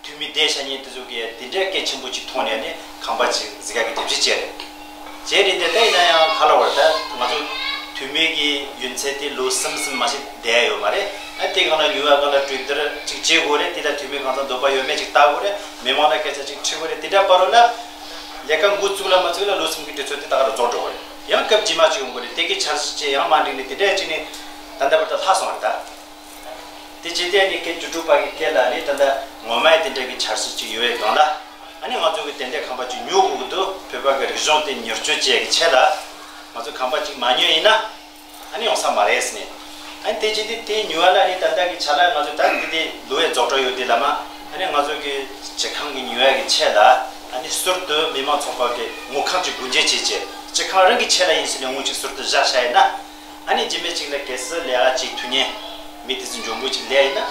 འཐུས་མི་སྡེ་ཤ་ཉེ་དེ་ཚོ་གིས་དེ་འདྲའི་སྐད་ཆེན་པོ་ཅིག་མཐོང་ནས་ནི་ཁང་པ་ཅིག་གཟིགས་ཀ་གི་དེབ་ཅིག་བཅད་རེད། བཅད་རེད་དེ་ད་ཡིན་ན་ཡང་ཧ་ལ་བར་ད་ང་ཚོ་འཐུས་མི་གི་ཡུན་ཚད་དེ་ལོ་གསུམ་གསུམ་མ་ཞིག་བསྡད་ཡོད་མ་རེད། ཨ་དེ་གང་ལ་ཉུལ་བ་གང་ལ་གྲོས་བསྡུར་ཅིག་བྱེད་དགོས་རེད། དེ་ལ་འཐུས་མི་གང་ཚང་འདོད་པ་ཡོད་མེད་ཅིག་ལྟ་དགོས་རེད། མི་མང་ལ་སྐད་ཆ་ཅིག་དྲི་དགོས་རེད། དེ་འདྲ་བར་ལ་ལས་ཀ་འགོ་བཙུགས་ལ་མ་བཙུགས་ལ་ལོ་གསུམ་གི་དུས་ཚོད་དེ་ད་ག་རུ་རྫོགས་འགྲོ་གི་རེད། ཡང་སྐབས་རྗེས་མ་ཅིག་ཡོང་གི་རེད། དེ་གི་འཆར་གཞི་ཅིག་ཡང་མ་འགྲིག་ནས་དེ་འདྲ་ཅིག་ནས་ད་ལྟ་བར་དུ་ལྷག་སོང་རེད་ད། དེ་རྗེས་དེ་ནི་སྐད་བཅུ་དྲུག་པ་གི་སྐད་ལ་ནི་ད་ལྟ་ངོ་མའི་དེ་འདྲ་གི་འཆར་གཞི་ཅིག་ཡོད་པའི་སྒང་ལ་ཨ་ནི་ང་ཚོ་གི་དེ་འདྲའི་ཁང་པ་ཅིག་ཉོ་དགོས་ཀྱི་འདུག་བོད་པ་གི་རིག་གཞུང་དེ་མྱུར་སྐྱོབ་བྱེད་ཀྱི་ཆེད་ལ་ང་ཚོ་ཁང་པ་ཅིག་མ་ཉོས་ཡིན་ན་ཨ་ནི་ཡོང་ས་མ་རེད་ཟེར་ནས། ཨ་ནི་དེ་རྗེས་དེ་དེ་ཉོ་བ་ལ་ནི་ད་ལྟ་གི་ཆ་ལ་ང་ཚོ་ད་འདི་དེ་ལོ་ཡི་རྫོགས་གྲབས་ཡོད་དེ་ལ་མ་ཨ་ནི་ང་ཚོ་གི་སྤྱི་ཁང་གི་ཉོ་བ་གི་ཆེད་ལ་ཨ་ནི་ཟུར་དུ་མི་མང་ཚོགས་པ་གི་དངུལ་ཁང་ཅིག་སྒོ་འབྱེད་བྱེད་ཆེད་སྤྱི་ཁང་རང་གི་ཆེད་ལ་ཡིན་ཟེར་ནས་དངུལ་ཅིག་ཟུར་དུ་བཞག་བཞག་ཡིན་ན། ཨ་ནི་རྗེས་མའི་ཅིག་ལ་གལ་སྲིད་ལས་ཀ་ཅིག་ཐུག་ཉན། མི་དེ་ཚོ་འཇོན་པོ་ཅིག་ལས་ཡིན་ན།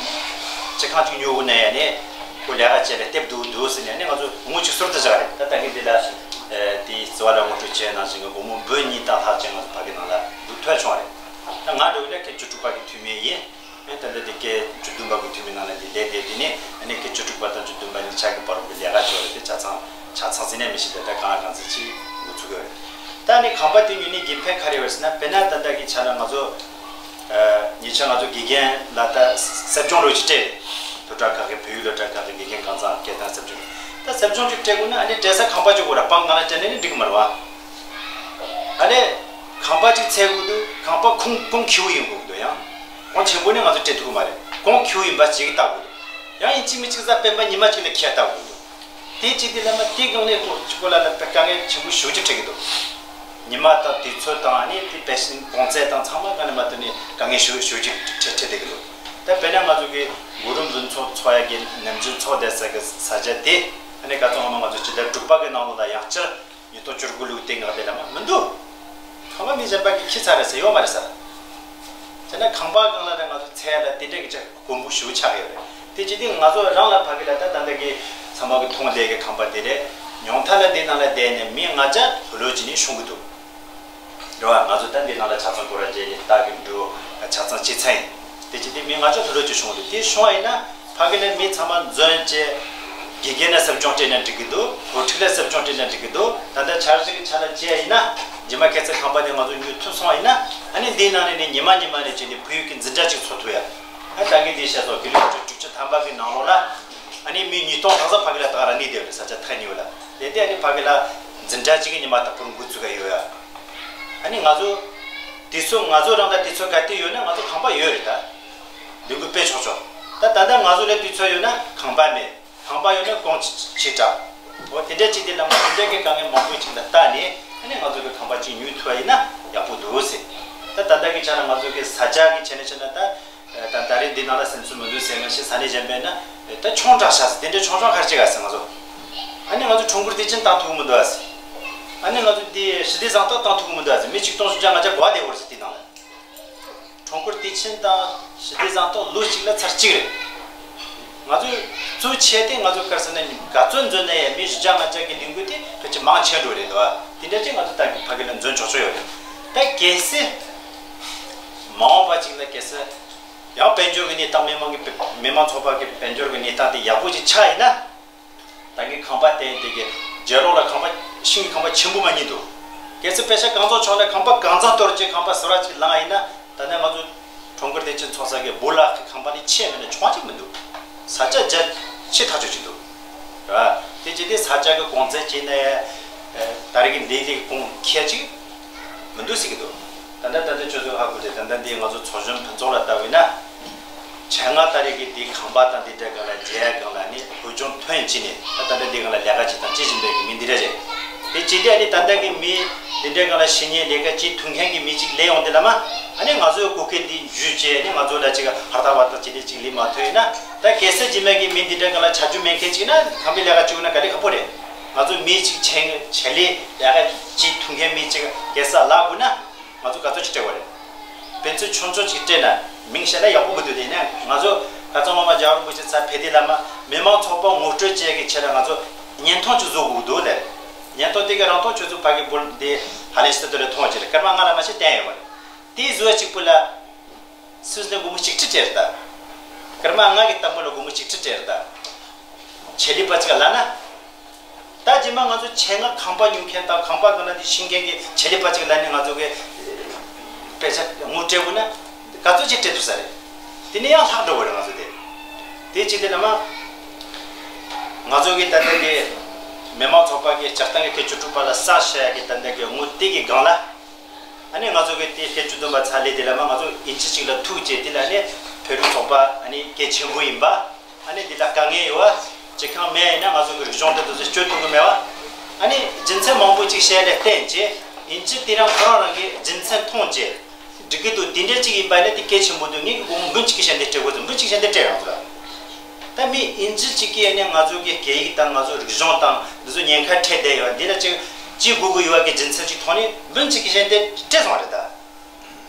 སྤྱི་ཁང་ཅིག་ཉོ་དགོས་ན་ཡ་ནས། ཁོ་ལས་ཀ་བྱས་ལ་སྟེབས་འདུག་འདུག་ཟེར་ནས་ཨ་ནི་ང་ཚོ་དངུལ་ཅིག་ཟུར་དུ་བཞག་རེད། ད་ལྟ་གི་འདི་ལ། དེའི་རྩི་བ་ལ་ངོ་སྤྲོད་བྱས་ནང་བཞིན་གྱི་སྒོར་མོ་འབུམ་གཉིས་དང་ལྷག་ཅིག་ང་ཚོ་ཕ་གི་ནང་ལ་བླུགས་ཐུབ་བྱུང་བ་རེད། ད་ང་འདྲ་བོ་ལ་སྐད་བཅུ་དྲུག་པ་གི་འཐུས་མི་ཡིན། ཨ་ནི་ད་ལྟ་འདི་སྐད་བཅུ་བདུན་པ་གི་འཐུས་མི་ནང་ལ་འདི་ལས་བསྡད་དེ་ནི་ཨ་ནི་སྐད་བཅུ་དྲུག་པ་དང་བཅུ་བདུན་པ་གཉིས་ཆ་གི་བར་དུ་ལས་ཀ་བྱས་རེད། དེ་ཆ་ཚང་ཆ་ཚང་ཟིན་ནས་མི་ཤེས། ད་ལྟ་གང་ལ་གང་འཚམ་ཅིག་འགོ་ཚུགས་ཡོད་རེད། ད་ནི་ཁང་པ་དེ་ཉོས་ནས་དགེ་ཕན་ག་རེ་ཡོད་ཟེར་ན། དཔེར་ན་ད་ལྟ་གི་ཆ་ལ་ང་ཚོ་ཉེ་ཆར་ང་ཚོ་དགེ་རྒན་ལ་ད་གསབ་སྦྱོང་རོགས་ཅིག་སྤྲད། སློབ་གྲྭ་ཁག་གི་བོད་ཡིག་སློབ་གྲྭ་ཁག་གི་དགེ་རྒན་གང་ཚང་སྐད་བཏང་གསབ་སྦྱོང་། ད་གསབ་སྦྱོང་ཅིག་སྤྲད་དགོས་ན་ཨ་ནི་སྤྲད་ས་ཁང་པ་ཅིག་དགོས་ར། སྤང་གང་ལ་སྤྲད་ན་ནི་འགྲིག་གི་མ་རེད་བ། ཨ་ནི་ཁང་པ་ཅིག་འཚོལ་དགོས་འདུག་ཁང་པ་གོང་གོང་ཁེ་པོ་ཡིན་དགོས་འདུག་ཡང་གོང་ཆེན་པོ་ནི་ང་ཚོ་སྤྲད་ཐུབ་ཀྱི་མ་རེད། གོང་ཁེ་པོ་ཡིན་པ་ཅིག་ལྟ་དགོས་འདུག་ཡང་ཡིན་གཅིག་མིན་གཅིག་གཟའ་སྤེན་པ་ཉི་མ་གཅིག་ལ་ཁྱེར་ལྟ་དགོས་འདུག་དེ་གཅིག་དེ་ལ་མ་དེ་སྒང་ནས་ཁོ་གཅིག་པོ་ལ་ལ་དཀའ་ངལ་ཆེན་པོ་ཞེ་པོ་ཅིག་འཕྲད་ཀྱི་འདུག་ཉི་མ་དང་དུས་ཚོད་དང་ཨ་ནི་དེ་པེ་ཤན་གོང་ཚད་དང་ཚང་མ་ག་ནས་མ་ཐོན་ནས་དཀའ་ངལ་ཞེ་པོ་ཞེ་པོ་ཅིག་འཕྲད་འཕྲད་བསྡད་ཀྱི་འདུག་ད་དཔེར་ན་ང་ཚོ་གི་གུ་རུ་འབུམ་ཚོགས་འཚོགས་ཡ་གི་ནམ་རྒྱུན་འཚོགས་བསྡད་ས་གི་ས་ཆ་དེ་ཨ་ནི་ག་ཚོད་ངོ་མ་ང་ཚོ་སྤྱི་ཟླ་དྲུག་པ་གི་ནང་ལོགས་ལ་ཡང་བསྐྱར་ཉིས་སྟོང་བཅུ་དགུ་ལོའི་སྟེང་ལ་དེ་ལ་མ་མི་འདུག་ཁང་པ་མི་གཞན་པ་གིས་ཁྱེར་ཚར་རེད་ཟེར་ཡོད་མ་རེད་ཟེར། དེ་ན་ཁང་པ་སྒང་ལ་རེད། ང་ཚོ་འཚོལ་ཡ་ལ་དེ་འདྲ་གི་ཅིག་དཀོན་པོ་ཞེ་པོ་ཆགས་ཡོད་རེད། དེ་བྱས་ཏེ་ང་ཚོ་རང་ལ་ཕ་གི་ལ་ད་ད་ལྟ་གི་ཚང་མ་གི་མཐོང་བསྡད་གི་ཁང་པ་དེ་རེད། ཉུང་མཐའ་ལ་འདི་ནང་ལ་བསྡད་ནས་མི་ལྔ་བརྒྱ་ལྷོད་ལྷོད་བྱས་ནས་ཤོང་གི་འདུག་རེད་བ། ང་ཚོ་ད་འདི་ནང་ལ་ཆ་ཚང་སྐོར་ར་བྱས་ནས་ལྟ་གི་འགྲོ་ཆ་ཚང་བྱས་ཚར་ཡིན། དེ་བྱས་ཏེ་མི་ལྔ་བརྒྱ་ལྷོད་ལྷོད་ཅིག་བྱུང་འདུག་དེ་བྱུང་བ་ཡིན་ན་ཕ་གི་ལ་མི་ཚང་མ་འཛོམས་བྱས་དགེ་རྒན་ལ་གསབ་སྦྱོང་སྤྲད་ན་འགྲིག་གི་འདུག་སློབ་ཕྲུག་ལ་གསབ་སྦྱོང་སྤྲད་ན་འགྲིག་གི་འདུག་ད་ལྟ་འཆར་གཞི་གི་ཆ་ལ་བྱས་ཡིན་ན་རྗེས་མ་ཁ་སང་ཁང་པ་དེ་ང་ཚོ་ཉོ་ཐུབ་སོང་བ་ཡིན་ན་ཨ་ནི་འདིའི་ནང་ནས་ནི་ཉི་མ་ཉི་མ་ནས་བྱས་ནས་བོད་ཡིག་གི་འཛིན་གྲྭ་ཅིག་ཚོགས་ཐུབ་ཡ། ཨ་ད་གིན་འདི་བཤད་སོང་། དགེ་ལུགས་དྲུག་ཅུ་ཐམ་པ་གི་ནང་ལོགས་ལ་ཨ་ནི་མི་ཉིས་སྟོང་ལྷག་ཙམ་ཕ་གི་ལ་ད་ག་རང་གནས་བསྡད་ཡོད་རེད། ས་ཆ་ཐག་ཉེ་བོ་ལ། དེ་དེ་ཨ་ནི་ཕ་གི་ལ་འཛིན་གྲྭ་གཅིག་གི་ཉི་མ་དང་པོར་འགོ་ཚུགས་ཀ་ཡོད་ཡ། ཨ་ནི་ང་ཚོ་དུས་ཚོད་ང་ཚོ་རང་ད་དུས་ཚོད་ག་དུས་ཡོད་ན་ང་ཚོ་ཁང་པ་ཡོད་རེད་ད། ལས་འགུལ་སྤེལ་ཆོག་ཆོག་ད་ད་ལྟ་ང་ཚོ་ལ་དུས་ཚོད་ཡོད་ན་ཁང་པ་མེད། ཁང་པ་ཡོད་ན་གོང་ཆེ་དྲགས། འོ་དེ་འདྲ་ཅིག་དེ་ལ་མ་དེ་འདྲ་གི་དཀའ་ངལ་མང་པོ་ཅིག་ལ་བལྟས་ནས་ཨ་ནི་ང་ཚོ་གི་ཁང་པ་ཅིག་ཉོ་ཐུབ་པ་ཡིན་ན་ཡག་པོ་འདུག་ཟེར། ད་ད་ལྟ་གི་ཆ་ལ་ང་ཚོ་གི་ས་ཆ་གི་ཆ་ནས་བཤད་ན་ད་ད་ད་རེས་འདི་ནང་ལ་སེམས་ཚོར་མི་འདུག་ཟེར་མ་ཤེས། ས་གནས་གཞན་པ་ཡིན་ན་ད་ཆུང་དྲགས་ཤག་ཟེར། དེ་འདྲ་ཆུང་ཆུང་ག་རེ་བྱེད་ག་ཟེར་ང་ཚོ། ཨ་ནི་ང་ཚོ་ཁྲོམ་སྐོར་དེ་ཅིག་བཏང་ཐུབ་ཀྱི་མི་འདུག་ཟེར། ཨ་ནི་ང་ཚོ་དེ་ཞི་བདེ་བཟང་ཐག་བཏང་ཐུབ་ཀྱི་མི་འདུག་ཟེར། མི་ཆིག་སྟོང་བཞི་བརྒྱ་ལྔ་བརྒྱ་གོ་བ་བསྡད་ཡོད་རེད་ཟེར་དེ་ནང་ལ། གྲོང་ཁྱེར་བདེ་ཆེན་དང་ཞི་བདེ་བཟང་ཐོག་ལོ་གཅིག་ལ་ཚར་གཅིག་རེད། ང་ཚོས་གཙོ་ཆེ་དེ་ང་ཚོ་ག་རེ་ཟེར་ན་ག་ཚོད་འཛུལ་ན་ཡང་མི་བཞི་བརྒྱ་ལྔ་བརྒྱ་གི་ལས་འགུལ་དེ་ཕལ་ཆེར་མང་ཆེ་འགྲོ་རེད་འདུག་བ། དེ་འདྲ་ཅིག་ང་ཚོ་ད་ཕ་གི་ལ་འཛུལ་ཆོག་ཆོག་ཡོད་རེད། ད་གལ་སྲིད་མ་འོངས་པ་ཅིག་ལ་གལ་སྲིད་ཡང་དཔལ་འབྱོར་གྱི་གནས་སྟངས་མི་མང་གི་མི་མང་ཚོགས་པ་གི་དཔལ་འབྱོར་གྱི་གནས་སྟངས་དེ་ཡག་པོ་ཅིག་ཆགས་ཡིན་ན། ད་གིན་ཁང་པ་བསྟན་དེ་གི་རྒྱལ་རོང་ལ་ཁང་པ་ཤིང་གི་ཁང་པ་ཆེན་པོ་མ་རྙེད་འདུག་གལ་སྲིད་པེ་ཤ་གང་ཚོགས་ཆོག་ན་ཁང་པ་གང་ཚང་གཏོར་ཅིག་ཁང་པ་ཟུར་བ་ཅིག་ལངས་ཡིན་ན། ད་ནས་ང་ཚོ་གྲོང་ཁྱེར་བདེ་ཆེན་ཚོགས་ས་གི་སྦོ་ལག་གི་ཁང་པ་ནི་ཆེ་མིན་ན་ཆུང་ཅིག་མི་འདུག་ས་ཆ་རྒྱ་ཆེ་ཐག་ཆོད་ཅིག་འདུག་རེད་བ། དེ་ཅི་སྟེ་ས་ཆ་གི་གོང་ཚད་ཅིག་ནས་ད་རེས་ཀྱི་འདི་དེ་གོང་ཁེ་ཅིག་མི་འདུག་ཟེར་གི་འདུག་ད་ལྟ་ད་ལྟ་ཁྱོད་ཚོ་ཧ་གོ་དེ་ད་ལྟ་འདི་ང་ཚོ་ཚོགས་གཞོན་ཕུན་ཚོགས་ལ་ལྟ་བས་ན། ཆེད་མངགས་ད་རེས་ཀྱི་དེའི་ཁང་པ་དང་དེ་འདྲ་སྒང་ལ་མཇལ་སྒང་ལ་ནི་བོད་ལྗོངས་ཐོན་ཕྱིན་ནས་ད་ལྟ་འདི་སྒང་ལ་ལས་ཀ་བྱེད་སྟངས་ཅི་བཞིན་པའི་གི་མི་འདི་འདྲ་རེད། དེ་ཇི་སྟེ་ཨ་ནི་ད་ལྟ་གི་མི་འདི་འདྲ་སྒང་ལ་ཤི་ཉེན་ལས་ཀ་ཅི་ཐུག་མཁན་གྱི་མི་གཅིག་སླེབས་ཡོང་དེ་ལ་མ་ཨ་ནི་ང་ཚོའི་གོ་སྐབས་འདི་འཇུས་བྱས་ནི་ང་ཚོ་ལ་ཅིག་ཧར་ཐག་བར་ཐག་ཅི་འདྲ་ཅིག་སླེབས་མ་ཐུབ་ཡིན་ན། ད་གལ་སྲིད་རྗེས་མ་གི་མི་འདི་འདྲ་སྒང་ལ་ཆ་རྒྱུས་མེད་མཁན་ཅིག་ན་ཁང་པའི་ལས་ཀ་བྱེད་དགོས་ན་ག་ལེ་ཁག་པོ་རེད། ང་ཚོ་མི་གཅིག་ཆེད་ཆེད་ལས་ལས་ཀ་ཅི་ཐུག་མཁན་མི་གཅིག་གེ་སར་ལབ་དགོས་ན། ང་ཚོ་ག་ཚོད་ཅིག་སྤྲད་དགོས་རེད། དཔེ་མཚོན་ཆུང་ཆུང་ཅིག་སྤྲད་ན་མིང་བཤད་ན་ཡག་པོ་མི་འདུག་དེ་ནས་ང་ཚོ་ཁ་སང་སློབ་མ་རྒྱལ་བ་རིན་པོ་ཆེ་ཚ་ཕེ་དེ་བླ་མ་མི་མང་ཚོགས་པ་ངོ་སྤྲོད་བྱེད་ཀྱི་ཆེད་ལ་ང་ཚོ་བརྙན་ཐུང་ཅིག་བཟོ་དགོས་འདུག་ལས། བརྙན་ཐུང་དེ་ག་རང་ཐོག་ཁྱོད་ཚོ་ཕ་གི་བུ་འདི་ཧ་ལས་སི་ཏུ་ལ་མཐོང་ཅིག་སྐར་མ་ལྔ་ལ་མ་ཤེས་བསྟན་ཡོད་པ་རེད། དེ་བཟོ་ཅིག་པུ་ལ། སུས་ནས་སྒོར་མོ་གཅིག་ཁྲི་སྤྲད་རེད་ད། སྐར་མ་ལྔ་གི་ལྟད་མོ་ལ་སྒོར་མོ་གཅིག་ཁྲི་སྤྲད་རེད་ད། ཆེད་ལས་པ་ཅིག་ལ་ན། ད་རྗེས་མ་ང་ཚོ་ཆེད་མངགས་ཁང་པ་ཉོ་མཁན་དང་ཁང་པ་གང་ལ་དེ་ཤིང་མཁན་གྱི་ཆེད་ལས་པ་ཅིག་ལ་ནི་ང་ཚོ་གི་དཔེ་ཆ་ངོ་སྤྲད་དགོས་ན་ག་ཚོད་ཅིག་སྤྲད་ཐུབ་ས་རེད། དེ་ནས་ཡང་ལྷག་འགྲོ་བ་རེད་ང་ཚོ་དེ། དེ་ཅི་དེ་ལ་མ། ང་ཚོ་གི་ད་ལྟ་གི་མི་མང་ཚོགས་པ་གི་སྤྱིར་བཏང་གི་སྐད་ཆ་དྲུག་པ་ལ་ས་བཤད་ཡ་གི་ད་ལྟ་གི་ངོ་དེ་གི་སྒང་ལ། ཨ་ནི་ང་ཚོ་གི་དེ་སྐད་ཆ་བདུན་པ་ཚ་ལེ་དེ་ལ་མ་ང་ཚོ་ཨིན་ཇི་གཅིག་ལ་ཐུག་བྱས་དེ་ལ་ནི་བོད་རིགས་ཚོགས་པ་ཨ་ནི་གལ་ཆེན་པོ་ཡིན་པ། ཨ་ནི་འདི་ལ་དཀའ་ངལ་ཡོད་བ། སྤྱི་ཁང་མེད་ཡིན་ན་ང་ཚོ་གི་རིག་གཞུང་དེ་ཚོ་སྤྱོད་ཐུབ་ཀྱི་མེད་བ། ཨ་ནི་རྒྱུ་མཚན་མང་པོ་ཅིག་བཤད་ལས་བརྟེན་བྱས་ཨིན་ཇི་དེ་རང་ཁོ་རང་རང་གི་རྒྱུ་མཚན་མཐོང་བྱས། འགྲིག་གི་འདུག་དེ་འདྲ་ཅིག་ཡིན་པ་ནི་དེ་གལ་ཆེན་པོ་འདུག་ངས་ཀྱི་སྒོར་མོ་འབུམ་གཅིག་གི་ཞལ་འདེབས་སྤྲད་དགོས་ཚུལ་འབུམ་གཅིག་ཞལ་འདེབས་སྤྲད་རང་ཚོ་ལ། ད་མི་ཨིན་ཇི་གཅིག་གིས་ནི་ང་ཚོ་གི་སྐད་ཡིག་དང་ང་ཚོ་རིག་གཞུང་དང་འདི་ཚོ་ཉེན་ཁ་འཕྲད་བསྡད་ཡོད་འདི་ལ་ཅིག་ཅི་དགོས་ཀྱི་ཡོད་པ་གི་རྒྱུ་མཚན་ཅིག་ཐོག་ནས་འབུམ་གཅིག་གི་ཞལ་འདེབས་སྤྲད་སོང་བ་རེད་ད།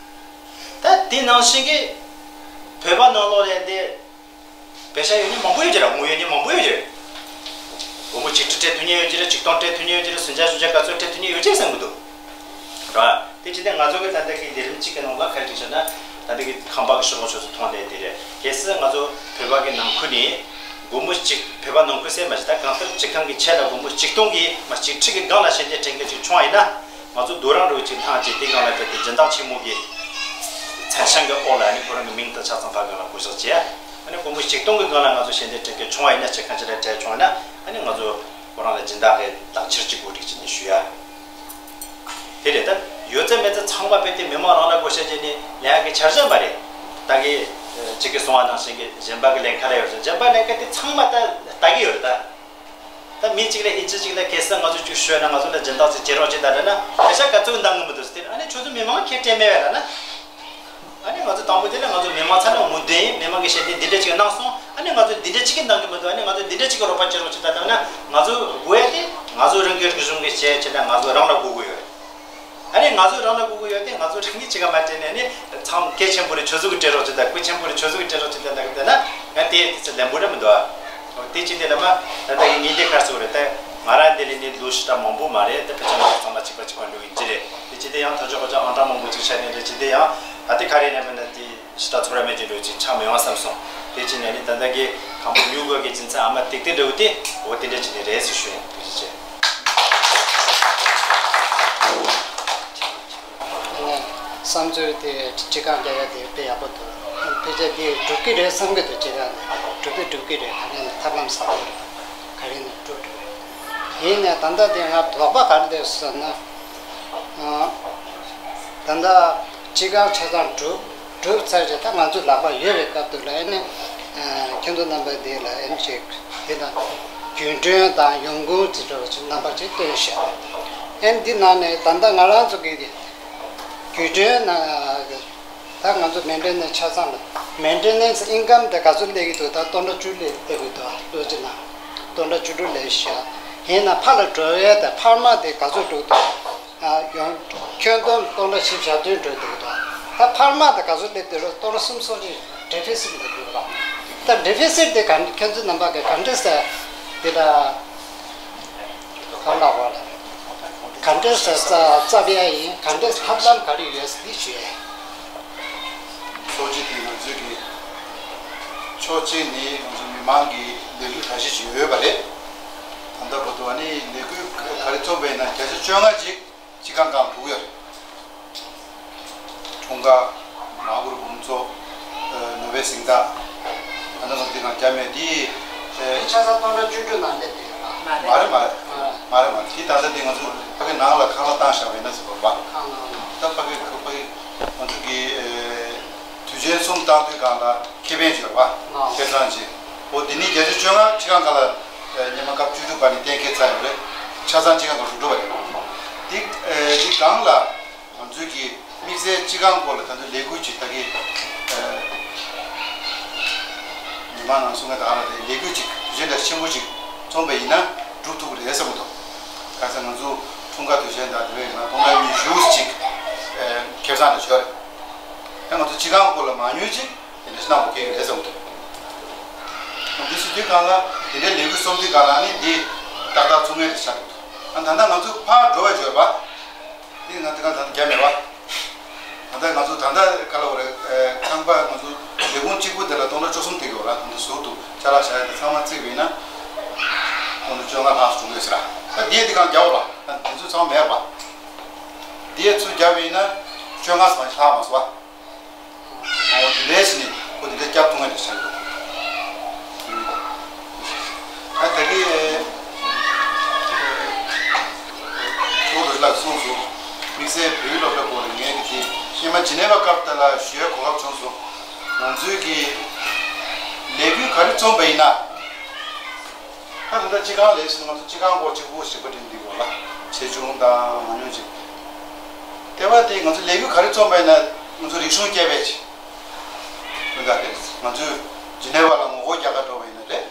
ད་དེ་ནང་བཞིན་གྱི་བོད་པ་ནང་ལོགས་ལ་འདི། པེ་ཤ་ཡོད་མཁན་མང་པོ་ཡོད་ཀྱི་རེད། དངུལ་ཡོད་མཁན་མང་པོ་ཡོད་ཀྱི་རེད། སྒོར་མོ་ཆིག་ཁྲི་སྤྲད་ཐུབ་མཁན་ཡོད་ཀྱི་རེད། ཆིག་སྟོང་སྤྲད་ཐུབ་མཁན་ཡོད་ཀྱི་རེད། སུམ་བརྒྱ་སུམ་བརྒྱ་ག་ཚོད་སྤྲད་ཐུབ་མཁན་ཡོད་ཀྱི་རེད་བསམ་གྱི་འདུག་རེད་བ། དེ་བྱས་ཏེ་ང་ཚོ་གི་ད་ལྟ་གི་ལས་རིམ་གཅིག་གི་ནང་ལ་ག་རེ་བྱས་ན་ད་ལྟ་གི་ཁང་པ་གི་ཕྱི་ལོགས་ཕྱོགས་སུ་མཐོང་བསྡད་དེ་རེད། གལ་སྲིད་ང་ཚོ་བོད་པ་གི་ནང་ཁུལ་ནས་སྒོར་མོ་གཅིག་བོད་པ་ནང་ཁུལ་ཟེར་མ་བྱེད་ད་གང་ལྟར་སྤྱི་ཁང་གི་ཆེད་ལ་སྒོར་མོ་ཆིག་སྟོང་གི་མ་ཆིག་ཁྲི་གི་སྒང་ལ་ཞལ་འདེབས་སྤྲད་མཁན་ཅིག་བྱུང་བ་ཡིན་ན། ང་ཚོ་རྡོ་རིང་རུ་ཅིག་ལྷག་ཅིག་དེ་སྒང་ལ་ཕེབས་ཏེ་སྦྱིན་བདག་ཆེན་མོ་གི་མཚན་བྱང་གི་འོག་ལ་ཨ་ནི་ཁོ་རང་གི་མིང་དང་ཆ་ཚང་ཕ་གི་ལ་བགོ་བཤའ་བྱས། ཨ་ནི་སྒོར་མོ་ཆིག་སྟོང་གི་སྒང་ལ་ང་ཚོ་ཞལ་འདེབས་སྤྲད་མཁན་བྱུང་བ་ཡིན་ན་སྤྱི་ཁང་ཅིག་ལ་སྤྲད་བྱུང་བ་ན་ཨ་ནི་ང་ཚོ་ཁོ་རང་ལ་སྦྱིན་བདག་གི་ལག་ཁྱེར་གཅིག་དགོས་རིགས་ཅིག་ནས་ཞུ་ཡ། དེ་རེད་ད། ཡོད་ཚད་མེད་ཚད་ཚང་མ་ཕེབས་ཏེ་མི་མང་རང་ལ་བགོ་བཤའ་བྱས་ནས་ལེན་ཡ་གི་འཆར་གཞི་མ་རེད། ད་གི་གཅིག་གིས་གསུངས་པ་ནང་བཞིན་གི་གཞན་པ་གི་ལེན་ཁ་ལ་ཡོད་ཚད་གཞན་པ་ལེན་ཁ་དེ་ཚང་མ་ད་ལྟ་གི་ཡོད་རེད་ད། ད་མི་གཅིག་ལ་ཨིན་ཇི་གཅིག་ལ་གལ་སྲིད་ང་ཚོ་ཅིག་ཤོད་ན་ང་ཚོ་ལ་སྦྱིན་བདག་ཅིག་བྱེད་རོགས་བྱེད་ད་ལབ་ན་ལས་ཤག་ག་ཚོད་འདང་གི་མི་འདུག་ཟེར་ཨ་ནི་ཁྱོད་ཚོ་མི་མང་ཁྱེད་སྤྲད་མེད་པས་ལབ་ན། ཨ་ནི་ང་ཚོ་དང་པོ་དེ་ལ་ང་ཚོ་མི་མང་ཚང་མ་ངོ་བསྟན་ཡིན་མི་མང་གི་ཞལ་འདེབས་འདི་འདྲ་ཅིག་གནང་སོང་ཨ་ནི་ང་ཚོ་འདི་འདྲ་ཅིག་གི་འདང་གི་མི་འདུག་ཨ་ནི་ང་ཚོ་འདི་འདྲ་ཅིག་གི་རོགས་པ་བྱེད་རོགས་བྱེད་ད་ལབ་ན་ང་ཚོ་དགོས་ཡ་དེ་ང་ཚོ་རང་གི་རིག་གཞུང་གི་བྱས་བྱས་ད་ང་ཚོ་རང་ལ་དགོས་ཀྱི་ཡོད། ཨ་ནི་ང་ཚོས་རང་ལ་དགོས་ཀྱི་ཡོད་དེ་ང་ཚོ་རང་གིས་ཅི་ག་མ་སྤྲད་ནས་ནི་ཚང་གལ་ཆེན་པོ་རེད་ཆུ་ཚོད་ཀྱི་སྤྲད་རོགས་བྱེད་དང་གལ་ཆེན་པོ་རེད་ཆུ་ཚོད་ཀྱི་སྤྲད་རོགས་བྱེད་དང་ལབ་ཀྱི་བསྡད་ན་ང་དེ་དེ་ཚོ་ལན་པོ་རེད་མི་འདུག་ཨ། དེ་ཅི་སྟེ་ལ་མ་ད་ལྟ་གི་ངས་འདི་གར་སོང་རེད་ད་ང་རང་འདི་ལས་ནི་ལོ་ཞེ་དྲག་མང་པོ་མ་རེད་ད་ཕལ་ཆེར་ང་ཚོ་ཚང་མ་གཅིག་པ་གཅིག་པ་འགྲོ་ཡིན་གྱི་རེད་དེ་ཅི་སྟེ་ཡང་ཐོན་ཆོག་ཁོ་ཚོ་ཨང་གྲངས་མང་པོ་ཅིག་ཆགས་ནས་རེད་ཅི་སྟེ་ཡང་ད་དེ་ག་རེ་ནས་མིན་ན་དེ། ཕྱི་ལྟ་ཚོར་བ་མེད་ཀྱི་འགྲོ་ཅིག་ཆགས་མི་ཡོང་བསམ་སོང་། དེ་ཅི་ནས་ནི་ད་ལྟ་གི་དང་པོ་ཡུལ་སྐོར་གྱི་སྦྱིན་ཚན་ཨ་མ་ཏིག་ཏིག་འདྲ་བོ་དེ་འོ་དེ་འདྲ་ཅིག་ནས་རེད་ཟེར་ཞུ་ཡིན་ཐུགས་རྗེ་ཆེ། བསམ་ཚུལ་དེ་སྤྱི་ཁང་རྒྱག་ཡ་དེ་དཔེ་ཡག་པོ་འདུག་ཕལ་ཆེར་འདི་འགྲུབ་ཀྱི་རེད་བསམ་གྱི་འདུག་སྤྱི་ཁང་ནས་འགྲུབ་ཀྱི་འགྲུབ་ཀྱི་རེད་ད་ནས་ཐབས་ལམ་བཟང་པོ་རེད། ག་རེ་ནས་འགྲོ་འགྲོ་རེད། ཡིན་ནའི་ད་ལྟ་དེ་ང་དོགས་པ་ག་རེ་འདུག་ཟེར་ན། ད་ལྟ་སྤྱི་ཁང་ཆ་ཚང་གྲུབ་གྲུབ་ཚར་རྗེས་ད་ང་ཚོ་ལག་པ་ཡོད་པའི་སྐབས་དུ་ལ་ཨེ་ནི་ཁྱེད་ཚོ་རྣམ་པ་འདི་ལ་ཨེ་ནི་ཅིག་འདི་ལ་རྒྱུན་གྲོན་དང་ཡོང་ཁུངས་ཅིག་འགྲོ་བ་ཅིག་རྣམ་པ་ཅིག་སྟོན་ཤག་ཨེ་ནི་འདི་ནང་ནས་ད་ལྟ་ང་རང་ཚོ་གི་རྒྱུན་གྲོན་ན། ད་ང་ཚོ་མེན་ཊེ་ནེན་སི་ཆ་ཚང་ལ་མེན་ཊེ་ནེན་སི་ཨིན་ཀམ་དེ་ག་ཚོད་སླེབས་ཀྱི་འདུག་ད་སྟོང་ཕྲག་བཅུ་སླེབས་སླེབས་ཀྱི་འདུག་ལོ་གཅིག་ནང་སྟོང་ཕྲག་བཅུ་དྲུག་སླེབས་ཤག་ཡིན་ན་ཕར་ལ་འགྲོ་ཡས་དེ་འཕར་མ་དེ་ག་ཚོད་འགྲོ་གི་འདུག་ཡང་ཁྱོན་བསྡོམས་སྟོང་ཕྲག་བཞི་བཅུ་ཞེ་བདུན་འགྲོ་གི་འདུག་ད་འཕར་མ་དང་ག་ཚོད་སླེབས་དེ་རུ་སྟོང་སུམ་སོ་གཅིག་ཌི་ཕི་སིཊ་དུ་གྱུར་པ། ད་ཌི་ཕི་སིཊ་དེ་ག་ཁྱོད་ཚོའི་རྣམ་པ་གི་ག་འདྲས་ས་དེ་ལ་གང་ལ་བ་ལ་ག་འདྲས་ས་རྩ་བ་ཡ་ཡིན། ག་འདྲས་ཐབས་ལམ་ག་རེ་ཡོད་ཟེར་དེ་ཞུ་ཡ། སོ་གཅིག་དེ་ང་ཚོའི་གི་ཕྱོགས་གཅིག་ནས་ང་ཚོ་མི་མང་གི་ལས་འགུལ་ཁ་ཤས་ཤིག་ཡོད་པ་རེད། ད་ལྟ་བར་དུ་ཨ་ནི་ལས་འགུལ་ག་རེ་རྩོམ་པ་ཡིན་ན་བརྒྱ་ཆ་བཅོ་ལྔ་ཅིག་སྤྱི་ཁང་སྒང་ལ་འགྲོ་གི་ཡོད་རེད། འཁྲུངས་སྐར། མ་གུ་རུ་འབུམ་ཚོགས། ནོ་བེལ་གཟེངས་རྟགས། ད་ལྟ་ང་ཚོ་འདི་ནང་རྒྱབ་མེད་དེ། འདི་ཆ་ཚང་སྟོང་ཕྲག་བཅུ་དྲུག་ནང་སླེབས་ཡོད་ར། མ་རེད་མ་རེད། མ་རེད་མ་རེད། དེ་ད་ལྟ་འདི་ང་ཚོ་ཕ་གི་ནང་ལ་ཁང་གླ་བཏང་བཞག་པ་ཡིན་ན་ཟེར་བ་རེད་པ། ཁང་གླ་ད་ཕ་གི་ཕ་གི་ང་ཚོ་གི་དུས་ཆེན་གསུམ་བཏང་དུས་སྒང་ལ་ཁེ་ཕན་ཅིག་ཡོད་རེད་པ། ཁེ་བཟང་ཅིག་འོ་དེ་ནས་བརྒྱ་ཆ་བཅོ་ལྔ་སྤྱི་ཁང་སྒང་ལ་སྔོན་མ་སྐབས་བཅུ་དྲུག་པ་ནས་གཏན་འཁེལ་ཚར་ཡོད་རེད། ཆ་ཚང་སྤྱི་ཁང་སྒང་ལ་འགྲོ་གྲབས་རེད། འདི་འདི་སྒང་ལ། ང་ཚོའི་གི་དམིགས་བསལ་སྤྱི་ཁང་སྐོར་ལ་ད་དུང་ལས་འགུལ་ཅིག་ད་གི་མི་མང་ནང་གསུང་གི་ད་ག་རང་རེད། ལས་འགུལ་ཅིག་དུས་ཆེན་འདྲ་ཆེན་པོ་ཅིག་རྩོམ་པ་ཡིན་ན་འགྲུབ་ཐུབ་ཀྱི་རེད་བསམ་གྱི་འདུག་ག་ས་ང་ཚོ་འཁྲུངས་སྐར་དུས་ཆེན་དང་དེ་བས་ཡིན་ན་སྟོང་ཕྲག་ཉི་ཤུ་ཅིག་ཁེ་བཟང་འདྲ་ཞུ་བ་རེད། ཡང་ང་ཚོ་སྤྱི་ཁང་སྐོར་ལ་མང་ཉུང་ཅིག་དེ་འདྲ་ཞིག་གནང་དགོས་ཀྱི་རེད་བསམ་གྱི་འདུག་ང་ཚོ་སྲིད་དུས་སྒང་ལ་དེ་འདྲའི་ལས་འགུལ་རྩོམ་དུས་སྒང་ལ་ནི་འདི་ཏག་ཏག་ཚུགས་ངེས་རེད་ཆགས་འདུག་ཨ་ད་ལྟ་ང་ཚོ་ཕར་འགྲོ་བའི་འབྱོར་པ། དེ་ང་དེ་ག་ད་ལྟ་རྒྱབ་མེད་པ། ད་ལྟ་ང་ཚོ་ད་ལྟ་ག་ལ་བ་རེད། ཁང་པ་ང་ཚོ་ལས་ཁུངས་གཅིག་པུ་དེ་ལ་སྟོང་ཕྲག་བཅུ་གསུམ་དེ་གི་བ་ར་ད་ལྟ་ཟུར་དུ་ཅ་ལག་བཞག་ཡ་དེ་ཚང་མ་བརྩིས་པ་ཡིན་ན། སྟོང་ཕྲག་བཅོ་ལྔ་ལྷག་བྱུང་ཡོད་ཟེར་ར། ད་དེ་དེ་གང་རྒྱབ་པ་ད་དེ་ཚོ་ཚང་མ་མེད་པ། དེ་ཚོ་རྒྱབ་པ་ཡིན་ན་བཅོ་ལྔ་ཙམ་ལྷག་མ་སོང་བ། འོ་དེ་འདྲས་བྱས་ནས་ཁོ་དེ་འདྲས་སྐྱབས་ཐུབ་ངེས་རེད་བསམ་གྱི་འདུག་ཨ་ད་གི་ཨེ་ཨེ་ཁོ་རེ་ལགས་གསུངས་སོང་། དམིགས་བསལ་བོད་ཡིག་སློབ་གྲྭ་སྐོར་ལ་ངས་ཀྱི་དེ་སྔོན་མ་ཇི་ནེ་ཝ་སྐབས་དེ་ལ་ཞུ་ཡའི་གོ་སྐབས་བྱུང་སོང་། ང་ཚོའི་གི་ལས་འགུལ་ག་རེ་རྩོམ་པ་ཡིན་ན། ད་ད་ལྟ་སྤྱི་ཁང་ལས་ཟིན་ང་ཚོ་སྤྱི་ཁང་སྐོར་གཅིག་པུ་ཞིག་པ་དྲན་འདི་གོ་ལ་ཆེ་ཆུང་དང་མང་ཉུང་ཅིག་ལྟེ་བ་དེ་ང་ཚོ་ལས་འགུལ་ག་རེ་རྩོམ་པ་ཡིན་ན་ང་ཚོ་རིག་གཞུང་སྐྱེལ་བས་ཅིག་མི་འདྲ་རེད། ང་ཚོས་ཇི་ནེ་ཝ་ལ་ངོ་རྒོལ་རྒྱག་ག་འགྲོ་བ་ཡིན་ན་རེད།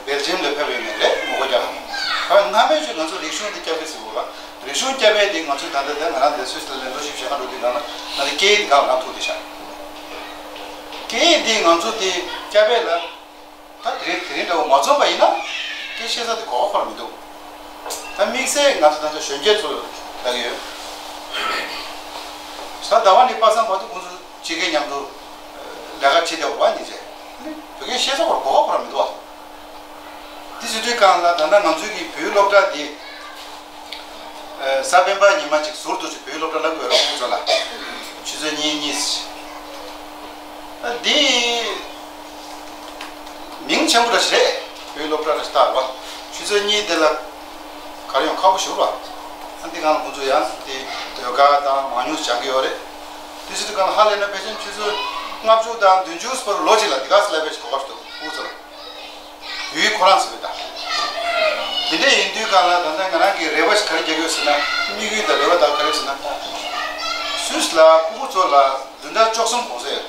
སྦེལ་ཇི་ཡམ་ལ་ཕེབས་པ་ཡིན་ན་རེད། ངོ་རྒོལ་རྒྱག་ག་ད་སྔ་མའི་ཆོས་ང་ཚོ་རིག་གཞུང་འདི་སྐྱེལ་བས་ཟེར་གོ་ལ་རིག་གཞུང་སྐྱེལ་བས་དེ་ང་ཚོས་ད་ལྟ་དེ་ང་རང་འདི་སུད་སི་ལ་ལེན་འགྲོ་ཞིབ་བྱེད་ག་འགྲོ་དུས་ནང་ལ་ང་ཚོ་སྐད་ཡིག་འདི་ག་ལ་ཐུག་བསྡད་ཤག་སྐད་ཡིག་འདི་ང་ཚོ་དེ་སྐྱེལ་བས་ལ། ད་དེ་རིང་དེ་རིང་འདྲ་བོ་མ་འཛོམས་པ་ཡིན་ན་སྐད་བཤད་ས་དེ་གོ་བ་ཁོ་རང་མི་འདུག་ད་དམིགས་བསལ་ང་ཚོ་ད་ཆ་གཞོན་སྐྱེས་ཚོ་ལ་ཡོད། གཟའ་ཟླ་བ་ནས་པ་སངས་བར་དུ་ཁོང་ཚོ་ཕྱི་རྒྱལ་མཉམ་དུ་ལས་ཀ་བྱེད་བསྡད་པ་ཉིན་བྱས་བོད་སྐད་བཤད་ས་ཁོ་རང་གོ་བ་ཁོ་རང་མི་འདུག་བ། དེ་བྱེད་དུས་གང་ལ་ད་ལྟ་ང་ཚོའི་གི་བོད་སློབ་གྲྭ་དེ། གཟའ་སྤེན་པ་ཉི་མ་གཅིག་ཟུར་དུ་ཅིག་བོད་སློབ་གྲྭ་ལ་དགོས་རོགས་ཚོ་ལ་ཆུ་ཚོད་གཉིས་གཉིས། འདི་མིང་ཆེན་པོ་རེད་ཤག་བོད་སློབ་གྲྭ་རེད་ཤག་བ། ཆུ་ཚོད་གཉིས་དེ་ལ་ག་རེ་ཡོང་ཁག་པོ་ཞིག་རེད་བ། འདི་གང་ཁོང་ཚོ་ཡང་དེ་ཟློས་གར་དང་མང་ཉུང་སྦྱང་གི་ཡོད་རེད། དེ་ཚོ་དེ་གང་ཧ་ལས་ན་ཕལ་ཆེར་ཆུ་ཚོད་ལྔ་བཅུ་དང་བདུན་ཅུ་བར་ལོ་གཅིག་ལ་འདི་ག་ས་ལ་ཕལ་ཆེར་གོ་སྐབས་ཤིག་འདུག་ཁོང་ཚོ་ལ། ཡུལ་ཁོ་རང་ཟེར་བའི་ད། དེ་འདྲ་ཡིན་དུས་གང་ལ་ད་ལྟ་ང་རང་གི་རེ་བ་ཞིག་ག་རེ་རྒྱག་གི་ཡོད་ཟེར་ན་དམིགས་ཡུལ་དང་རེ་བ་དག་ག་རེ་ཟེར་ན། སུད་སི་ལ་ཕྲུ་གུ་ཚོ་ལ་བདུན་ཕྲག་བཅུ་གསུམ་གུང་སེང་ཡོད།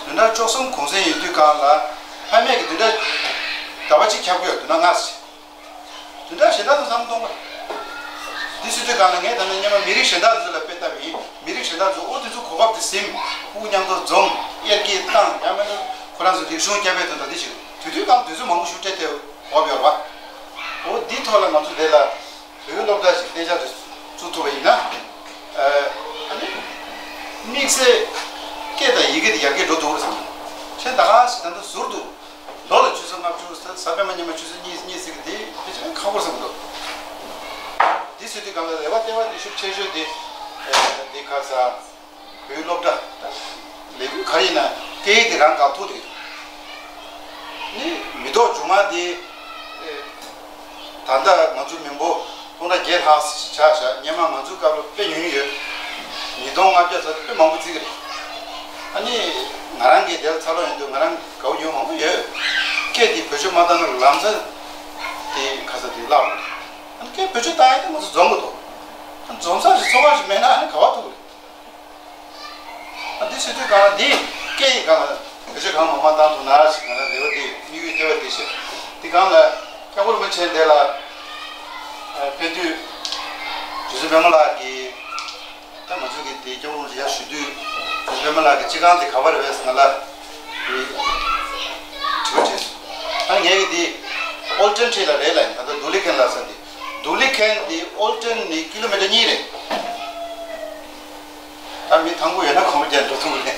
བདུན་ཕྲག་བཅུ་གསུམ་གུང་སེང་ཡིན་དུས་གང་ལ་ཕ་མས་ཀྱི་བདུན་ཕྲག་ཟླ་བ་གཅིག་ཁྱབ་ཀྱི་ཡོད་བདུན་ཕྲག་ལྔ་ཟེར། དེ་འདྲ་གཞན་དག་ཚོ་བསམ་བློ་གཏོང་དགོས། འདི་སྲིད་དུས་གང་ལ་ངས་ད་ནི་སྔོན་མ་མི་རིགས་གཞན་དག་ཚོ་ལ་དཔེ་བལྟས་པ་ཡིན། མི་རིགས་གཞན་དག་ཚོ་ཨོ་དེ་ཚོ་གོ་སྐབས་དེ་ཟིན། ཕྲུ་གུ་མཉམ་དུ་འཛོམས། དབྱར་སྐྱིད་བཏང་། ཡང་མིན་ན་ཁོ་རང་ཚོ་རིག་གཞུང་སྐྱེལ་བའི་དོན་དག་འདི་ཞིག་དུས་དུས་གང་དུས་ཚོད་མང་པོ་ཞིག་སྤྲད་དེ་གོ་སྐབས་ཡོད་རེད་བ། ཨོ་འདི་ཐོག་ལ་ང་ཚོ་དེ་ལ་བོད་སློབ་གྲྭ་ཞིག་གཏན་འཇགས་དུ་བཙུགས་ཐུབ་པ་ཡིན་ན། ཨ་ནི་དམིགས་བསལ་སྐད་དང་ཡི་གེ་དེ་ཡར་རྒྱས་འགྲོ་ཐུབ་ཀྱི་རེད་བསམ་གྱི་འདུག་ཁྱེད་ད་ག་ཟེ་ད་ལྟ་ཟུར་དུ། ལོ་ལ་ཆུ་ཚོད་ལྔ་བཅུ། གཟའ་སྤེན་པ་ཉི་མ་ཆུ་ཚོད་གཉིས་གཉིས་ཟེར་གི་དེ་ཕལ་ཆེར་ཁག་པོ་བསམ་གི་འདུག་དེ་ཟེར་དུས་གང་ལ་རེ་བ་རྩེ་བ་དེ་ཤུགས་ཆེ་ཤོས་དེ་དེ་ཁ་ས་བོད་སློབ་གྲྭ་ལས་འགུལ་ག་རེ་ཡིན་ན་སྐད་ཡིག་དེ་རང་གང་ཐུག་དེ་ནི་མི་ཐོག་བྱུང་བ་དེ། ད་ལྟ་ང་ཚོ་མི་འབོར་སྟོང་ཕྲག་བརྒྱད་ལྷག་ཆགས་བཞག་སྔོན་མ་ང་ཚོའི་སྐབས་ལ་དཔེ་ཉུང་ཉུང་ཡོད། ཉིས་སྟོང་ལྔ་བརྒྱ་ཚར་དུས་དཔེ་མང་པོ་བརྩི་གི་རེད། ཨ་ནི་ང་རང་གིས་དེར་འཚར་ལོངས་ཡོང་དུས་ང་རང་དགའ་བོ་ཡོད་མང་པོ་ཡོད། སྐད་དེ་བེད་སྤྱོད་མ་བཏང་ན་ལམ་སང་དེ་ག་ས་དེ་བརླག་འགྲོ། ཨ་ནི་སྐད་བེད་སྤྱོད་བཏང་ཡ་དེ་ང་ཚོ་འཛོམས་དགོས་འདུག་ཨ་ནི་འཛོམས་ས་ཞིག་ཚོགས་ཁང་ཞིག་མེད་ན་ཨ་ནི་ག་བ་ཐུག་གི་རེད། ཨ་འདི་ཟེར་དུས་གང་ལ་འདི་སྐད་ཡིག་གང་ལ་བེད་སྤྱོད་གང་མང་མང་བཏང་ཐུབ་ན་ཞིག་ང་རང་རེ་བ་འདི་དམིགས་ཡུལ་ལྟེ་བ་འདི་བཤད། འདི་གང་ལ་སྐྱབས་མགོན་རིན་པོ་ཆེ་འདི་ལ་ཕེབས་དུས་རྗེ་བཙུན་སྒྲོལ་མ་ལགས་ཀྱིས་ ད་ང་ཚོ་གི་དེ་སྐྱབས་མགོན་རིན་པོ་ཆེ་ཡར་ཞུ་དུས་པད་མ་ལགས་ཀྱི་སྤྱི་ཁང་དེ་ག་པར་རེད་ཟེར་ང་ལ་དྲི་བ་དྲིས་སོང་། ཨ་ངས་ཀྱི་དེ་ཨོལ་ཊོན་ཁྲིད་ལ་རེད་ལ་ཡིན། ད་ལྟ་དུ་ལི་ཁན་ལ་ཟེར་དེ་དུ་ལི་ཁན་དེ་ཨོལ་ཊོན་ནས་ཀི་ལོ་མི་ཊར་གཉིས་རེད། ད་མི་ཐང་པོ་ཡོད་ན་གོམ་པ་རྒྱག་འགྲོ་ཐུབ་ཀྱི་རེད།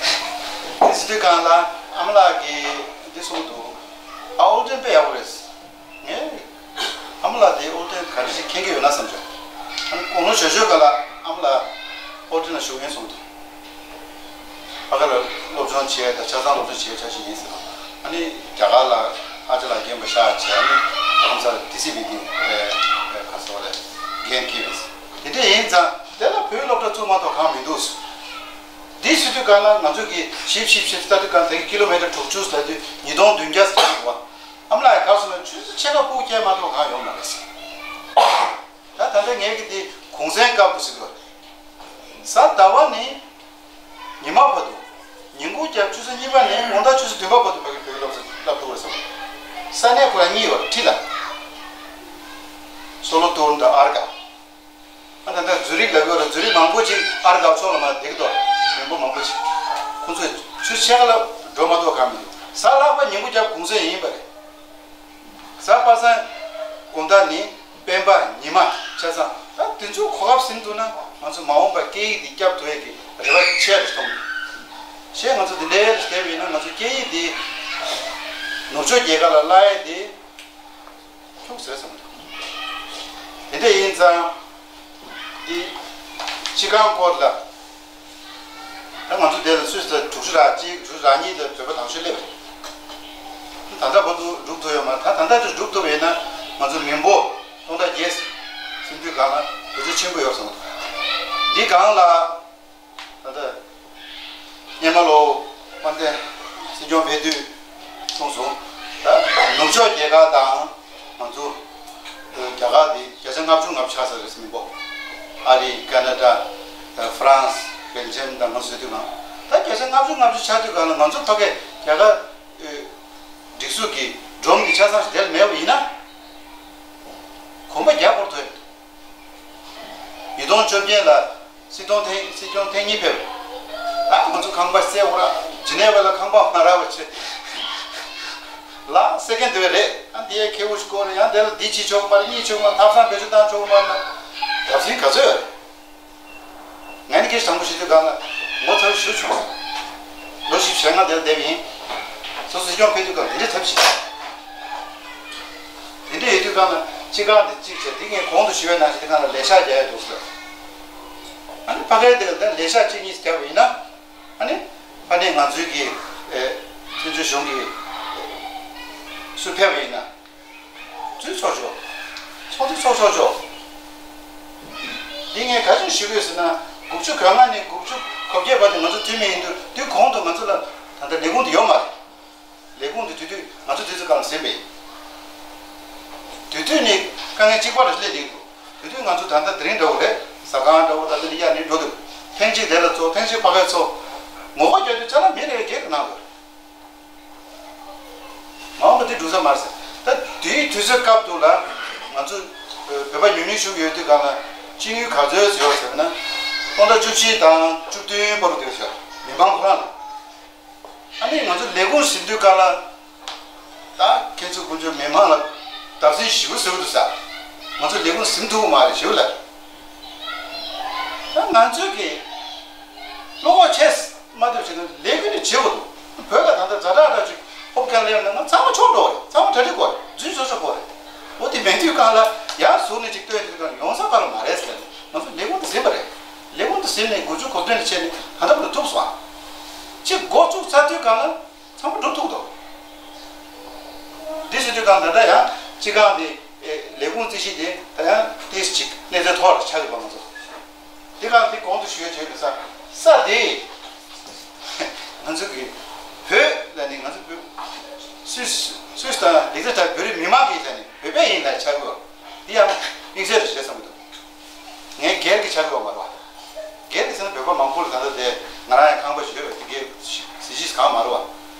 དེ་སི་ཏུ་གང་ལ་ཨ་མ་ལགས་ཀྱིས་འདི་གསུངས་འདུག་ཨ་ཨོལ་ཊོན་དཔེ་ཡག་པོ་རེད། ངས་ཨ་མ་ལགས་དེ་ཨོལ་ཊོན་ག་རེ་ཞིག་མཁྱེན་གྱི་ཡོད་ན་བསམ་བྱུང་། ཨ་ནི་དགུང་ལོ་ཞོ་ཞོ་ག་ལ་ཨ་མ་ལགས་ཨོལ་ཊོན་ལ་ཞུགས་མཁན་གསུངས་འདུག་ཕ་ག་ལ་སློབ་སྦྱོང་བྱས་དང་ཆ་ཚང་སློབ་སྦྱོང་བྱས་བྱ་ཞིག་ཡིན་ཟེར། ཨ་ནི་རྒྱ་གར་ལ་ཨ་ཅག་ལགས་རྒན་པ་ཤག་བྱས། ཨ་ནི་ཨ་ཁམས་སར་ཊི་སི་བི་གི་ཨེ་ཨེ་ག་ཟེར་བ་རེད། འགན་འཁྱེར་བས། དེ་འདྲ་ཡིན་ཙང་དེ་ལ་བོད་སློབ་གྲྭ་བཙུགས་མ་གཏོགས་གང་མི་འདུག་འདི་སི་ཏུ་གང་ལ་ང་ཚོ་གི་ཞིབ་ཞིབ་ཞིབ་ལྟ་དུས་གང་དེ་གི་ཀི་ལོ་མི་ཊར་དྲུག་ཅུ་ལྟ་དུས་ཉིས་སྟོང་བདུན་བརྒྱ་ཟེར་གྱི་འདུག་བ། ཨ་མ་ལགས་ཡ་ག་སོང་ན་ཆུ་ཚོད་ཕྱེད་ཀ་སྤུ་གུ་སྐྱེལ་མ་གཏོགས་གང་ཡོང་མ་རེད་ཟེར། ད་ད་ལྟ་ངས་ཀྱི་དེ་གུང་སེང་སྐབས་དུ་ཟེར་གི་རེད། གཟའ་ཟླ་བ་ནས་ཉི་མ་བར་དུ། ཉིན་གུང་རྒྱབ་ཆུ་ཚོད་གཉིས་པ་ནས་དགོང་དག་ཆུ་ཚོད་བདུན་པ་བར་དུ་ཕ་གི་བོད་ཀྱི་སློབ་གསོ་སློབ་ཕྲུག་རེད་ཟེར། ས་གནས་ཁོ་རང་གཉིས་ཡོད་རེད་ཁྲི་ལ། སོ་ལོ་ཏུར་དང་ཨར་ག་ཨ་ད་ལྟ་ཛུ་རིག་ལ་གོ་ར་ཛུ་རིག་མང་པོ་ཅིག་ཨར་ག་ཕྱོགས་ལ་མ་བསྡད་ཀྱི་འདུག་མི་འབོར་མང་པོ་ཅིག་ཁོ་ཚོས་ཆུ་ཕྱེད་ཀ་ལ་འགྲོ་མ་གཏོགས་གང་མི་འདུག་གཟའ་ལྷག་པ་ཉིན་གུང་རྒྱབ་གུང་སེང་ཡིན་པ་རེད། གཟའ་པ་སངས་དགོང་དག་ནི་སྤེན་པ་ཉི་མ་ཆ་ཚང་ད་དེ་ཚོའི་གོ་སྐབས་ཟིན་འདུག་ན་ང་ཚོ་མ་འོངས་པ་སྐད་ཡིག་འདི་སྐྱབས་ཐུབ་ཡས་ཀྱི་རེ་བ་ཆེ་རུ་གཏོང་དགོས། ཞེས་ང་ཚོ་འདི་འདྲའི་བསྡད་པ་ཡིན་ན་ང་ཚོ་སྐད་ཡིག་འདི་ནུབ་ཕྱོགས་རྒྱལ་ཁབ་ལ་བསླབ་ཡས་འདི། ཁྱུག་ཟེར་སོང་། དེ་འདྲ་ཡིན་ཙང་། འདི་སྤྱི་ཁང་སྐོར་ལ། ད་ང་ཚོ་དེ་ལ་སུད་སི་ལ་དྲུག་ཅུ་ར་གཅིག་དྲུག་ཅུ་ར་གཉིས་ལ་བོད་པ་དང་ཤོས་སླེབས་རེད། ད་ལྟ་བར་དུ་འགྲུབ་ཐུབ་ཡོད་མ་རེད། ད་ད་ལྟ་ཅིག་འགྲུབ་ཐུབ་པ་ཡིན་ན་ང་ཚོ་མི་འབོར་སྟོང་ཕྲག་བརྒྱད་ཟིན་དུས་སྒང་ལ་བོད་ཆོལ་ཆེན་པོ་ཡོད་སོང་། འདི་སྒང་ལ། ད་ལྟ་སྔོན་མ་ལོ་དཔལ་ལྡན་སྲིད་སྐྱོང་ཕེབས་དུས་གསུངས་སོང་། ད་ནུབ་ཕྱོགས་རྒྱལ་ཁབ་དང་ང་ཚོ་རྒྱ་གར་དེ་བརྒྱ་ཆ་ལྔ་བཅུ་ང་བཅུ་ཆགས་ས་རེད་མི་འབོར། ཨ་རི། ཀ་ན་ཌ། ཧྥ་རན་སི། སྦེལ་ཇམ་དང་ང་ཚོ་ཟེར་དུས་གང་ད་བརྒྱ་ཆ་ལྔ་བཅུ་ང་བཅུ་ཆགས་དུས་གང་ལ་ང་ཚོ་ཕ་གིར་རྒྱ་གར་སྒྲིག་འཛུགས་ཀྱི་སྒྲོམ་གྱི་ཆ་ཚང་ཞིག་དེ་ལ་མེད་པ་ཡིན་ན་གོམ་པ་རྒྱག་དགོས་ཐོན། ཉིས་སྟོང་བཅོ་བརྒྱད་ལ་སྲིད་སྐྱོང་ཐེངས་སྲིད་སྐྱོང་ཐེངས་གཉིས་ཕེབས། ད་ང་ཚོ་ཁང་པ་བསད་འོ་ར་ཇི་ནེ་ཝ་ལ་ཁང་པ་མ་རག་པ་བྱས། ལ་སེ་ཀེན་དེ་བས་རེད། ཨ་འདི་ཡའི་ཁེ་བོ་ཞིག་སྐོར་ཡང་དེ་ལ་འདི་བྱེད་ཆོག་མ་རེད། གཉིས་ཆོག་མ་ཐབ་ཚང་བེད་སྤྱོད་བཏང་ཆོག་མ་རེད། ད་ཟིན་ག་ཚོད་ཡོད་རེད། ངས་ནི་སྐད་ཆ་དྲང་པོ་བཤད་དུས་གང་ལ་ངོ་ཚ་བོ་ཞུ་བྱུང་། ལོ་བཞི་བཅུ་ཞེ་ལྔ་དེར་བསྡད་པ་ཡིན། སོ་སོ་སྲིད་སྐྱོང་ཕེབས་དུས་གང་དེ་འདྲའི་ཐབས་ཤེས། དེ་འདྲ་ཡོད་དུས་གང་ལ་སྤྱི་ཁང་དེ་གཅིག་བྱས་དེ་ངས་གོང་དུ་ཞུས་པའི་ནང་བཞིན་དེ་གང་ལ་ལས་ཤག་རྒྱག་ཡ་འདུག་ཟེར། ཨ་ནི་ཕ་གིར་དེ་ལ་ད་ལས་ཤག་གཅིག་གཉིས་རྒྱབ་པ་ཡིན་ན། ཨ་ནི་ཕ་ནས་ང་ཚོའི་གི་ཨེ་བཙན་བྱོལ་གཞུང་གི་སུ་ཕེབས་པ་ཡིན་ན། ཚོགས་འདུ་ཚོགས་ཆོག་ཚོགས་འདུ་ཚོགས་ཆོག་ཆོག་འདི་ངས་ག་ཚོད་ཞུ་གི་ཡོད་ཟེར་ན། དགུ་བཅུ་གོ་ལྔ་ནས་དགུ་བཅུ་གོ་བརྒྱད་བར་དུ་ང་ཚོ་འཐུས་མི་ཡིན་དུས་དུས་གོང་དུ་ང་ཚོ་ལ་ད་ལྟ་ལས་ཁུངས་དེ་ཡོད་མ་རེད། ལས་ཁུངས་དེ་དུས་དུས་ང་ཚོ་དུས་ཚོད་གང་ཟིན་པས། དུས་དུས་ནས་དཀའ་ངལ་གཅིག་པ་ལ་སླེབས་བསྡད་འདུག་དུས་དུས་ང་ཚོ་ད་ལྟ་དེ་རིང་འདྲ་བོ་རེད། ཟ་ཁང་འདྲ་བོ་ད་ལྟ་ནས་ཡར་ནས་འགྲོ་འདུག་ཐེངས་གཅིག་དེ་ལ་ཚོགས། ཐེངས་གཅིག་ཕ་གིར་ཚོགས། ངོ་རྒོལ་རྒྱག་དུས་ཅ་ལག་མི་རེ་རེ་སྒེར་གྱི་ནང་དུ། མ་འོངས་པ་འདི་འགྲུབ་ས་མ་རེད་ཟེར། ད་དེའི་དུས་ཚོད་སྐབས་དུ་ལ་ང་ཚོ་བོད་པ་ཉུང་ཉུང་ཞིག་ཡོད་དུས་གང་ལ་སྤྱི་ཡོངས་ག་ཚོད་ཡོད་ཟེར་ན། སྟོང་ཕྲག་བཅུ་བཞི་དང་བཅུ་བདུན་བར་དུ་ཡོད་ཟེར། མི་མང་ཁོ་རང་ལ། ཨ་ནི་ང་ཚོ་ལས་ཁུངས་ཟིན་དུས་གང་ལ། ད་ཁྱེད་ཚོ་དཀོན་མཆོག་མི་མང་ལ་བརྡབ་གསིག་ཞེ་པོ་ཟེར་གི་འདུག་ས། ང་ཚོ་ལས་ཁུངས་ཟིན་ཐུབ་ཀྱི་མ་རེད་ཞེ་པོ་ལབ། ད་ང་ཚོས་ཀྱི་བློ་ཁོག་ཆེ་མ་ཐུབ་བྱས་ན་ལས་འགུལ་ནི་བྱེད་དགོས་འདུག་བོད་ལ་ད་ལྟ་ཛ་དྲག་འདྲ་ཅིག་ཧོབ་ཀྱང་སླེབས་ན་ང་ཚང་མ་ཆོག་འགྲོ་བ་རེད། ཚང་མ་གྲ་སྒྲིག་དགོས་རེད། འཛུལ་ཆོག་ཆོག་དགོས་རེད། འོ་དེ་མེད་དུས་གང་ལ་ཡར་ཟུར་ནས་ཅིག་སྟོན་དུས་གང་ཡོང་ས་ག་ལ་མ་རེད་ཟེར་ནས་ང་ཚོ་ལས་ཁུངས་དུ་ཟིན་པ་རེད། ལས་ཁུངས་དུ་ཟིན་ནས་འགོ་བཙུགས་གོ་སྟོན་ལ་བྱས་ནས་ད་ལྟ་བར་དུ་ཐུག་སོང་ཨ། ཅིག་འགོ་བཙུགས་ཚར་དུས་གང་ལ། ཚང་མ་འགྲུབ་ཐུབ་འདུག་འདི་ཟེར་དུས་གང་ད་ལྟ་ཡང་སྤྱི་ཁང་དེ་ལས་ཁུངས་རྩིས་གཞི་དེ་ད་ཡང་ཏིས་ཅིག་གནས་ཚད་མཐོ་རུ་ཆགས་ཡོད་པ་ང་ཚོ། འདི་གང་འདི་གོང་དུ་ཞུ་ཡ་བྱས་ཡོད་ས་ས་དེ་ང་ཚོ་གི་བོད་ལ་ནི་ང་ཚོ་བོད་སུད་སུད་དང་ལི་ཛི་ཐ་བོད་རིགས་མི་མང་གི་ཐད་ནས་བོད་པ་ཡིན་ལ་ཆགས་ཡོད། འདི་ཡང་དམིགས་བསལ་རེ་བྱས་བསམ་གི་འདུག་ངས་སྒེར་གྱི་ཆགས་ཡོད་མ་རེད་བ། སྒེར་གྱི་ཟེར་ན་བོད་པ་མང་པོ་ལ་ད་ལྟ་དེ་ང་རང་ཡང་ཁང་པ་ཞིག་ཡོད་པས་དེ་གའི་གཟི་བརྗིད་གང་མ་རེད་བ།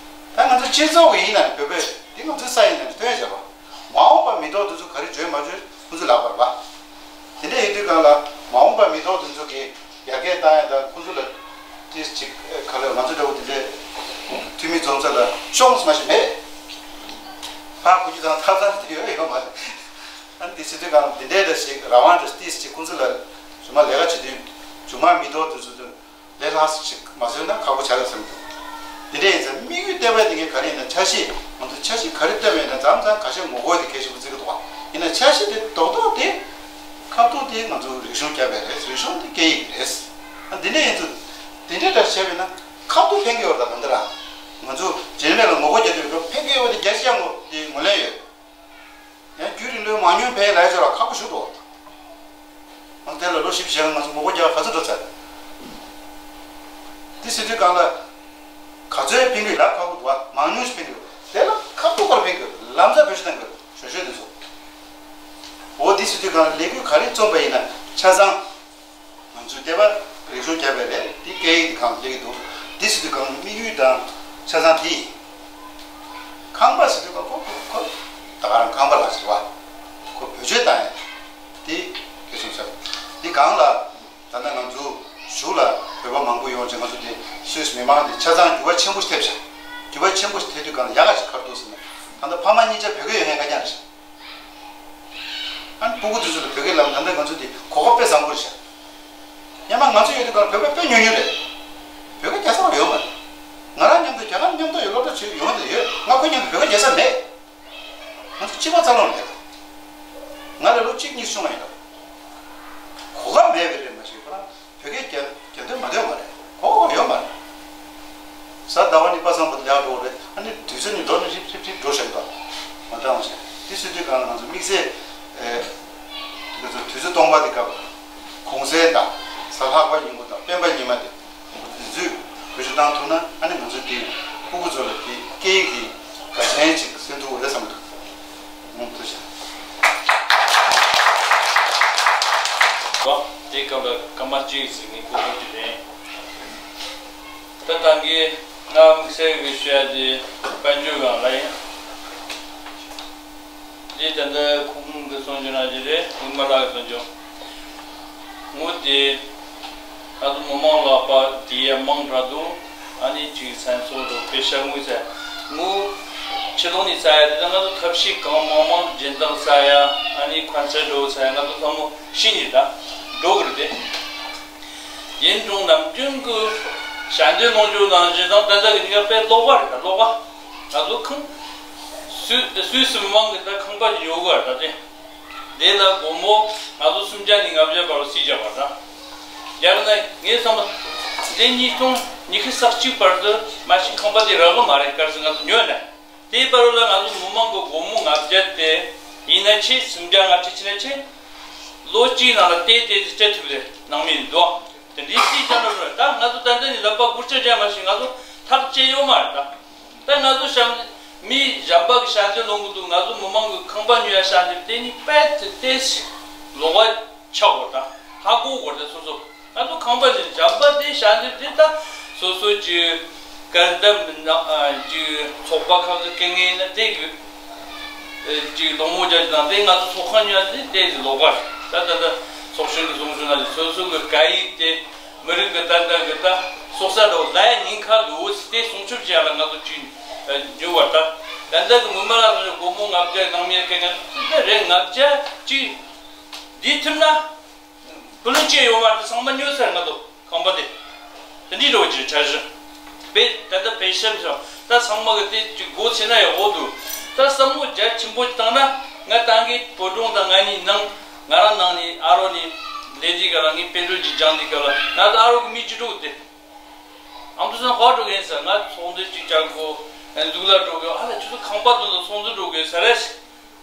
ད་ང་ཚོ་སྤྱི་ཚོགས་ཀྱི་ཡིན་ན་བོད་པས་དེ་ང་ཚོའི་ས་ཡིན་ན་སྟོན་བྱས་པ། མ་འོངས་པ་མི་ཐོག་དེ་ཚོ་ག་རེ་བྱོས་མ་བྱོས་ཁོ་ཚོའི་ལག་པར་བ། དེ་འདྲ་ཡིན་དུས་གང་ལ་མ་འོངས་པ་མི་ཐོག་དེ་ཚོ་གི་ ཡར་རྒྱས་བཏང་ཡ་དང་ཁོང་ཚོ་ལ་ཏིས་ཅིག་ག་ལེར་ང་ཚོ་འདྲ་བོ་དེ་འདྲའི་འཐུས་མི་འཛོམས་ས་ལ་ཤོག་མ་ཞིག་མེད། ཕར་གོ་རྒྱུ་དང་ཐབས་ཚང་དེ་ཡོད་ཡོད་མ་རེད། ཨ་ནི་དེ་སྲིད་དུས་གང་དེ་འདྲའི་འདྲ་ཞིག་རང་དབང་འདྲ་ཏིས་ཅིག་ཁོང་ཚོ་ལ་ཇུ་མ་ལས་ཀ་བྱེད་དུས་ཇུ་མ་མི་ཐོག་དུས་ཚོད་དུ་ལས་ལྷག་ཅིག་མ་བཟོས་ན་ཁག་པོ་ཆགས་ཡོད་བསམ་འདུག་དེ་འདྲ་ཡིན་ཙང་དམིགས་ཡུལ་གཏད་པ་དེ་གའི་ག་རེ་ཡིན་ན་འཆར་གཞི་ང་ཚོ་འཆར་གཞི་ག་རེ་བཏོན་པ་ཡིན་ན་མཚམས་མཚམས་ཁ་ཤས་ངོ་རྒོལ་དེ་གལ་ཆེན་པོ་བརྩི་གི་འདུག་བ། ཡིན་ན་འཆར་གཞི་དེ་རྡོག་རྡོག་དེ་ཁ་ཐུག་དེ་ང་ཚོ་རིག་གཞུང་བརྒྱབ་པ་རེད། རིག་གཞུང་དེ་སྐད་ཡིག་རེད། ཨ་འདི་འདྲ་ཡིན་ཚུལ་དེ་འདྲ་འདྲ་བྱས་པས་ན་ཁ་ཐུག་ཕན་གི་ཡོད་རེད། ད་ད་འདི་ར་ང་ཚོ་རྗེས་མའི་ལ་ངོ་རྒོལ་རྒྱག་དུས་ཕན་གི་ཡོད་པ་དེ་རྒྱ་ཆེ་ཡང་ངོ་དེ་ངོས་ལེན་ཡོད། ཡང་བརྒྱུད་རིམ་ལོའི་མང་ཉུང་ཕན་ལས་ཚོད་ལ་ཁག་པོ་ཞུ་འགྲོ། ང་དེ་ལ་ལོ་བཞི་བཅུ་ཞེ་ལྔ་ང་ཚོ་ངོ་རྒོལ་རྒྱག་ག་ཚོད་འགྲོ་ཚར། དེ་སྲིད་དུས་གང་ལ་ག་ཚོད་ཕན་གི་ལ་ཁག་པོ་འདུག་བ། མང་ཉུང་ཞིག་ཕན་གི་དེ་ལ་ཁག་པོ་གར་ཕན་གི་ལམ་སང་བེད་སྤྱོད་གཏང་གི་ཞོ་ཤོས་དེ་ཚོ། འོ་དེ་སྲིད་དུས་གང་ལ་ལས་འགུལ་ག་རེ་རྩོམ་པ་ཡིན་ན་ཆ་ཚང་། ང་ཚོས་ལྟེ་བ་རིག་གཞུང་བརྒྱབ་པའི་རེད། འདི་སྐད་ཡིག་གི་སྒང་སླེབས་ཀྱི་འདུག་འདི་ཟེར་དུས་སྒང་དམིགས་ཡུལ་དང་ཆ་ཚང་འདི་ཡིན། ཁང་པ་ཟེར་དུས་སྒང་ཁོ་ཁོ་ཁོ་ད་ག་རང་ཁང་པ་ལ་ཟེར་བ། ཁོ་བེད་སྤྱོད་བཏང་ཡ་འདི་གལ་ཆེན་ཚོད། འདི་སྒང་ལ་ད་ལྟ་ང་ཚོ་གཞུག་ལ་བོད་པ་མང་པོ་ཡོང་ཅིང་ང་ཚོ་འདི་སུད་སི་མི་མང་འདི་ཆ་ཚང་འགྱུར་བ་ཆེན་པོ་ཞིག་ཐེབས་ཤག་འགྱུར་བ་ཆེན་པོ་ཞིག་ཐེབས་དུས་སྒང་ལ་ཡག་ག་ཞིག་ག་རེ་འདུག་ཟེར་ན། ད་ལྟ་ཕ་མ་གཉིས་ཆ་བོད་སྐད་ཡོད་མཁན་ག་རྐྱང་རེད་ཤག་ཨ་ནི་སྤུ་གུ་དེ་ཚོ་ལ་བོད་སྐད་ལབ་ན་ད་ལྟ་ང་ཚོ་འདི་གོ་སྐབས་དཔེ་བཟང་པོ་རེད་ཤག་སྔོན་མ་ང་ཚོ་ཡོད་དུས་སྒང་བོད་པ་དཔེ་ཉུང་ཉུང་རེད། བོད་སྐད་རྒྱག་ས་ཡོད་མ་རེད། ང་རང་མཉམ་དུ་རྒྱ་གར་མཉམ་དུ་ཡོད་སློབ་གྲྭ་ཆེན་ཡོང་དུས་ཡོད། ང་ཁོ་མཉམ་དུ་བོད་སྐད་རྒྱག་ས་མེད། ང་ཚོ་གཅིག་པ་རྩ་ལོང་རེད། ང་ལ་ལོ་གཅིག་གཉིས་སོང་བ་ཡིན་ད། གོ་སྐབས་མེད་པའི་རེད་མ་གཞི་ཁོ་རང་བོད་སྐད་རྒྱག་རྒྱག་འདོད་མ་འདོད་མ་རེད། གོ་སྐབས་ཡོད་མ་རེད། གཟའ་ཟླ་བ་ནི་པ་སངས་པ་ལ་ཡག་འགྲོ་རེད། ཨ་ནི་དུས་ཚོད་ནི་འགྲོ་ནི་རིབ་རིབ་རིབ་འགྲོ་བཞིན་པ་མ་འདྲ་བ་ཞིག་འདི་སྲིད་དུས་སྒང་ལ་ང་ཚོ་དམིགས་བསལ་ཨེ་དེ་ཚོ་དུས་ཚོད་སྟོང་པ་དེ་སྐབས་གུང་སེང་དང་གཟའ་ལྷག་པ་ཉིན་མོ་དང་སྤེན་པ་ཉི་མ་དེ་དུས་ཚོད་བེད་སྤྱོད་བཏང་ཐུབ་ན་ཨ་ནི་ང་ཚོ་དེ་སྤུ་གུ་ཚོ་ལ་དེ་སྐད་ཡིག་གི་དགའ་ཞེན་ཅིག་སེམས་ཐུག་རེད་བསམ་འདུག་ཐུགས་རྗེ་ཆེ། དེ་སྐབས་ལ་སྐར་མ་གཅིག་ཟིན་ནས་གོ་སྐབས་ཅིག་ལེན། ད་ད་གིན་ང་དམིགས་བསལ་གྱི་ཞུ་ཡ་དེ་དཔལ་འབྱོར་སྒང་ལ་ཡིན། འདི་ད་ལྟ་ཁོང་གི་གསུང་ཆོས་ནང་བཞིན་རེད། ངོ་མ་ལགས་གསུང་ཆོས། ངོ་དེ་ང་ཚོ་མི་མང་ལག་པ་དེ་ཡ་མང་དྲགས་འདུག་ཨ་ནི་ཅིག་སེམས་ཚོར་འདུག་དཔེ་ཤ་ངུས་ཟེར། ངོ་ཕྱི་ལོགས་ནས་ཟ་ཡ་དེ་ད་ང་ཚོ་ཐབས་ཤེས་གང་མང་མང་སྦྱིན་བདག་ཟ་ཡ་ཨ་ནི་ཁོན་སར་འགྲོ་ཟ་ཡ་ང་ཚོ་ཚང་མ་ཤི་ནས་ད་འགྲོ་གི་རེད་དེ། ཡིན་རུང་ནམ་རྒྱུན་གྱི་ཞལ་འདོན་གནང་རྒྱུ་ནང་བཞིན་དང་ད་ལྟ་གི་ཉིན་ཀ་དཔེ་ཀློག་པ་རེད་ད་ཀློག་པ། ང་ཚོ་ཁང་སུད་སུད་སི་མི་མང་གི་ད་ཁང་པ་ཞིག་ཡོད་གི་རེད་ད་དེ། དེ་ལ་སྒོར་མོ་ང་ཚོ་སུམ་བརྒྱ་ནས་ལྔ་བརྒྱ་བར་རུ་སྲིད་བརྒྱབ་པ་རེད་ད། ཡང་ན་ངས་བསམ་པ་འདི་ཉིས་སྟོང་ཉི་ཤུ་རྩ་གཅིག་བར་དུ་མ་གཞི་ཁང་པ་དེ་རག་གི་མ་རེད། གལ་སྲིད་ང་ཚོ་ཉོས་ན། དེའི་བར་ལ་ང་ཚོ་མི་མང་གི་སྒོར་མོ་ལྔ་བརྒྱ་དེ་ཡིན་ན་ཆེ་སུམ་བརྒྱ་ལྔ་བརྒྱ་ཕྱིན་ན་ཆེ། ལོ་གཅིག་ནང་ལ་བལྟས་བལྟས་ཏེ་སྤྲད་ཐུབ་རེད་ནང་མི་འདུག་དེ་འདྲའི་སྲིད་བྱ་ནོར་རེད་ད། ང་ཚོ་ད་ལྟ་ནས་ལབ་པ་སྒུར་ཆ་རྒྱག་མ་ཤེས། ང་ཚོ་ཐག་བཅད་ཡོད་མ་རེད་ད། ད་ང་ཚོ་གཤམ་མི་གཞན་པ་གི་ཞལ་འདེབས་ལོང་གི་འདུག་ང་ཚོ་མི་མང་གི་ཁང་པ་ཉོ་ཡ་ཞལ་འདེབས་དེ་ནི་དཔེ་དེ་ཏེ་ལོག་པ་ཆགས་དགོས་ད། ཧ་གོ་དགོས་ད་སོ་སོ། ང་ཚོ་ཁང་པ་ཞིག་འཇམ་པ་དེ་ཞལ་འདེབས་དེ་ད་སོ་སོ་ཀྱི་སྐལ་འདེབས་ནང་ཀྱི་ཚོགས་པ་ཁག་གི་སྐད་ངན་ན་དེ་གི་ཀྱི་སློང་མོ་རྒྱག་རྒྱུ་དང་དེ་ང་ཚོ་ཚོགས་ཁང་ཉོ་ཡ་དེ་དེ་ལོག་པ་རེད་ད། ད་ད་ཚོགས་གཞོན་གྱི་གསུང་ཆོས་ནང་ལ་སོ་སོ་གི་སྐད་ཡིག་དེ་མི་རིགས་ཀྱི་ད་ད་གི་ད་སོ་ས་འདྲ་བོ་ལ་ཡ་ཉེན་ཁ་འདུག་དེ་སྲུང་སྐྱོབ་བྱེད་ཡ་ལ་ང་ཚོ་ཅིག་འཇུ་བ་ད། ད་ད་གི་མི་མ་ལ་སོ་སོ་སྒོར་མོ་ལྔ་བརྒྱ་ནང་མི་སྐད་ངན་དེ་རེད། ལྔ་བརྒྱ་ཅིག་འདི་ཐུབ་ན། བུ་ལོན་བཅད་ཡོད་མ་རེད། ཚང་མ་ཉོས་ཚར་ང་ཚོ་ཁང་པ་དེ། དེ་འདྲའི་འགྲོ་གི་འཆར་གཞི། དཔེ་ད་ལྟ་དཔེ་བཤམས་ཤག་ད་ཚང་མ་གི་དེ་ཅིག་སྒོ་ཕྱེ་ན་ཡག་པོ་འདུག་ད་བསམ་བློ་རྒྱ་ཆེན་པོ་བཏང་ན་ང་ཏང་གི་བོད་ལྗོངས་དང་ང་གཉིས་ནང་ང་རང་ནང་ནས་ཨ་རོ་ནས་ལས་དེ་ག་ལ་ངའི་དཔལ་འབྱོར་གྱི་སྦྱང་དེ་ག་ལ་ང་ཚོ་ཨ་རོ་གི་མི་ཅི་འགྲོ་དེ། ཨང་དུ་སང་ཧོ་འགྲོ་གི་ཡིན་ཟེར། ང་ཚོང་འདུས་ཅིག་བཅར་དགོས། གཟུགས་ལ་འགྲོ་དགོས། ཨ་ལ་ཁྱོད་ཚོ་ཁང་པ་དེ་ཚོ་ཚོང་འདུས་འགྲོ་དགོས་ཟེར་རེད།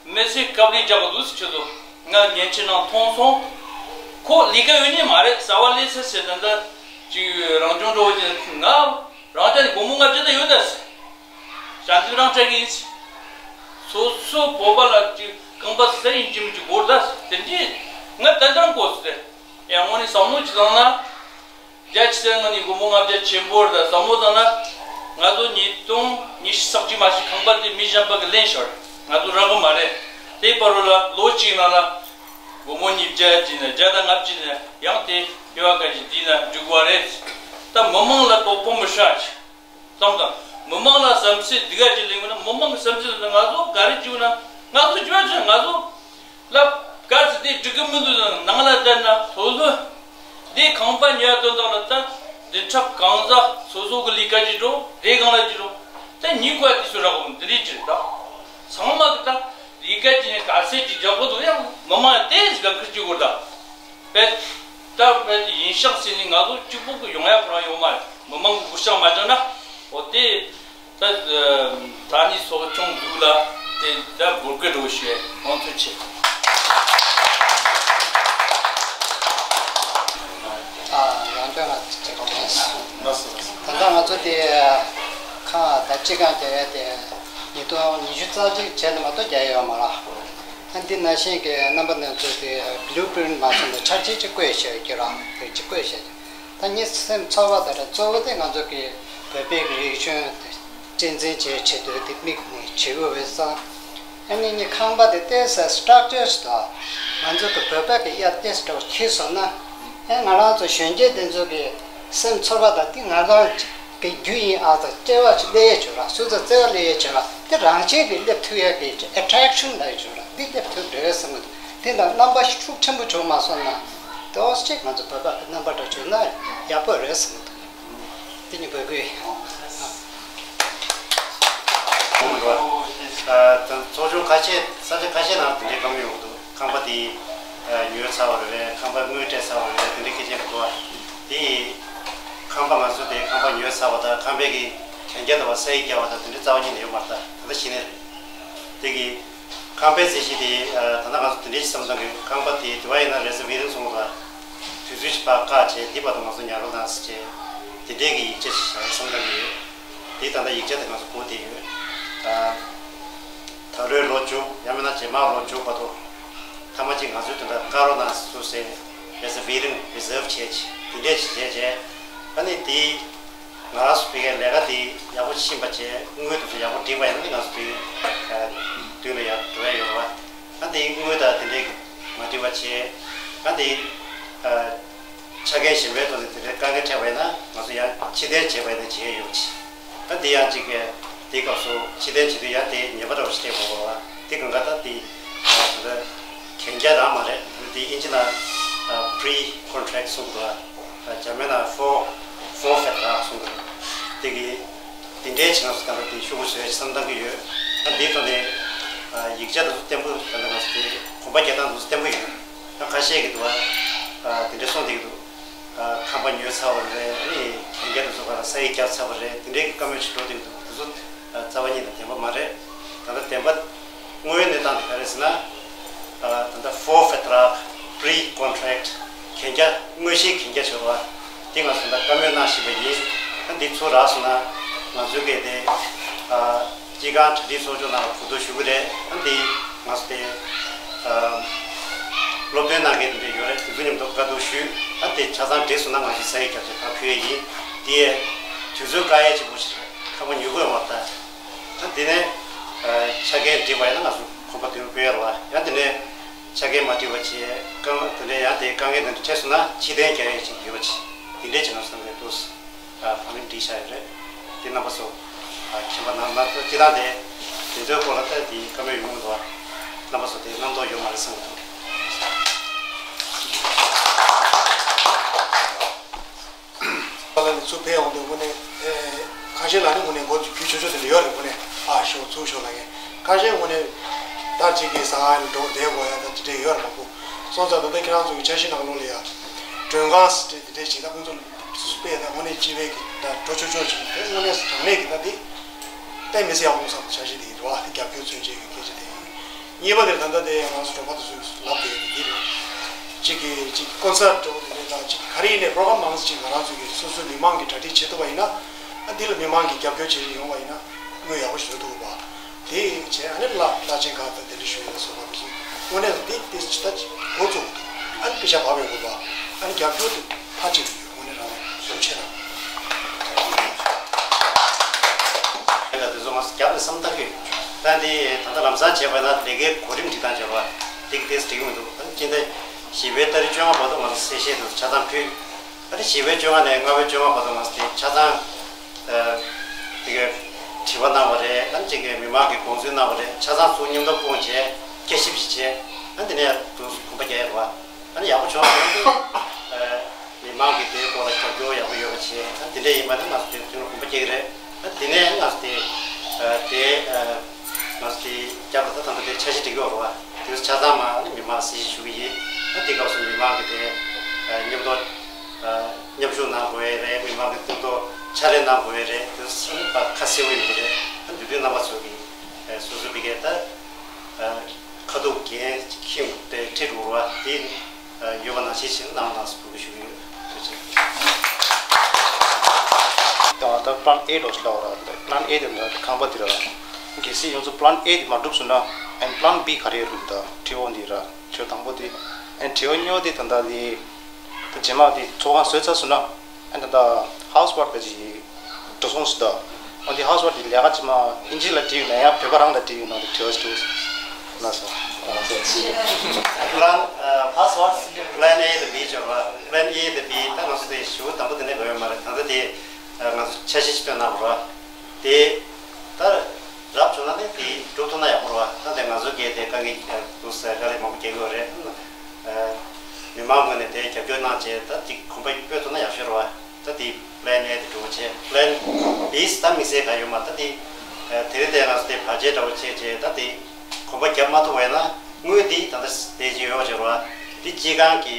མི་ཚེ་སྐབས་རེ་རྒྱག་པ་འདུག་ཟེར། ཁྱོད་ཚོ་ང་ཉན་ཆེ་ནང་མཐོང་སོང་། ཁོ་ལས་ཀ་ཡོད་ནི་མ་རེད། ཟ་བ་ལས་ཚེ་ཟེར་ད་ལྟ་ཅིག་རང་སྦྱོང་འགྲོ་བ་ཅིག་ང་རང་ཅག་ནི་སྒོར་མོ་ལྔ་བརྒྱ་ད་ཡོད་ད་ཟེར། ཞལ་འདེབས་རང་སྤྲད་གི་ཡིན་ཟེར། སོ་སོ་བོད་པ་ལ་ཅིག་རྐང་པ་ཟེར་ཡིན་གཅིག་མིན་གཅིག་དགོས་ད་ཟེར། དེ་འདྲའི་ང་ཏན་ཏན་དགོས་ཟེར། ཡང་སྔོན་ནས་བསམ་བློ་ཅིག་བཏང་ན། རྒྱ་ཆེ་ས་ངོས་ནས་སྒོར་མོ་ལྔ་བརྒྱ་ཆེན་པོ་རེད། ད་བསམ་བློ་བཏང་ན་ང་ཚོ་ཉིས་སྟོང་ཉི་ཤུ་རྩ་གཅིག་མ་གཞི་ཁང་པ་དེ་མི་གཞན་པ་གིས་ལེན་ཤོར། ང་ཚོ་རག་གི་མ་རེད། དེའི་བར་ལ་ལོ་གཅིག་ནང་ལ་སྒོར་མོ་ཉིས་བརྒྱ་བྱས་ནས་བརྒྱ་དང་ལྔ་བཅུ་ནས་ཡང་དེ་ སྐྱེ་བ་ག་ཅིག་འདི་ན་འགྲིག་པ་རེད། ད་མི་མང་ལ་དོ་ཕོག་མི་ཤ་ཆེ། བསམ་དང་། མི་མང་ལ་བསམ་ཚུལ་འདི་ག་ཅིག་ལེན་དགོས་ན། མི་མང་གི་བསམ་ཚུལ་ལ་ང་ཚོ་ག་རེ་བྱུང་ན། ང་ཚོ་བྱོས་ཚེ་ང་ཚོ་ལབ་ག་ཚོད་དེ་འགྲིག་གི་མི་འདུག་ན། ནང་ལ་བསྡད་ན་སོ་སོ་འདི་ཁང་པ་ཉོ་དོན་དག་ལ་ད་འདི་འཁྲབ་གང་ཟག་སོ་སོ་གི་ལས་ཀ་ཅིག་འགྲོ། དེ་གང་ལ་ཅིག་འགྲོ། ད་ཉིན་ཁོ་དེ་ཚོ་རག་གོ་འདི་རེད་ཅིག་ད་ཚང་མ་གི་ད་ལས་ཀ་ཅིག་ནས་ག་ཚད་ཅིག་རྒྱག་དགོས་འདུག་ཡང་མི་མང་དེ་ཟིག་ག་ཁུར་ཅིག་དགོས་ད། པད། ད་པད་ཡིན་ཤག་ཟེར་ནས་ང་ཚོ་གཅིག་པུ་གི་ཡོང་ཡ་ཁོ་རང་ཡོང་མ་རེད། མི་མང་གི་གུ་ཤག་མ་བྱུང་ན། འོ་དེ་ད་ད་ནི་ཚོགས་ཆུང་འདུག་ལ། དེ་ད་འབོད་སྐུལ་འགྲོ་ཞུ་ཡ་དབང་ཚོད་ཆེ། ཨ། ཡང་དོན་ང་ཅིག་གོ་མེད། ལགས་སོ་ལགས་སོ། ད་ལྟ་ང་ཚོ་དེ་ཁ་ད་སྤྱི་ཁང་རྒྱག་ཡ་དེ་ཉིས་སྟོང་ཉི་ཤུ་རྩ་གཅིག་བྱས་ནས་མ་གཏོགས་རྒྱག་ཡ་ཡོད་མ་རེད། ཨ། འདི་ནང་བཞིན་གྱི་རྣམ་པ་སྣ་ཚོགས་ཀྱི་བླུ་པི་རིན་མ་སོང་ན་འཆར་ཅན་ཅིག་བཀོད་བཞག་ཀྱི་རང་དེ་ཅིག་བཀོད་བཞག་ཀྱི། ད་ངའི་སེམས་ཚོར་བ་དེ་ར་གཙོ་བོ་དེ་ང་ཚོ་གི་བོད་པའི་རིག་གཞུང་དེ་གཅེས་འཛིན་བྱེད་ཆེད་དུ་དེ་དམིགས་ནས་བྱེད་དགོས་པའི་ས། ཨ་ནི་ངའི་ཁང་པ་དེ་ཏོག་ཙམ་སི་ཊག་ཅར་ཞིག་དང་། ང་ཚོ་གི་བོད་པ་གི་དབྱར་ཏོག་ཙམ་འདྲ་བོ་ཁྱེར་སོང་ན། ཨེ། ང་རང་ཚོ་གཞོན་སྐྱེས་དེ་ཚོ་གི་སེམས་ཚོར་བ་དང་དེ་ང་རང་གི་རྒྱུ་ཡིན་ཨ་ཙང་བརྩེ་བ་ཞིག་སླེབས་ཡས་བྱུང་ར། སོ་སོ་བརྩེ་བ་སླེབས་ཡས་བྱུང་ར། དེ་རང་བཞིན་གྱིས་སླེབས་ཐུབ་ཡས་ཀྱི་ཨེ་ཊེག་ཤན་ལབ་ཡས་བྱུང་ར། འདི་སླེབས་ཐུབ་འགྲོ་ཡས་བསམ་གི་འདུག་དེ་འདྲ་རྣམ་པ་ཤུགས་ཆེན་པོ་བྱུང་མ་སོང་ན། ཏོག་ཙམ་ང་ཚོ་བོད་པ་གི་རྣམ་པ་འདྲ་བྱུང་ན་ཡག་པོ་རེད་བསམ་གི་འདུག་དེ་ནི་འབོད་སྐུལ་ཡིན། ཨ། ཚོགས་ཆུང་ཁ་ཤས། ས་ཆ་ཁ་ཤས་ནང་དེ་འདྲའི་བཀའ་མོལ་ཡོང་གི་འདུག་ཁང་པ་དེ་ཉོས་ཚར་བ་རེད། ཁང་པ་དངུལ་སྤྲད་ཚར་བ་རེད། དེ་འདྲའི་སྐད་ཆ་ཡོང་གི་འདུག་དེ་ཁང་པ་ང་ཚོ་དེ་ཁང་པ་ཉོས་ཚར་བ་དང་ཁང་པའི་གི་གན་རྒྱ་དང་ས་ཡིག་བརྒྱབ་པ་དང་དེ་འདྲའི་རྩ་བ་ཉིད་ནས་ཡོད་མ་རེད། ད་ད་ལྟ་གཞི་ནས་རེད། དེ་གི་ཁང་པའི་རྩད་གཞི་དེ། ད་ལྟ་ང་ཚོ་དེ་འདྲའི་བསམ་བཏང་གི། ཁང་པ་དེ་དེ་བ་ཡིན་ན་རེ་ཛར་ཝེ་ཤན་སོང་ལ་དུས་ཚོད་ཅིག་ཕར་བཀག་བྱས། འདི་བར་དུ་ང་ཚོ་ཉར་རོགས་གནང་ཟེར་བྱས་དེ་འདྲའི་གི་ཡིག་ཆ་ཞིག་བཞག་བསམ་བཏང་གི་ཡོད། དེ་ད་ལྟ་ཡིག་ཆ་དེ་ང་ཚོ་སྒུག་བསྡད་ཡོད། ད་ད་ལོའི་ལོ་མཇུག་ཡང་མིན་ན་རྗེས་མ་ལོ་མཇུག་བར་དུ་མཐའ་མ་གཅིག་ང་ཚོའི་དོན་དག་བཀག་རོགས་གནང་ཟེར་ཟེར་རེ་ཛར་ཝེ་ཤན་རི་ཛརབ་བྱས་བྱས་དེ་འདྲས་བྱས་བྱས། ཨ་ནི་དེ་ང་རང་ཚོ་ཕ་གིའི་ལས་ཀ་དེ་ཡག་པོ་ཕྱིན་པ་བྱས། དངུལ་དེ་ཚོ་ཡག་པོ་འགྲིག་པ་ཡིན་ན་ང་ཚོ་དེ་མདུན་ལ་ཡར་འགྲོ་ཡ་ཡོད་རེད་བ། ཨ་དེ་དངུལ་དང་དེ་འདྲས་མ་འགྲིག་པ་བྱས། ཨ་དེ་ཆ་རྐྱེན་གཞན་པའི་ཐོག་ནས་དེ་འདྲའི་དཀའ་ངལ་འཕྲད་པ་ཡིན་ན་ང་ཚོ་ཡང་ཕྱིར་འཐེན་བྱས་པ་ཡིན་ན་བྱེད་ཡ་ཡོད་པ་བྱས། ད་འདི་ཡང་གཅིག་གི་དེའི་སྐབས་སུ་ཕྱིར་འཐེན་བྱེད་དུས་ཡང་དེ་ཉེས་པ་འདྲ་བོ་ཞིག་སྤྲད་དགོས་པ། དེ་གང་ག་ད་དེ་ད་གན་རྒྱ་རང་མ་རེད། དེ་ཨིན་ཇི་ནང་pre contract གསུང་གི་འདུག་འཇར་མན་ནང་for forfeit གསུང་གི་འདུག་དེ་གི་དེ་འདྲའི་བྱས་ན་ད་ལྟ་དེ་ཤུགས་བཟོས་བསམ་བཏང་གི་ཡོད། ད་འདིའི་ཐོག་ནས་ཡིག་ཆ་དེ་ཚོ་བརྟན་པོ། ད་ལྟ་ང་ཚོ་དེ་གོམ་པ་རྒྱག་སྟངས་དེ་ཚོ་བརྟན་པོ་ཡོད། ད་ཁ་ཤས་ཀྱིས་འདུག་བ། དེ་འདྲ་གསུངས་བསྡད་ཀྱི་འདུག་ཁང་པ་ཉོས་ཚར་བ་རེད། ཨ་ནི་གན་རྒྱ་དེ་ཚོ་ག་ལ་ས་ཡིག་བརྒྱབ་ཚར་བ་རེད། དེ་འདྲའི་གི་བཀའ་མོལ་ཞིག་འགྲོ་བསྡད་ཀྱི་འདུག་དེ་ཚོ་རྩ་བ་ཉིད་ནས་བདེན་པ་མ་རེད། ད་ལྟ་བདེན་པ་དངོས་ཡོད་གནས་སྟངས་དེ་ག་རེད་ཟེར་ན། ད་ལྟ་forfeit ར་pre contract གན་རྒྱ། དངོས་གཞིའི་གན་རྒྱ་ཞུ་བ་དེ་ང་ཚོ་ད་བཀའ་མོལ་གནང་བཞིན་པ་ཡིན། ད་འདི་ཚུར་རག་སོང་ན་ང་ཚོའི་གི་དེ་སྤྱི་ཁང་གྲ་སྒྲིག་ཚོགས་ཆུང་ནང་ལ་གོ་བསྡུར་ཞུ་གི་རེད། ཨ་འདི་ང་ཚོ་དེ་ཨ་སློབ་སྟོན་གནང་མཁན་དེ་འདྲ་ཡོད་རེད། དེ་ཚོ་མཉམ་དུ་བཀའ་བསྡུར་ཞུས། ཨ་དེ་ཆ་ཚང་འགྲིག་སོང་ན་ང་ཚོ་ས་ཡིག་བརྒྱབ་བྱས་ཕར་ཕུལ་ཡ་ཡིན། དེ་དུས་ཚོད་བཀག་ཡ་གཅིག་པོ་ཞིག་རེད། ཁང་པ་ཉོ་དགོས་མ་རེད་ད། ཨ་དེ་ནས་ཨ་ཆ་རྐྱེན་འགྲིག་པ་ཡིན་ན་ང་ཚོ་གོམ་པ་མདུན་སྤོ་ཡ་རེད་བ། ཡང་དེ་ནས་ཆ་རྐྱེན་མ་འགྲིག་པ་བྱས། དཀའ་ངལ་དེ་འདྲ་ཡང་དེ་དཀའ་ངལ་དེ་འདྲ་འཕྲད་སོང་ན་ཕྱིར་འཐེན་རྒྱག་ཡ་ཅིག་ཡོད་པ་ཅིག་དེ་འདྲས་ཅིག་ང་ཚོ་ནས་འདུག་ཨ་ཕབ་ལེན་བསྒྲིགས་བཞག་ཡོད་རེད། དེ་རྣམ་པ་ཚོ་ཨ་མཁྱེན་པ་གནང་། ང་ཚོ་སྤྱི་བཏང་དེ་དེ་ཚོའི་སྐོར་ལ་ལྟ་དེ་བཀའ་མོལ་ཡོང་གི་འདུག་རྣམ་པ་ཚོ་དེ་རྣམ་རྟོག་ཡོད་མ་རེད་བསམ་གྱི་འདུག་ལ་ནི་ཚུར་ཕེབས་ཡོང་དུས་དངོས་གནས་ཨེ་ཁ་ཤས་ལ་ནི་དངོས་གནས་མགོ་རྒྱུག་ཆོག་ཆོག་དེ་འདྲ་ཡོད་རེད། དངོས་གནས་ཨ་ཤོག་ཚུར་ཤོག་ལབ་མཁན། ཁ་ཤས་དངོས་གནས་ད་ཅིག་གི་ཟ་ཁང་ལ་འགྲོ་བསྡད་དགོས་ཡ་ད་དེ་འདྲ་ཡོད་རེད་མ་གོ། སོང་ཙང་ད་ལྟ་ཁྱེད་རང་ཚོ་གི་འཆར་གཞི་ནང་ལོགས་ལ་ཡ་མགྲོན་ཁང་ཟེར་དེ་འདྲ་ཞིག་ད་ཁོང་ཚོ་སུ་སུ་སྤེལ་ད་དངོས་གནས་སྤྱི་པའི་གི་ད་འགྲོ་ཆོག་ཆོག་ཅིག་དེ་དངོས་གནས་དྲང་གནས་གི་ད་དེ་གཏན་མི་སྲིད་ཡག་པོ་བསམ་འཆར་གཞི་དེ་ཡིན་རེད་བ། དེ་རྒྱབ་སྐྱོར་མཚོན་བྱེད་ཀྱི་སྐད་ཆ་དེ་ཡིན། གཉིས་པ་དེར་ད་ལྟ་དེ་ང་ཚོ་གྲོགས་པོ་དེ་ཚོས་ལབ་བསྡད་ཡོད་དེ་རེད། གཅིག་གིས་གཅིག་ཀོན་སར་འགྲོ་དེ་རེད། ད་གཅིག་ག་རེ་ཡིན་ནའི་པྲོ་གྲམ་མང་ཙམ་ཅིག་ང་རང་ཚོ་གིས་སོ་སོའི་མི་མང་གིས་གྲ་སྒྲིག་བྱེད་ཐུབ་པ་ཡིན་ན། ཨ་འདི་ལ་མི་མང་གིས་རྒྱབ་སྐྱོར་བྱེད་རིན་ཡོང་བ་ཡིན་ན་དངུལ་ཡག་པོ་ཞིག་འགྲོ་ཐུབ་པ། དེ་བྱས་ཨ་ནི་བླ་བླ་ཆེན་ཁག་དང་དེ་འདྲ་ཞུ་ཡས་ལ་སོགས་པ་དེ་ཚོ་དངོས་གནས་ལ་དེ་དེ་ཇི་ལྟ་ཅིག་འགོ་བཙུགས་ཨ་ནི་པེ་ཤ་བབས་ཡོང་དགོས་པ། ཨ་ནི་རྒྱབ་སྐྱོར་དེ་མཐའ་གཅིག་ཏུ་ཡོད། དངོས་གནས་རང་ལ་ཡོང་ཆེ་རང་། ད་དེ་ཚོ་ང་ཚོ་རྒྱབ་ནས་བསམ་བཏང་གི་ཡོད། ད་འདི་ད་ལྟ་ལམ་སང་བྱས་པ་ན་ལས་ཀའི་གོ་རིམ་སྒྲིག་སྟངས་བྱས་པ་དེ་གི་ཏོག་ཙམ་འགྲིག་གི་མི་འདུག་ད་ཅི་འདྲ་ བཞི་པའི་ཏ་རིག་བཅོ་ལྔ་བར་དུ་ང་ཚོ་གསལ་བཤད་དུ་ཆ་ཚང་ཕུལ། ཨ་ནི་བཞི་པའི་བཅོ་ལྔ་ནས་ལྔ་པའི་བཅོ་ལྔ་བར་དུ་ང་ཚོ་དེ་ཆ་ཚང་དེ་གའི་དྲི་བ་གནང་བ་རེད། ཨ་ནི་གཅིག་གི་མི་མང་གི་དགོངས་ཚུལ་གནང་བ་རེད། ཆ་ཚང་ཚུར་མཉམ་དུ་སྤུངས་བྱས་དཔྱད་ཞིབ་ཞིག་བྱས། ཨ་ནི་དེ་ནས་དུ་གོམ་པ་རྒྱག་ཡ་རེད་བ། ཨ་ནི་ཡག་པོ་བྱུང་བ་ཡིན་དུས། མི་མང་གི་དེའི་སྐོར་ལ་རྒྱབ་སྐྱོར་ཡག་པོ་ཡོད་པ་བྱས། ཨ་དེ་འདྲ་ཡིན་པ་ནི་ང་ཚོ་དེ་དོན་ལ་གོམ་པ་རྒྱག་གི་རེད། ཨ་དེ་ནས་ང་ཚོ་དེ་དེ་ང་ཚོ་དེ་རྒྱབ་ལ་ད་ད་ལྟ་དེ་འཆར་གཞི་སྒྲིག་གི་ཡོད་རེད་བ། དེ་ཚོ་ཆ་ཚང་མ་ཨ་ནི་མི་མང་གསལ་བཤད་ཞུ་གི་ཡིན། ཨ་དེ་སྐབས་སུ་མི་མང་གི་དེ་མཉམ་དུ་མཉམ་ཞུགས་གནང་དགོས་ཡས་རེད། མི་མང་གི་མཉམ་དུ་ཕྱག་ལས་གནང་དགོས་ཡས་རེད། དེ་ཚོ་ཁ་གསལ་པོ་ཡོད་ཀྱི་རེད། ཨ་འདི་དུས་རྣམ་པ་ཚོ་གི་སོ་སོ་བི་གའི་ད། ཁ་ཐུག་འགན་འཁྱེར་དེ་ཁྲིད་འགྲོ་བ་དེ་ཡོད་པ་ནང་བཞིན་ཞིག་གནང་གནང་སོགས་འབོད་སྐུལ་ཞུ་གི་ཡོད། ཐུགས་རྗེ་ཆེ། ད་ད་plan A འགྲོ་ཤི་ལ་བ་ར། plan A དེ་འདྲ་ཁང་པ་དེ་ར། གལ་སྲིད་ཡོངས་སུ་plan A དེ་མ་འགྲུབ་སོང་ན་ཨན་plan B ག་རེ་རེད། ད་དྲི་བ་འདི་ར་ཁྱོད་དང་པོ་དེ་ཨན་དྲི་བ་སྨྱོ་དེ་ད་ད་དེ་ད་རྗེས་མ་དེ་ཚོགས་ཁང་བཟོས་ཚར་སོང་ན། ཨ་ད་ལྟ་house work ད་ཅི་འགྲོ་སོང་ཞིག་ད། ཨ་འདི་house work དེ་ལས་ཀ་ཅི་མ་ཨིན་ཇི་ལ་བྲིས་ཡོད་ན་ཡང་བོད་པ་རང་ལ་བྲིས་ཡོད་ན་དེ་བྲིས་པ་ཞིག་འདུག་ལ་སོ། plan house work plan A དང་B བྱོས་ར། plan A དང་B ད་ང་ཚོ་དེ་ཞུ་དང་པོ་དེ་ནས་དགོས་ཡོད་མ་རེད། ད་ལྟ་དེ་ང་ཚོ་འཆར་གཞི་ཞིག་བཏོན་གནང་བ་ར། དེ་ད་རབ་བྱུང་ན་ནི་དེ་འགྲུབ་ཐུབ་ན་ཡག་པོ་ར། ད་དེ་ང་ཚོ་གལ་ཏེ་དཀའ་ངལ་འདུག་ཟེར་དཀའ་ལས་མང་པོ་རྒྱག་གི་ཡོད་རེད། མི་མང་ངོས་ནས་དེ་རྒྱབ་སྐྱོར་གནང་བྱས་ད་དེ་གོམ་པ་སྤོས་ཐུབ་ན་ཡག་ཤོས་རེད་བ། ད་དེ་plan A དེ་འགྲུབ་བྱས། plan B ད་དམིགས་བསལ་ག་ཡོད་མ། ད་དེ་དེ་རིང་དེ་ང་ཚོ་དེ་བར་ཆད་འདྲ་བོ་བྱས་བྱས་ད་དེ་གོམ་པ་རྒྱབ་མ་ཐུབ་པ་ཡིན་ན་དངུལ་དེ་ད་ལྟ་དེ་ཅི་ཡོད་བྱས་རེད་བ། དེ་སྤྱི་ཁང་གི་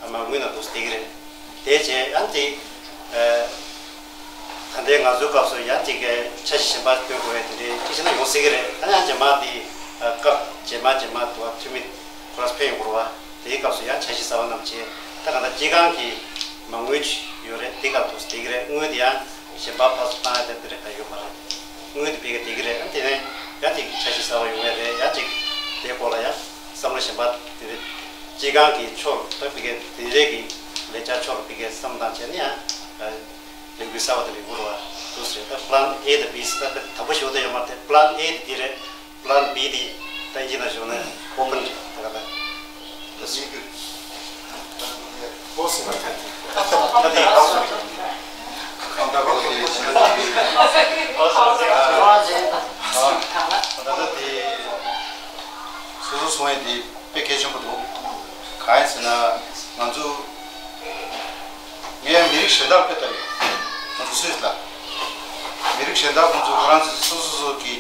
མ་དངུལ་ནང་དུ་བསྡད་ཀྱི་རེད། དེ་བྱས་ཨ་དེ། ད་ལྟའི་ང་ཚོའི་སྐབས་སུ་ཡང་གཅིག་གི་འཆར་གཞི་གཞན་པ་བཏོན་དགོས་ཡ་དེ་འདྲའི་ཅི་ཞིག་ན་ཡོང་སྲིད་ཀྱི་རེད། ཨ་ནི་ཡང་རྗེས་མ་དེ་སྐབས་རྗེས་མ་རྗེས་མ་དུ་བ་འཐུས་མི་ཁོ་རང་ཕེབས་ཡོང་དགོས་རེད་བ། དེའི་སྐབས་སུ་ཡང་འཆར་གཞི་གསར་པ་རྣམས་བྱས། ད་ག་ད་སྤྱི་ཁང་གི་མ་དངུལ་ཅིག་ཡོད་རེད། དེ་སྐབས་དུ་བསྡད་ཀྱི་རེད། དངུལ་དེ་ཡང་གཞན་པ་ཕར་ཚུར་བཏང་ཡ་དེ་འདྲ་ག་ཡོད་མ་རེད། དངུལ་དེ་ཕ་གིར་བསྡད་ཀྱི་རེད། ཨ་དེ་ནས་ཡང་གཅིག་འཆར་གཞི་གསར་པ་ཡོང་ཡ་རེད། ཡང་གཅིག་དེའི་སྐོར་ལ་ཡང་བསམ་བློ་གཞན་པ་དེ་རེད། སྤྱི་ཁང་གི་ཕྱོགས་ད་ཕ་གིར་དེ་རེད་ཀྱི་ལས་འཆར་ཕྱོགས་ལ་ཕ་གིར་བསམ་བློ་བཏང་བྱས་ནས་ཡང་ལས་འགུལ་གསར་པ་དེ་རེད་འགོ་ར་བ་འདུག་ཟེར། ད་plan A དང་B ཟེར་ད་དང་པོ་ཞུ་བ་དེ་ཡོད་མ་རེད། plan A དེ་འདི་རེད། plan B དེ་ད་ཡིན་ན་ཞུ་ན་open རེད། ད་ག་ད་ད་སྲིད་རྒྱུ་ཨོ་སི་མ་ད་དེ་ད་དེ་ཧ་གོ་གང་ད་གོ་དེ་ད་དེ་ད་ད་དེ་སོ་སོ་སོང་ཡས་དེ་དཔེ་གལ་ཆེན་པོ་འདུག་གང་ཡིན་ཟེར་ན་ང་ཚོ། ངས་མི་རིགས་གཞན་དག་དཔེ་ལྟ་ཡོད། ང་ཚོ་སུས་ལ། མི་རིགས་གཞན་དག་ཁོང་ཚོ་ཁོ་རང་ཚོ་སོ་སོ་སོ་གི་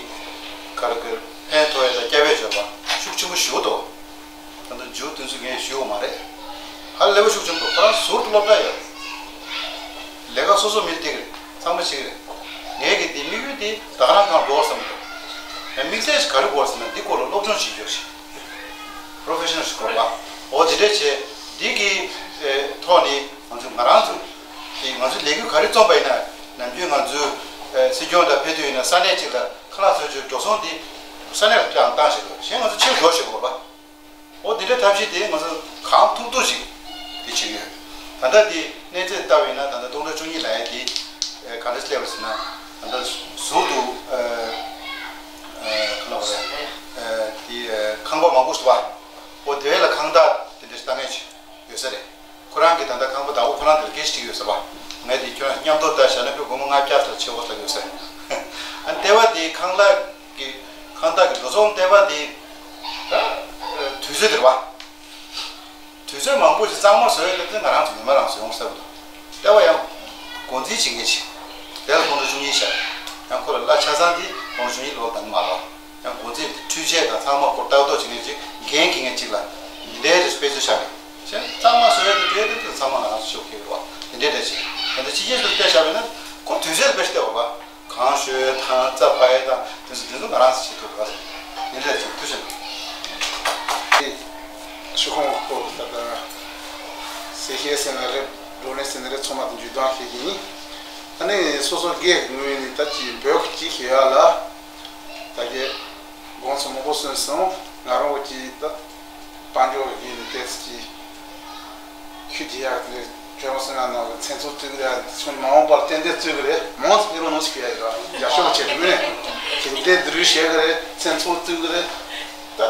ག་རེ་གི་ཕན་ཐོགས་ཡ་དང་སྐྱབས་ཡ་བྱེད་པ་ཤུགས་ཆེན་པོ་ཞུ་འདུག་ད་ལྟ་མཇུག་དེ་ཚོ་ངས་ཞུ་བ་མ་རེད། ཧ་ལས་པ་ཤུགས་ཆེན་པོ་ཁོ་རང་ཟུར་དུ་སློབ་གྲྭ་ཡོད། ལས་ཀ་སོ་སོ་མི་སྟེར་གི་རེད། ཚང་མ་བྱེད་གི་རེད། ངས་གི་འདི་དམིགས་ཡུལ་འདི་ད་ག་རང་གང་འགྲོ་བསམ་གི་འདུག་དམིགས་བསལ་ཞིག་ག་རེ་དགོས་བསམ་ན་འདི་སྐོར་ལ་སློབ་སྦྱོང་བྱེད་རྒྱུ་ཞིག Professional ཞིག་དགོས་པ། འོ་དེ་འདྲས་བྱས། འདི་གི་ཐོག་ནས་ང་ཚོ་ང་རང་ཚོ་དེ་ང་ཚོའི་ལས་འགུལ་ག་རེ་རྩོམ་པ་ཡིན་ན་ནམ་རྒྱུན་ང་ཚོའི་སྲིད་སྐྱོང་དང་ཕེབས་དུས་ཡིན་ན་ས་གནས་གཅིག་ལ་ཁ་ལག་འཚོལ་རྒྱུའི་འགྲོ་སོང་འདི་ས་གནས་ལ་བཏང་བཏང་བཞག་དགོས། གཞན་ང་ཚོ་ཕྱིར་འགྲོ་བཞག་དགོས་པ། འོ་དེ་འདྲའི་ཐབས་ཤེས་དེ་ང་ཚོ་གང་ཐུབ་ཐུབ་ཅིག་དེ་བྱེད་ཀྱི་ཡོད། ད་ལྟ་དེ་གནས་ཚད་ལྟ་བ་ཡིན་ན་ད་ལྟ་སྟོང་ཕྲག་བཅུ་གཉིས་ལ་ཡ་དེ་ག་འདྲ་སླེབས་པ་ཟེར་ན་ད་ལྟ་ཟུར་དུ་ག་ལབ་རེད། དེ་ཁང་པ་མང་པོ་ཞིག་འདུག་པ། འོ་དེ་བས་ལ་ཁང་བདག་དེ་འདྲ་ཞིག་ལྟ་མཁན་ཅིག་ཡོད་ས་རེད། ཁོ་རང་གིས་ད་ལྟ་ཁང་པ་བདག་པོ་ཁོ་རང་དེ་ལ་སྐད་ཆ་དྲིས་ཡོད་ས་པ། ངས་དེ་ཁྱོད་རང་མཉམ་དུ་ལྟ་བཞག་ན་ཁོས་སྒོར་མོ་ལྔ་བརྒྱ་ཙམ་ཆེ་བོ་ལྟ་ཡོད་ས་རེད། ཨ་ནི་ལྟེ་བ་དེ་ཁང་གླ་གི་ཁང་བདག་གི་འགྲོ་སོང་ལྟེ་བ་དེ་ད་དུས་ཚོད་དེ་རེད་པ། དུས་ཚོད་མང་པོ་ཞིག་གཙང་མ་བཟོ་ཡ་དེ་ང་རང་ཚོ་མི་མང་རང་བཟོ་ཡོང་ས་རེད། ལྟེ་བ་ཡང་འགོ་འཛིན་བྱེད་མཁན་ཞིག་དེ་ལ་སྟོང་ཕྲག་བཅུ་གཉིས་བཞག་ཡང་ཁོ་ལ་གླ་ཆ་ཚང་དེ་སྟོང་ཕྲག་བཅུ་གཉིས་ལོ་ལ་ད་ནི་མ་རག་ཡང་སྒོ་རྩིས་འཕྲུལ་ཆས་དང་ཚང་མ་སྐོར་ལྟ་རྟོག་བྱེད་མཁན་ཅིག་འགན་འཁྱེར་མཁན་ཅིག་ལ་འདི་འདྲའི་རེ་དཔེ་མཛོད་བཞག་པས་གཞན་གཙང་མ་བཟོ་ཡ་དེ་འདྲའི་དེ་ཚང་མ་ང་རང་ཚོ་ཤོག་ཁེལ་རོགས་དེ་འདྲའི་འདྲ་ཅིག་ད་ལྟ་ཕྱི་རྒྱལ་དུ་བལྟས་བཞག་པས་ན་ཁོ་དུས་ཚོད་དཔེ་ཞིག་བལྟས་པ་གང་ཞོལ་དང་རྩྭ་ཕ་ཡ་དང་དེ་ཚོ་དེ་ཚོ་ང་རང་ཚོ་བྱེད་ཐུབ་རོགས་དེ་འདྲའི་ཅིག་ཐུགས་ཆེ་གནང་། ཤོག་ཁོང་ཁོ་ད་ལྟ་གསལ་བཤད་ཟེར་ན་རེད། བགྲོ་གླེང་ཟེར་ན་རེད། ཚང་མ་དང་བརྒྱུད་གཏོང་བྱེད་ཀྱི་ཡིན། ཨ་ནི་སོ་སོ་སྒེར་གྱི་ངོས་ནས་ད་ཅི་འབོད་སྐུལ་ཅིག་ཞུ་ཡ་ལ། ད་གི་དགོངས་ཚུལ་མང་པོ་གསུངས་སོང་། ང་རང་གི་ད་དཔལ་འབྱོར་གྱི་ངོས་ནས་ཏོག་ཙམ་ཅིག་ཤུགས་རྒྱག་ཡག་དེ་ལས་ཁྱོད་རང་ཚོ་ང་ནང་གི་མཚན་ཚོགས་བཙུགས་རེད། ཚོ་མ་འོངས་པར་ཏན་ཏན་བཙུགས་ཀྱི་རེད། མང་ཙམ་ཡིན་རུང་ནང་ཞིག་ཡ་ཡོད་ར་རྒྱབ་སྐྱོར་བྱེད་དུས་ནས་དེ་འདྲའི་བསྡུར་ཞུ་ཡག་གི་རེད། མཚན་ཚོགས་བཙུགས་ཀྱི་རེད། ད་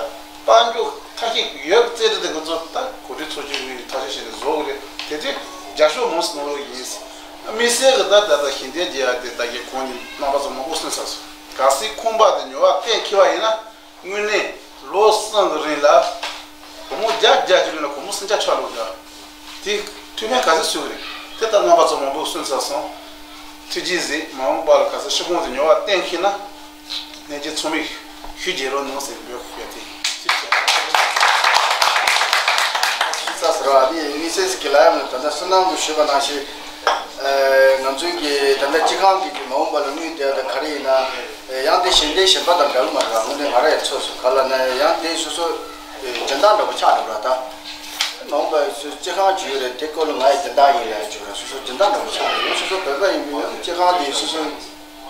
དཔལ་འབྱོར་ད་ ཁྱེད་ཡོད་རྩེ་འདི་དེ་ཚོ་ད་གོ་སྒྲིག་ཚོགས་ཆུང་གིས་ཐག་གཅོད་བྱས་ནས་བཟོ་གི་རེད། དེ་དུས་རྒྱབ་སྐྱོར་མང་སོང་ལོ་ཡིན། དམིགས་བསལ་གྱི་ད་ད་ད་ཞིང་སྡེ་རྒྱས་ཡ་དེ་ད་གི་གོང་ནས་རྣམ་པ་ཚོ་མང་པོ་གསན་ཚར་སོང་། གལ་སྲིད་ཁང་པ་དེ་ཉོ་བ་གཏན་འཁེལ་བ་ཡིན་ན། དངོས་གནས་ལོ་གསུམ་གྱི་རིང་ལ་སྒོར་མོ་བརྒྱ་བརྒྱ་བཅུ་ལོན་ལ་སྒོར་མོ་སུམ་བརྒྱ་ཕྱག་ལོག་བརྒྱབ། དེ་ཐུགས་ཕན་ག་ཚོད་གསོས་ཀྱི་རེད། དེ་ལྟར་རྣམ་པ་ཚོ་མང་པོས་གསུངས་ཚར་སོང་། ཐུགས་རྗེ་གཟིགས། མ་འོངས་པ་ལ་ག་ཚོད་ཤི་ཁོང་དུ་ཉོ་བ་གཏན་འཁེལ་ན། ནས་ཀྱི་ཚོགས་མི་ཞུ་རྒྱལ་རོགས་གནང་ཟེར་འབོད་སྐུལ་ཞུ་ཡ་དེ་ཅིག་བྱས། ས་ཟེར་བ་དེ་དམིགས་བསལ་གྱི་ལ་ཡང་ད་ལྟ་བསོད་ནམས་ཀྱིས་ཞུས་པ་ནང་བཞིན། ཨ། ང་ཚོའི་གི་ད་ལྟ་སྤྱི་ཁང་གི་གི་མ་འོངས་པ་ལ་དངུལ་དེ་ད་ག་རེ་ཡིན་ན། ཡང་དེ་ཞིང་སྡེ་གཞན་པ་དང་འདྲ་གི་མ་རེད། དངོས་གནས་ང་རང་ཡང་ཚོར་སོང་། ག་ལ་ན་ཡང་དེ་སོ་སོ་སྦྱིན་བདག་འདྲ་པོ་ཆགས་འགྲོ་ར། ད་མ་འོངས་པ་སུ་སྤྱི་ཁང་ཅིག་ཡོད་རེད། དེ་སྐོར་ལ་ང་ཡི་སྦྱིན་བདག་ཡིན་ལ་ཅིག་ར། སོ་སོ་སྦྱིན་བདག་འདྲ་པོ་ཆགས་འགྲོ། སོ་སོ་བོད་པ་ཡིན་པའི་ཡང་སྤྱི་ཁང་དེ་སོ་སོ་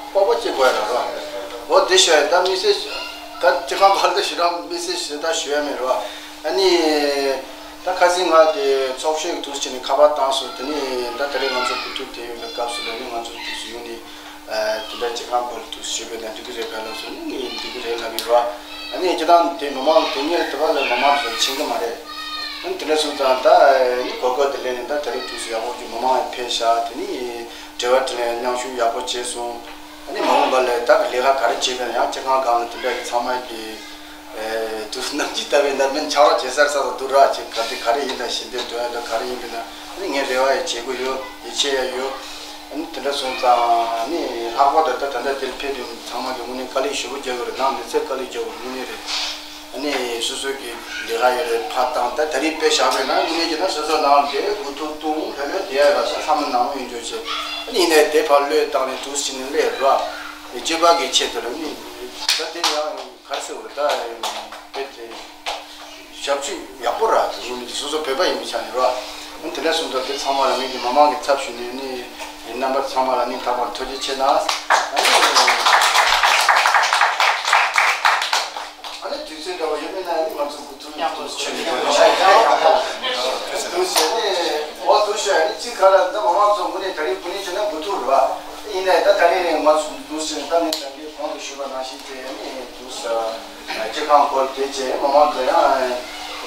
སྤོབས་པ་སྐྱེ་དགོས་ཡ་རེད་བ། འོ་དེ་ཞུ་ཡ། ད་དམིགས་བསལ་ད་སྤྱི་ཁང་བར་དུ་ཞུ་རང་དམིགས་བསལ་ཞུ་ད་ཞུ་ཡ་མེད་རེད་བ། ཨ་ནི་ད་ཁ་སང་ང་དེ་ཚོགས་ཞུགས་དུས་ཕྱིན་ནས་ཁ་པར་བཏང་སོང་། དེ་ནས་ད་དེ་རིང་ང་ཚོ་གོ་ཐུག་དེ་ཡོད་པའི་སྐབས་སུ་ལ་ནི་ང་ཚོ་དུས་སུ་ཡོང་ནས་དེ་འདྲ་སྤྱི་ཁང་སྐོར་དུས་ཞུ་བས་ད་འགྲིག་གི་རེད་ག་ལབ་སོང་། ནི་ངས་འགྲིག་གི་རེད་ལབ་ཡོད་རེད་བ། ཨ་ནི་སྤྱི་བཏང་དེ་མི་མང་དེ་ངས་དེ་བ་ལ་མི་མང་ཚོ་ཕྱིན་གི་མ་རེད། ཨ་ནི་དེ་འདྲ་སོང་ཙང་ད་ནི་གོ་སྐབས་དེ་ལེན་ནས་ད་དེ་རིང་དུས་སུ་ཡག་པོ་ཅིག་མི་མང་ཕེབས་ཤག་དེ་ནི་དྲི་བ་དྲིས་ལན་མཉམ་ཞུགས་ཡག་པོ་བྱས་སོང་། ཨ་ནི་མ་འོངས་པ་ལ་ད་གི་ལས་ཀ་ག་རེ་བྱེད་པ་ཡང་སྤྱི་ཁང་སྒང་ལ་དེ་འདྲ་གི་ཚང་མ་གི་ཨེ་དུས་ནམ་གྱི་ལྟ་བའི་རྣམ་སྨིན་ཆགས་རོགས་བྱེད་སར་ས་དང་སྡུག་ར་བྱེད་ག་དེ་ག་རེ་ཡིན་ད་ཞིང་སྡེ་འདོན་ཡ་ད་ག་རེ་ཡིན་པས་ན། ཨ་ནི་ངས་རེ་བ་ཡང་བྱེད་དགོས་ཡོད། ཡིད་ཆེས་ཡང་ཡོད། ཨ་ནི་དེ་འདྲ་སོང་ཙང་ཨ་ནི་ལྷག་པར་དུ་ད་ད་ལྟ་དེར་ཕེབས་པའི་ཚང་མ་གི་དངོས་གནས་དཀའ་ལས་ཞེ་པོ་རྒྱག་གི་རེད། ནང་མི་ཚེ་དཀའ་ལས་རྒྱག་དགོས་དངོས་གནས་རེད། ཨ་ནི་སོ་སོ་གི་ལས་ཀ་ཡོད་རེད་ཕར་བཏང་། ད་ད་རེས་དཔེ་བཞག་པས་ན་དངོས་གནས་བྱས་ན་སོ་སོ་ནང་དེ་འགོ་ཐུག་བཏུང་ལྷོད་ལྷོད་བསྡད་ཡ་ར་ས་ཚང་མ་ནང་མི་ཡོད་འཇོག་བྱས། ཨ་ནི་ཡིན་ནའི་དེ་ཕར་བློས་བཏང་ནས་འདུག་ཕྱིན་ནས་སླེབས་ར། སྤྱི་པ་གི་ཆེད་དུ་ལ་ནི་ད་དེ་ཡང་ག་རེ་ཟེར་དགོས་རེད། ད་དཔེ་དེ་ཞབས་ཕྱི་ཡག་པོ་ར། དེ་ནི་སོ་སོ་བོད་པ་ཡིན་པའི་ཆ་ནས་ར། ཨ་ནི་དེ་འདྲ་སོང་ཙང་དེ་ཚང་མ་ལ་ངེད་ཀྱི་མི་མང་གི་ཚབ་ཞུས་ནས་ནི་རྣམ་པ་ཚང་མ་ལ་སྙིང་ཐག་པ་ནས་ཐུགས་རྗེ་ཆེ་གནང་། ཨ་ནི། ཨ་ནི་དུས་ཚོད་འདྲ་བ་ཡོད་མེད་ན་ནི་ང་ཚོ་འགོ་ཐུག་མཉམ་དུ་ཆོས་ནི་འགོ་ཐུག་ཆོས་ནི་འོ་དུ་ཞེས་ནི་འོ་དུ་ཞེས་ནི་གཅིག་ག་ལ་འདི་མ་མང་ཚོ་དངོས་གནས་ད་རེས་བུ་ནི་བྱས་ན་འགོ་ཐུག་རེད་བ། ཡིན་ནའི་ད་ད་རེས་ནས་ང་ཚོ་འདུག་ཟེར་ད་ངས་ད་ངས་གོང་དུ་ཞུས་པ་ནང་བཞིན་དེ་ནི་འདུག་ཟེར་སྤྱི་ཁང་སྐོར་དེ་བྱས་མ་མང་ཚོ་ཡང་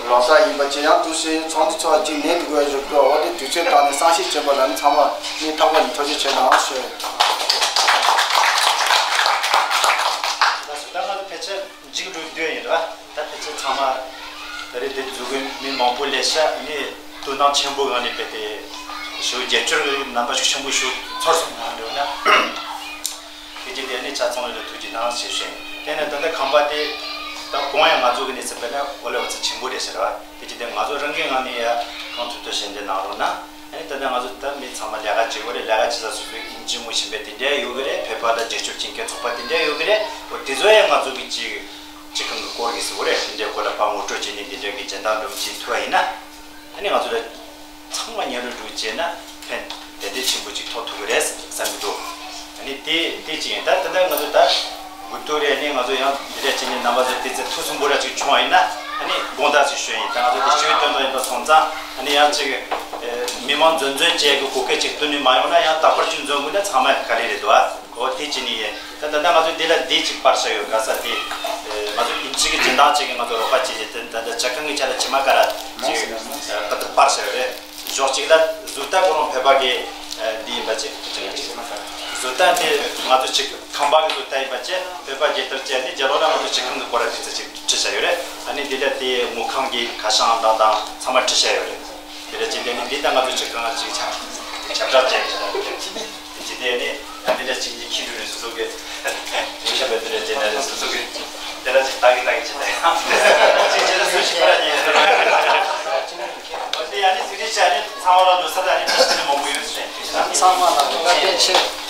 ལོ་གསར་ཡིན་པ་བྱས་ཡང་འདུག་ཟེར་ཚོགས་འདུ་ཚོགས་གཅིག་ནས་འདུག་བའི་བཞུགས་འདུག་འོ་དེ་དུས་ཚོད་བཏང་ནས་གསང་བཤད་བྱས་པ་ལ་ནི་ཚང་མ་ངས་ཐག་པ་ནས་ཐུགས་རྗེ་ཆེ་གནང་ཞུ། ད་ང་ཚོ་ཕལ་ཆེར་མཇུག་སྒྲིལ་འདོད་ཡིན་ར། ད་ཕལ་ཆེར་ཚང་མ་ད་རེས་འདིར་འཛུལ་མཁན་མི་མང་པོ་སླེབས་ཤག་ནི་དོ་སྣང་ཆེན་པོའི་ངང་ནས་དཔེ་དེ་ཞུ་རྒྱབ་སྐྱོར་གྱི་རྣམ་པ་ཤུགས་ཆེན་པོ་ཞིག་ཚོར་སོང་ང་འདོད་ན། དེ་རྗེས་དེ་ནི་ཆ་ཚང་ལ་ཐུགས་རྗེ་གནང་ཞེས་ཞུ། དེ་ནས་ད་ལྟ་ཁང་པ་དེ་ད་གོང་ཡང་ང་ཚོ་གི་གནས་ཚུལ་དཔེར་ན་ཨོ་ལེ་བ་ཚོ་ཆེན་པོ་རེད་ཟེར་བ། དེ་རྗེས་དེ་ང་ཚོ་རང་གི་ངང་ནས་ཡ་གང་ཐུབ་ཐུབ་བྱས་འདི་གནང་རོགས་གནང་། ཨ་ནི་ད་ལྟ་ང་ཚོ་ད་མི་ཚང་མ་ལས་ཀ་བྱེད་དགོས་རེད། ལས་ཀ་བྱེད་ས་སོ་སོའི་ཨིན་ཇི་ངོ་ཤེས་པ་དེ་འདྲ་ཡོད་གི་རེད། བོད་པ་ལ་རྒྱབ་སྐྱོར་བྱེད་མཁན་ཚོགས་པ་དེ་འདྲ་ཡོད་གི་རེད། འོ་དེ་ཚོ་ཡང་ང་ཚོ་གི་ཅིག་སྤྱི་ཁང་གི་སྐོར་གྱི་ཟེར་དགོས་རེད། དེ་འདྲའི་སྐོར་ལ་ཕར་ངོ་སྤྲོད་བྱས་ནས་དེ་འདྲ་གི་སྦྱིན་བདག་འདྲ་བོ་བྱེད་ཐུབ་པ་ཡིན་ན། ཨ་ནི་ང་ཚོ་ལ་ཚང་མ་མཉམ་རུབ་འགྲོ་བྱས་ན་ཕན་ཏན་ཏན་ཆེན་པོ་ཅིག་ཐོགས་ཐུབ་ཀྱི་རེད་བསམ་གྱི་འདུག་ཨ་ནི་དེ་དེ་གཅིག་ཡིན། ད་ད་ལྟ་ང་ཚོ་ད་དགུ་ཐུག་རེད། ཨ་ནི་ང་ཚོ་ཡང་འདི་འདྲ་བྱས་ནས་རྣམ་པ་ཚོ་དེ་ཚོ་ཐུགས་སུན་པོ་ར་ཅིག་བྱུང་བ་ཡིན་ན། ཨ་ནི་དགོངས་དག་ཅིག་ཞུ་ཡིན། ད་ང་ཚོ་དེ་སྤྱི་འཐུས་བཏོན་པ་ཡིན་པ་སོང་ཙང་ཨ་ནི་ཡང་ཅིག་མི་མང་འཛོམས་འཛོམས་བྱེད་ཀྱི་གོ་སྐབས་ཅིག་བསྟུན་ནས་མ་ཡོང་ན་ཡང་རྟག་པར་ཅིག་འཛོམས་དགོས་ན་ཚང་མ་དཀའ་ལས་རེད་འདུག་ཨ། འོ་དེ་གཅིག་ནི་ཡིན། ད་ད་ལྟ་ང་ཚོ་འདི་ལ་འདི་གཅིག་སྤར་བཞག་ཡོད། ག་ས་དེ་ང་ཚོ་ཨིན་ཇི་གི་སྦྱིན་བདག་ཅིག་གིས་ང་ཚོ་རོགས་པ་བྱས་ཏེ་ད་ལྟ་ཇ་ཁང་གི་ཆ་ལ་ཇི་མ་ག་ར་ཅིག་ད་ལྟ་སྤར་བཞག་ཡོད་རེད། ཞོགས་གཅིག་ལ་བཟོ་ལྟ་ཁོ་རང་བོད་པ་གི་འདི་ཡིན་པ་བྱས། བཟོ་ལྟ་དེ་ང་ཚོ་ཅིག་ཁང་པ་གི་བཟོ་ལྟ་ཡིན་པ་བྱས། བོད་པ་རྒྱལ་དར་བཅས་ནི་རྒྱ་ལོ་ལ་ང་ཚོ་ཅིག་ཁང་གི་སྐོར་ར་དེ་ཚོ་ཅིག་ཁྲིད་བཞག་ཡོད་རེད། ཨ་ནི་འདི་ལ་དེ་ངུ་ཁང་གི་ཁ་བྱང་དང་དང་ཚང་མ་ཁྲིད་བཞག་ཡོད་རེད། དེ་ལ་ཅིག་དེ་ནི་འདི་ལྟ་ང་ཚོ་ཅིག་ཁང་ཅིག་ཁྱབ་ཁྱབ་བསྒྲགས་བྱས་ཡོད་རེད། དེ་ཅི་དེ་ནི་ད་འདི་འདྲ་ཅིག་གི་ཁྱི་འགྲོ་རེད། སོ་སོ་གི་ཡོ་ཤ་བེ་དེ་འདྲ་ཅིག་ན་རེད། སོ་སོ་གི་དེ་འདྲ་ཅིག་ད་གི་ད་གི་ཅིག་ད་ཡང་ཅིག་ཅིག་ལ་སུ་ཞིག་པ་ར་ཉེ་ཡོད་རེད། དེ་ཡང་ནི་དེ་འདྲ་བྱས་ནི་ཚང་མ་ལ་ལོ་གསར་ད་ནི་ཁྲིད་ནི་མང་པོ་ཡོད་ཟེར། ཚང་མ་ལ་བཀའ་དྲིན་ཆེ།